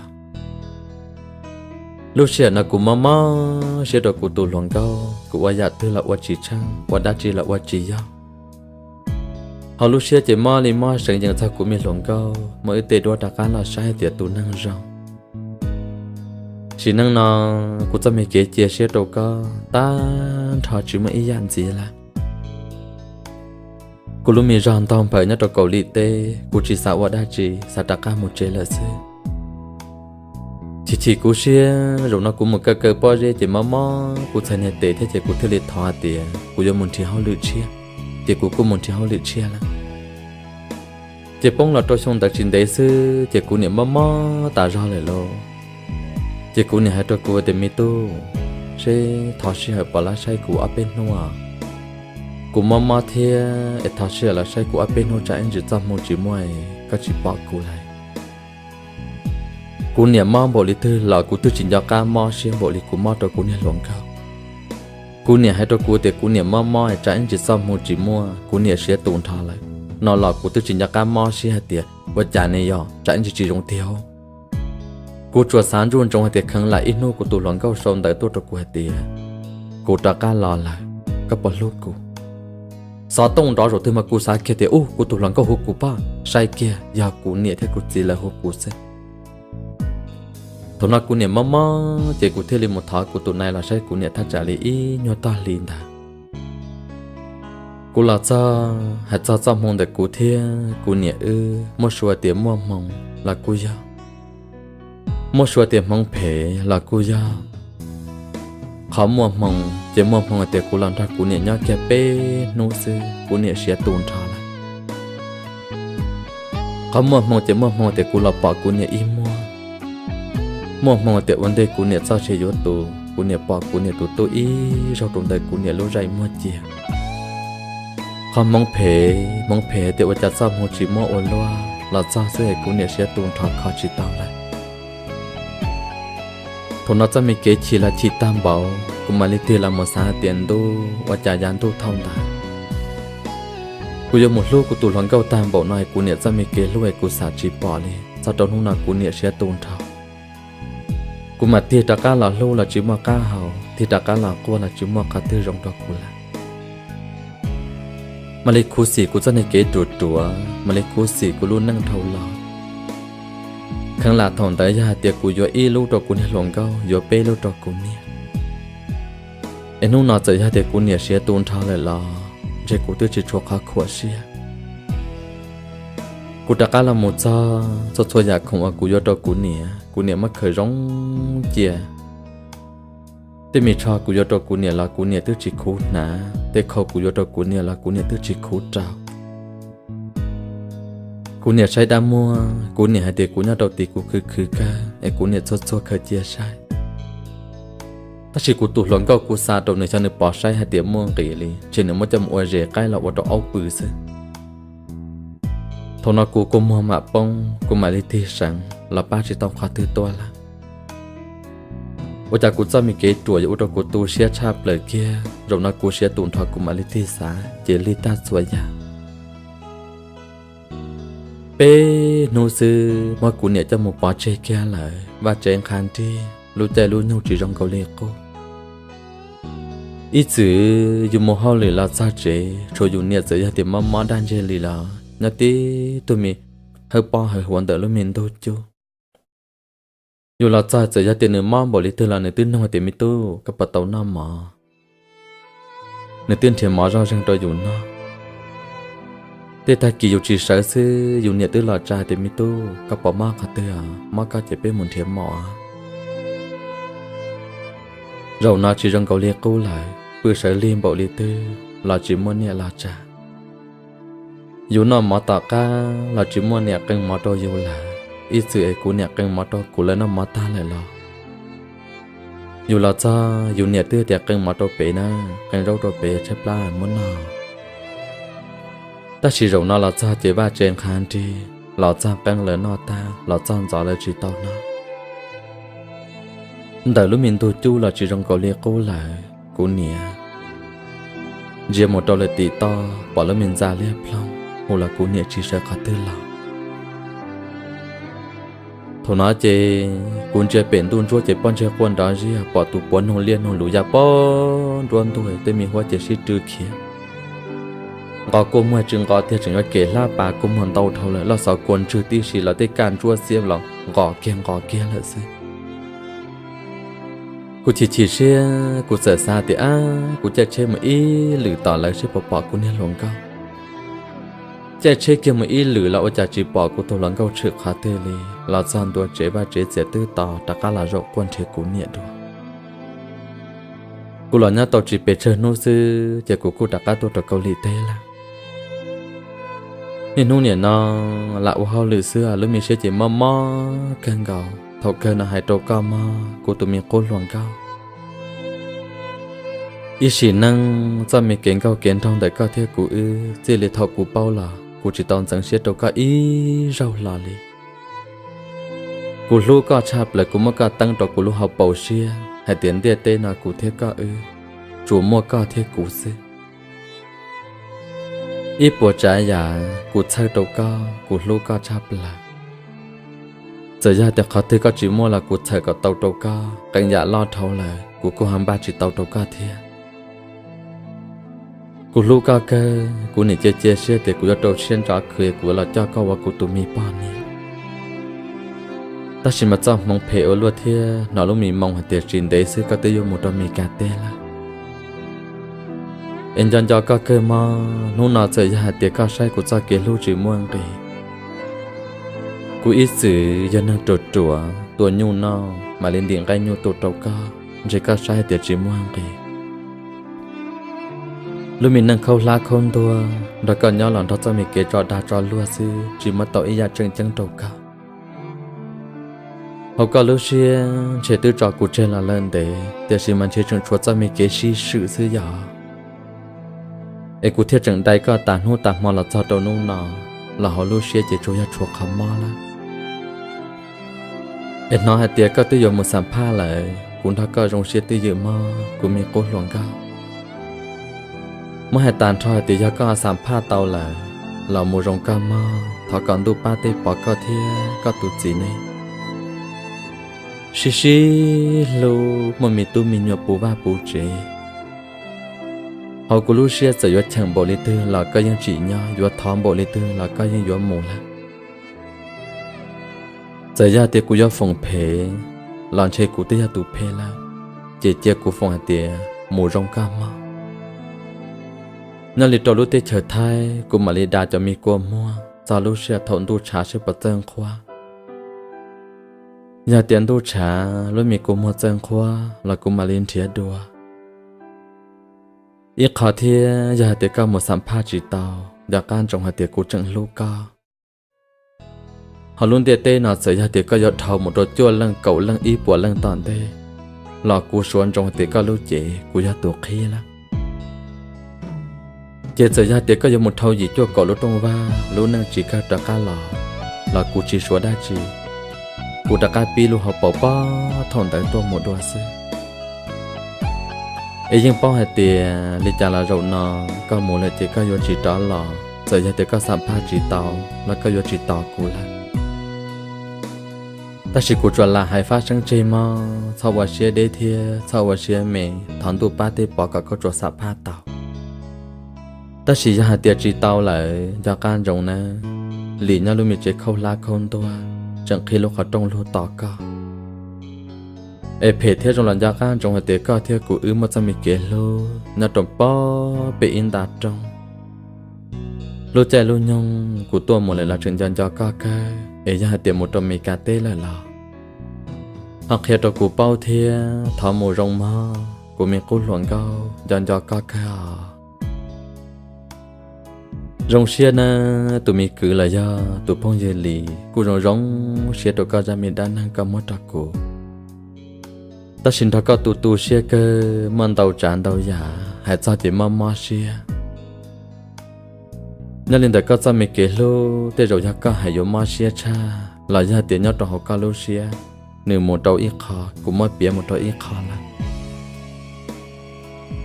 Lub sij hawm no kuv mob mob siab rau kuv tus hluas nkauj, kuv ua yam twg los ua tsis tsheej, ua dab tsi los ua tsis yog. Ho lub siab ces mob li mob seev yees txog kuv me hluas nkauj, muab wb tej duab rov qab los saib hais tias tus neeg zoo. Sim neej no kuv txoj me kev cia siab rau koj tag nrho tsis muaj ib yam ntxiv lawm. Kuv lub me zog ntaug nphaws nyob rau Kaus Lim teb, kuv tsis xav ua dab tsi, xav rov qab mus tsev lawm xwb. Chim chim kuv siab, zaum no kuv mus kaw kaw pob zeb ces mob mob kuv txhais niag tes thiab ces kuv thiaj li thov hais tias kuv yuav mus nrhiav hauj lwm tshiab, ces kuv kuj mus nrhiav hauj lwm tshiab lawm. Ces poob los rau xyoo ntawd tsis ntev xwb ces kuv niam mob mob tas zog lawm lauj. Ces kuv niam hais rau kuv tias, Me tub, seb thov sij hawm pom lab saib kuv ob peb hnub os. Kuv mob mob thiab es thov sij hawm los saib kuv ob peb hnub, tsam ib ntsis txoj hmoo tsis muaj, koj tsis pom kuv lawm. Kuv niam mob npaum li twg los kuv twb tsis nco qab mob siab npaum li kuv mob rau kuv niag hluas nkauj. Kuv niam hais rau kuv tias kuv niam mob mob tsam ib ntsis txoj hmoo tsis muaj, kuv niam siav tu nrho lawm no los kuv twb tsis nco qab mob siab hais tias ua cas ne, yog tsam ib ntsis tsis zoo tiag. Kuv tsuas xav ntsuj ntsoov hais tias kheev lam ib hnub kuv tus hluas nkauj sau ntawv tuaj rau kuv hais tias, Kuv rov qab los lawm, koj puas hlub kuv? Xov tooj nrov zaum twg mas kuv xav kiag tias, Ub, kuv tus hluas nkauj hu kuv pob, saib kiag yog kuv niam thiab kuv txiv lawv hu kuv xwb. Thaum no kuv niam mob mob ces kuv thiaj li mus thov kuv tus nai los saib kuv niam thaj tsam li ib nyuag tog hli ntawd. Kuv los txog, hais txog txoj hmoo ntawm kuv thiab kuv niam wb, muaj suav tias muaj hmoo los kuj yog, muaj suav tias hmoov phem los kuj yog. Qhov muaj hmoo ces muaj hmoo hais tias kuv los nrog kuv niam nyob kiag peb hnub xwb kuv niam siav tu nrho lawm. Qhov muaj hmoo ces muaj hmoo tias kuv los pom kuv niam ib muag. Muaj hmoo tias ua ntej kuv niam txoj sia yuav tu, kuv niam pom kuv niam tus tub ib zaug rau ntawm kuv niam lub zaim muag cia. Qhov hmoov phem, hmoov phem hais tias ua cas txoj hmoo tsis muaj ua luaj, los txog xwb es kuv niam siav tu nrho kho tsis tau lawm. Thaum no txoj me kev chim los chim tag npaum, kuv mam li tig los mus xav hais tias ntuj, ua cas yav ntuj thaum ntawd kuv yuav mus hlub kuv tus hluas nkauj tag npaum no es kuv niam txoj me kev hlub es kuv xav tsis pom li, txog rau hnub no kuv niam siav tu nrho. Kuv mam tig rov qab los hlub los tsis muaj qab hau, tig rov qab los quaj los tsis muaj qhov twg zoo rau kuv lawm. Mam li khuv xim kuv txoj niag kev ruam ruam, mam li khuv xim kuv lub neej dhau los. Kheev lam thaum ntawd yog hais tias kuv yuav ib lub rau kuv niag hluas nkauj, yuav peb lub rau kuv niam. Es hnub no txawm yog tias kuv niam siav tu nrho lawm los ntshe kuv twb tsis tshuav qhov khuam siab. Kuv rov qab los mus txog, txhua txhua yam khoom uas kuv yuav rau kuv niam, kuv niam muab khaws zoo cia. Tej me tsho kuv yuav rau kuv niam los kuv niam twb tsis khuv hnav, tej khau kuv yuav rau kuv niam los kuv niam twb tsis khuv rau. Kuv niam saib dab muag, kuv niam hais tias kuv nyob rau tid kuv khwv khwv kawg es kuv niam txhua txhua khaws cia saib. Tab sis kuv tus hluas nkauj kuv xa rau nws xyov nws pom saib hais tias muaj nqis li, ces nws muab coj mus ua zes qaib los ua rau aub pw xwb. Thaum no kuv kua muag mam poob, kuv mam li tig seev los pab tsis tau qhov twg tuaj lawm. Ua cas kuv txoj me kev ruam yuav ua rau kuv tu siab tshaj plaws kiag, zaum no kuv siav tu nrho kuv mam li tig xav ces lig tag txhua yam. Peb hnub xwb muab kuv niam coj mus pov tseg kiag lawm, vaj tsev nqha nrig, lub caij lub nyoog tsis zoo nkaus li qub. Ib txwm yus mus hauj lwm los txog tsev, tshuav yus niam txawm yog tias mob mob daj ntseg li los nyob tib tug me hawb pob hawb huav ntawm lub me ntug cub. Yus los txog txawm yog tias nws mob npaum li twg los nws twb nug tias, Me tub, koj puas tau noj mov? Nws twb nrhiav mov zoj zeeg rau yus noj. Tej tag kis yus tsis sawv xwb yus niam twb los tsa tias, Me tub, koj puas mob qhov twg os? Mob koj ces peb mus nrhiav mov. Zaum no tsis zoo nkaus li qub lawm, pw sawv lig npaum li twg los tsis muaj niam los tsa. Yus noj mov tom qab los tsis muaj niam qee mov rau yus lawm, ib txwm es kuv niam qee mov rau kuv lawv noj mov tag lawm los yus los txog yus niam twb tias qee mov rau pem na, qee zaub rau pem tshaib plab muab noj. Tab sis zaum no los txog ces vaj tsev nqha nrig, los txog qee lawv noj tag, los txog ntxov lawv tsis tau noj. Ntawm lub me ntug cub los tsis zoo nkaus li qub lawm, kuv niam ntsia mus rau lawm tim toj pom lub me ntxa liab ploog, hu los kuv niam tsis sawv qhov twg los. Thaum no ces kuv ntsia pem ntuj ntsuab ces pob ntseg quaj nrov ziag, pom tus puav noog liab noog lus ya pob nruab ntug, tej me huab ces sib rw khiav. Nqos kua muag tsis nqos tiag, tseem yuav kem hlab pas, kua muag ntau dhau lawm, loj xov kua ntswg tib si los tej kaj ntsuab xiab los nqos kiag nqos kiag lawm xwb. Kuv chim chim siab, kuv txawm xav tias, ab, kuv caij tsheb mus ib lwm tom lawv seb puas pom kuv niag hluas nkauj. Caij tsheb kiag mus ib lwm los ua cas tsis pom kuv tus hluas nkauj tshwm qhov twg li. Los txog ntua tsev, vaj tsev txiav twb tos, rov qab los zaum quaj nrhiav kuv niam dua. Kuv los nyob tau tsis pes tsawg hnub xwb ces kuv kuj rov qab tuaj rau Kaus Lim teb lawm. Niaj hnub nim no lam ua hauj lwm xwb, lub me siab ces mob mob kawg nkaus. Thaum kawg no hais rau koj mog, kuv tus me qub hluas nkauj, ib sim neej txoj me kev nkauj kev nraug ntawm koj thiab kuv wb, txij li thaum kuv paub los kuv tsis tau ntxeev siab rau koj ib zaug hlo li. Kuv hlub koj tshaj plaws, kuv muab koj teeb rau kuv lub hauv paus siab hais tias ntiaj teb no kuv thiab koj wb, tsuas muaj koj thiab kuv xwb. Ib puas tsav yam kuv txhawj rau koj, kuv hlub koj tshaj plaws. Txawm yog tias qhov twg koj tsis muaj los kuv txhawm kom tau rau koj, qee yam loj dhau lawm kuv kuj ho npaj tsis tau rau koj thiab. Kuv hlub koj kawg, kuv nim cia cia siab tias kuv yuav rau siab ntso khwv kuv yuav los coj koj ua kuv tus me poj niam. Tab sis mas txoj hmoov phem ua luaj thiab, hnov lub me moo hais tias tsis ntev xwb koj twb yuav mus rau Mes Kas teb lawm. Es nco nco koj kawg mog, hnub no txawm yog hais tias koj saib kuv txoj kev hlub tsis muaj nqis, kuv ib txwm yog neeg ruam ruam tua nyuj noj mam li ntim nqaij nyuj tu rau koj, ntshe koj saib hais tias tsis muaj nqis. Lub me neej khaub hlab khaub ntuag nrog koj nyob los nrog txoj me kev tso dag tso luag xwb, tsis muab tau ib yam tseem ceeb rau koj. Hauv koj lub siab ntshe twb tso kuv tseg los lawm ntev, tiam sis mas ntshe tseem tshuav txoj me kev sib swm xwb yog. Es kuv thiaj tseem dai koj tas hnub tas hmo los txog rau hnub no, los hauv lub siab ces tsuas yog tshuav qhov mob lawm. Es hnov hais tias koj twb yuav mus xam phaj lawm, kuv nrog koj zoo siab twj ywm mog kuv me qub hluas nkauj. Muab hais tas nrho hais tias yog koj xam phaj tau lawm los mus zoo koj mog, thov kom ntuj pab tej pov koj thiab koj tus txiv ne. Sib sib hlub muaj me tub me nyuam puv vaj puv tsev. Hauv kuv lub siab txawm yuav cheem npaum li twg los koj yeej tsim nyog, yuav thov npaum li twg los koj yeej yuav mus lawm. Txawm yog tias kuv yuav foom phem los ntshe kuv twb yog tus phem lawm, ces cia kuv foom hais tias mus zoo koj mog. Nyob li rau lub teb chaws Thaib kuv mam li da cov me kua muag txog lub sij hawm thaum ntuj tshav seb puas txawj nqhuab. Yog tias ntuj tshav lub me kua muag txawj nqhuab los kuv mam li nrhiav dua. Ib qho thiab yog hais tias koj mus xam phaj tsis tau, nco qab ntsoov hais tias kuv tseem hlub koj. Ho lub ntiaj teb no txawm yog tias koj yuav dhau mus rau cuaj leej kaum leej ib puas leej tom ntej los kuv suav ntsoov hais tias koj lub cev kuv yog tus qhib lawm. Ces txawm yog tias koj yuav mus dhau yim cuaj kaum lub rooj vag lub neej tsis kawg rov qab los, los kuv tsis suav dab tsi. Kuv rov qab pib lub hauv paus pob thaum ntawd tuaj mus dua xwb. Es yeej paub hais tias li cas los zaum no koj mus lawm ces koj yuav tsis rov los, txawm yog tias koj xam phaj tsis tau los koj yuav tsis tos kuv lawm. Tab sis kuv tsuas lam hais fab seeb tseg mog, txhob ua siab deb thiab txhob ua siab me, thov ntuj pab tej pov kom koj tsuas xam phaj tau. Tab sis yog hais tias tsis tau lawm nco qab ntsoov nawb, lim nyob lub me tsev khaub hlab khaub ntuag tseem qhib lub qhov rooj lug tos koj. Es phem thiab zoo los nco qab ntsoov hais tias koj thiab kuv wb muaj txoj me kev hlub nyob rau pob pem ib nta rooj. Lub caij lub nyoog kuv tuaj mus lawm los tseem nco nco koj kawg, es yog hais tias mus rau Mes Kas teb lawm los Ho qhia rau kuv paub thiab, thov mus zoo mog, kuv me qub hluas nkauj, nco nco koj kawg os. Zoo siab na, tus me kwv los yog tus phooj ywg Lis kuj zoo zoo siab rau koj zaj me dab neeg koj muab rau kuv. Tab sis nrog koj tu tu siab kawg, muaj ntau tsav ntau yam hais txog ces mob mob siab. Nyob li ntawm koj txoj me kev hlub, tej zaum yog koj hais yuav mob siab tshaj los yog tias nyob rau hauv koj lub siab, nws mus rau ib qho, kuv muab piav mus rau ib qho lawm.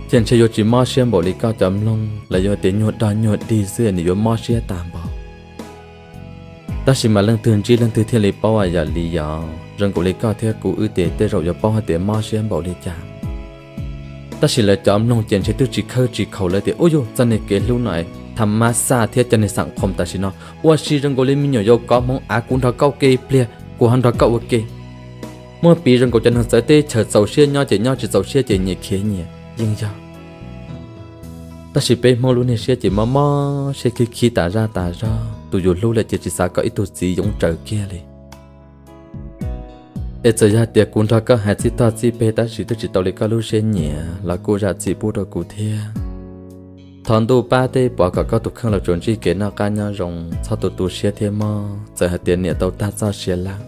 Ces ntshe yuav tsis mob siab npaum li koj cov mloog los yog tias nyuag dog nyuag dig xwb nws yuav mob siab tag npaum. Tab sis mas leej twg ntsib leej twg thiaj li paub yam li yog zoo nkaus li koj thiab kuv wb ces tej zaum yuav paub hais tias mob siab npaum li cas. Tab sis lawv cov mloog ces ntshe twb tsis khawb tsis khaum lawv tias ub yuj txoj niag kev hlub no tham mab xaj thiab cov niag xam khoom tam sim no ua si zoo nkaus li me nyuam yaus kov hmoov av, kuv nrog koj ua ke ib pliag kuv ho nrog koj ua ke. Muaj piv zoo nkaus cov neeg txawv teb chaws txaus siab nyob ces nyob, tsis txaus siab ces nyias khiav nyias yeej yog. Tab sis peb Hmoob lub niag siab ces mob mob siab khib khib tas zaj tas zog, tus yus hlub lawm ces tsis xav kom ib tug txiv yoov tsaws kiag li. Es txawm yog tias kuv nrog koj hais txij toj txij peg tab sis twb tsis tau li koj lub siab nyiam los kuj zam txim pub rau kuv thiab. Thov ntuj pab thiab pov kom koj tus kheej los tsuas ntsib kev noj qab nyob zoo, txhob tu tu siab thiab mog. Txawm hais tias niam tau tag txoj sia lawm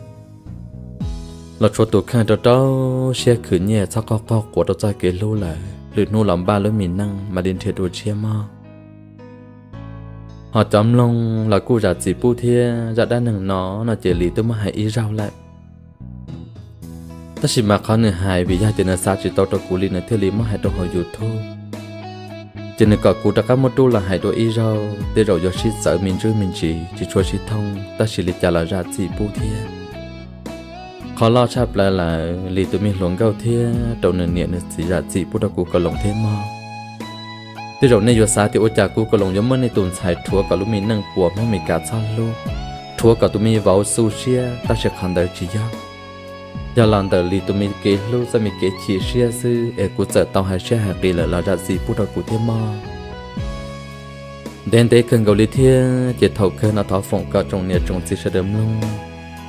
los tshuav tus kheej rau rau siab khwv nyiaj, txhob qaug qaug quav rau txoj kev hlub lawm, lwm hnub los npaj lub me neej mam li nrhiav dua tshiab mog. Ho cov mloog los kuj zam txim pub thiab, zaj dab neeg no no ces Lis twb muab hais ib zaug lawm. Tab sis mas qhov nws hais vim yog tias nws xav tsis tau rau kuv li nws thiaj li muab hais rau hauv YouTube. Ces nws kom kuv rov qab muab rub los hais dua ib zaug, tej zaum yuav sib txawv me ntsuj me ntsis tsis tshua sib thooj, tab sis li cas los zam txim pub thiab. Qhov loj tshaj plaws lawm, Lis tus me hluas nkauj thiab rau nws niam nws txiv zam txim pub rau kuv Kaus Loos thiab mog. Tej zaum nej yuav xav tias ua cas kuv Kaus Loos yuav muab nej tus ntxhais rhuav kom lub me neej puas Hmoob Meskas txhob hlub, rhuav kom tus me vauv xu siab, tab sis qhov ntawd tsis yog. Yog los ntawm Lis tus me kev hlub txoj me kev chim siab xwb es kuv txawm tau hais siab hais qis lawm los zam txim pub rau kuv thiab mog. Ntev ntev kawg nkaus li thiab, ces thaum kawg no thov foom kom tsoom niam tsoom txiv sawv daws mloog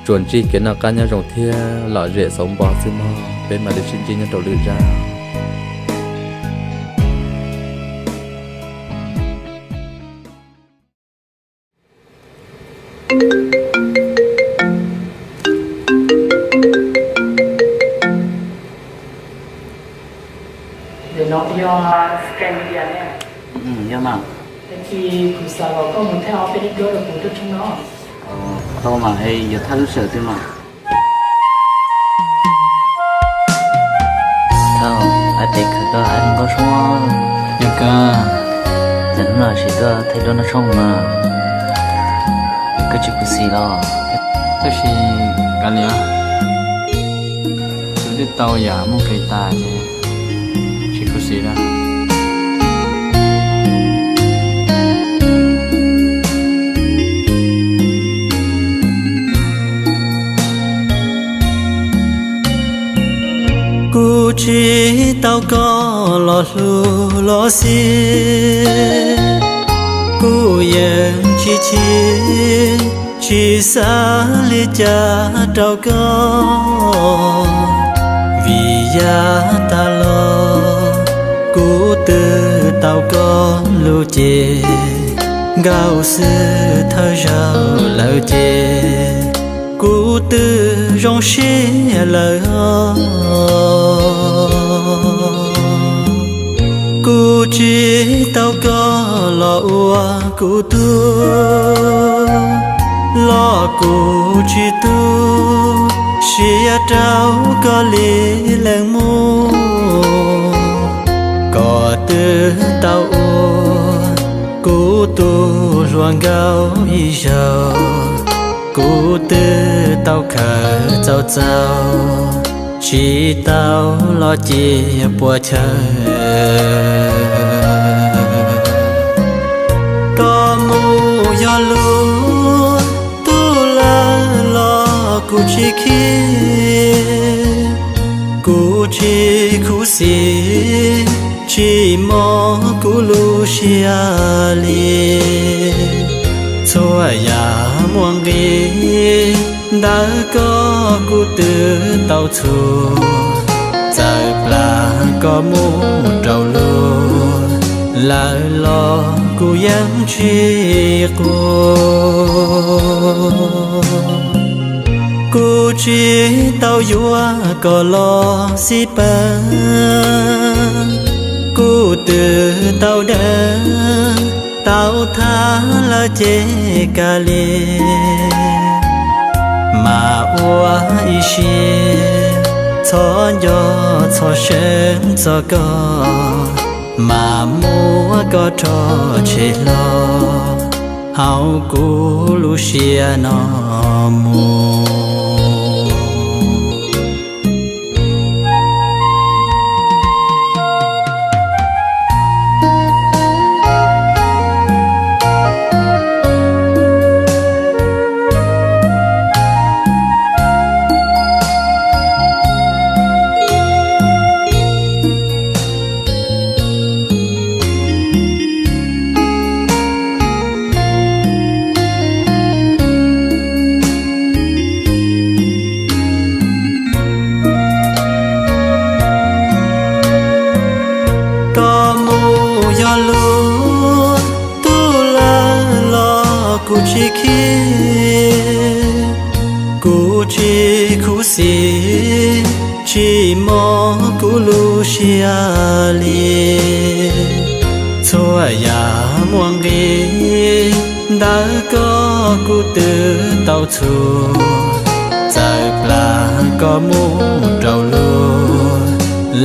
tsuas ntsib kev noj qab nyob zoo thiab lom zem xauv npo xwb mog. Peb mam li sib ntsib nyob rau lwm zaj. Tau mas, es yuav thaj lub sawm twg mas? Thaj, ab peb khwv koj ab nkauj soob. Yog kawg, hnub no sim tuaj thaij duab noj tshoob mas koj tsis khuv xim los? Tab sis kav liam, kuv twb tau yam muaj nqis tas ces tsis khuv xim lawm. Kuv tsis tau koj los hlub los xij, kuv yeej chim chim, tsis xav li cas rau koj. Vim yav tas los kuv twb tau koj lub cev, nkauj xwb thawj zaug lawm ces kuv twb zoo siab lawm os. Kuv tsis tau koj los ua kuv tug, los kuv tsis tu siab rau koj li leej muj. Koj twb tau ua kuv tus hluas nkauj ib zaug, kuv twb tau khaws txaus txaus, tsis tau los cia puas chaw. Koj mus yog lub tug lawm los kuv tsis khib, kuv tsis khuv xim, tsis mob kuv lub siab li. Txhua yam muaj nqis, Ntawm koj kuv twb tau txhum, txawm plam koj mus rau luag, lawm los kuv yeej tsis quaj. Kuv tsis tau yuav koj los xij peem, kuv twb tau dawb tau thab lawm ces kav liam, mas ua ib siab txhob nco txhob seev txog koj, mas muab koj rho tseg hlo hauv kuv lub siab no mus. Koj mus yog lub tub lawm los kuv tsis khib, kuv tsis khuv xim, tsis mob kuv lub siab li. Txhua yam muaj nqis, ntawm koj kuv twb tau txhum, txawm plam koj mus rau luag,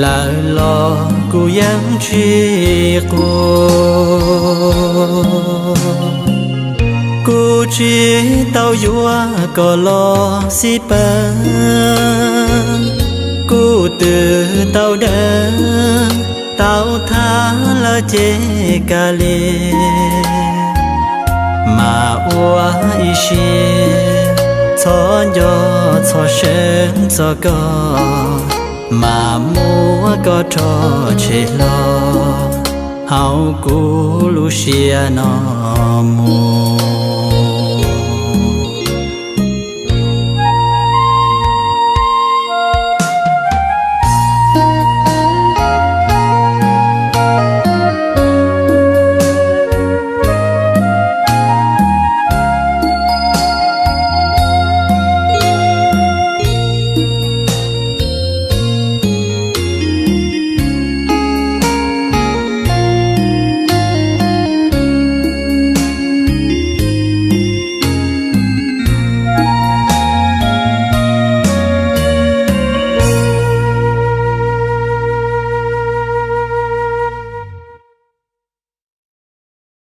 lawm los kuv yeej tsis quaj. Kuv tsis tau yuav koj los xij peem, kuv twb tau dawb tau thab lawm ces kav liam, mas ua ib siab txhob nco txhob seev txog koj, mas muab koj rho tseg hlo hauv kuv lub siab no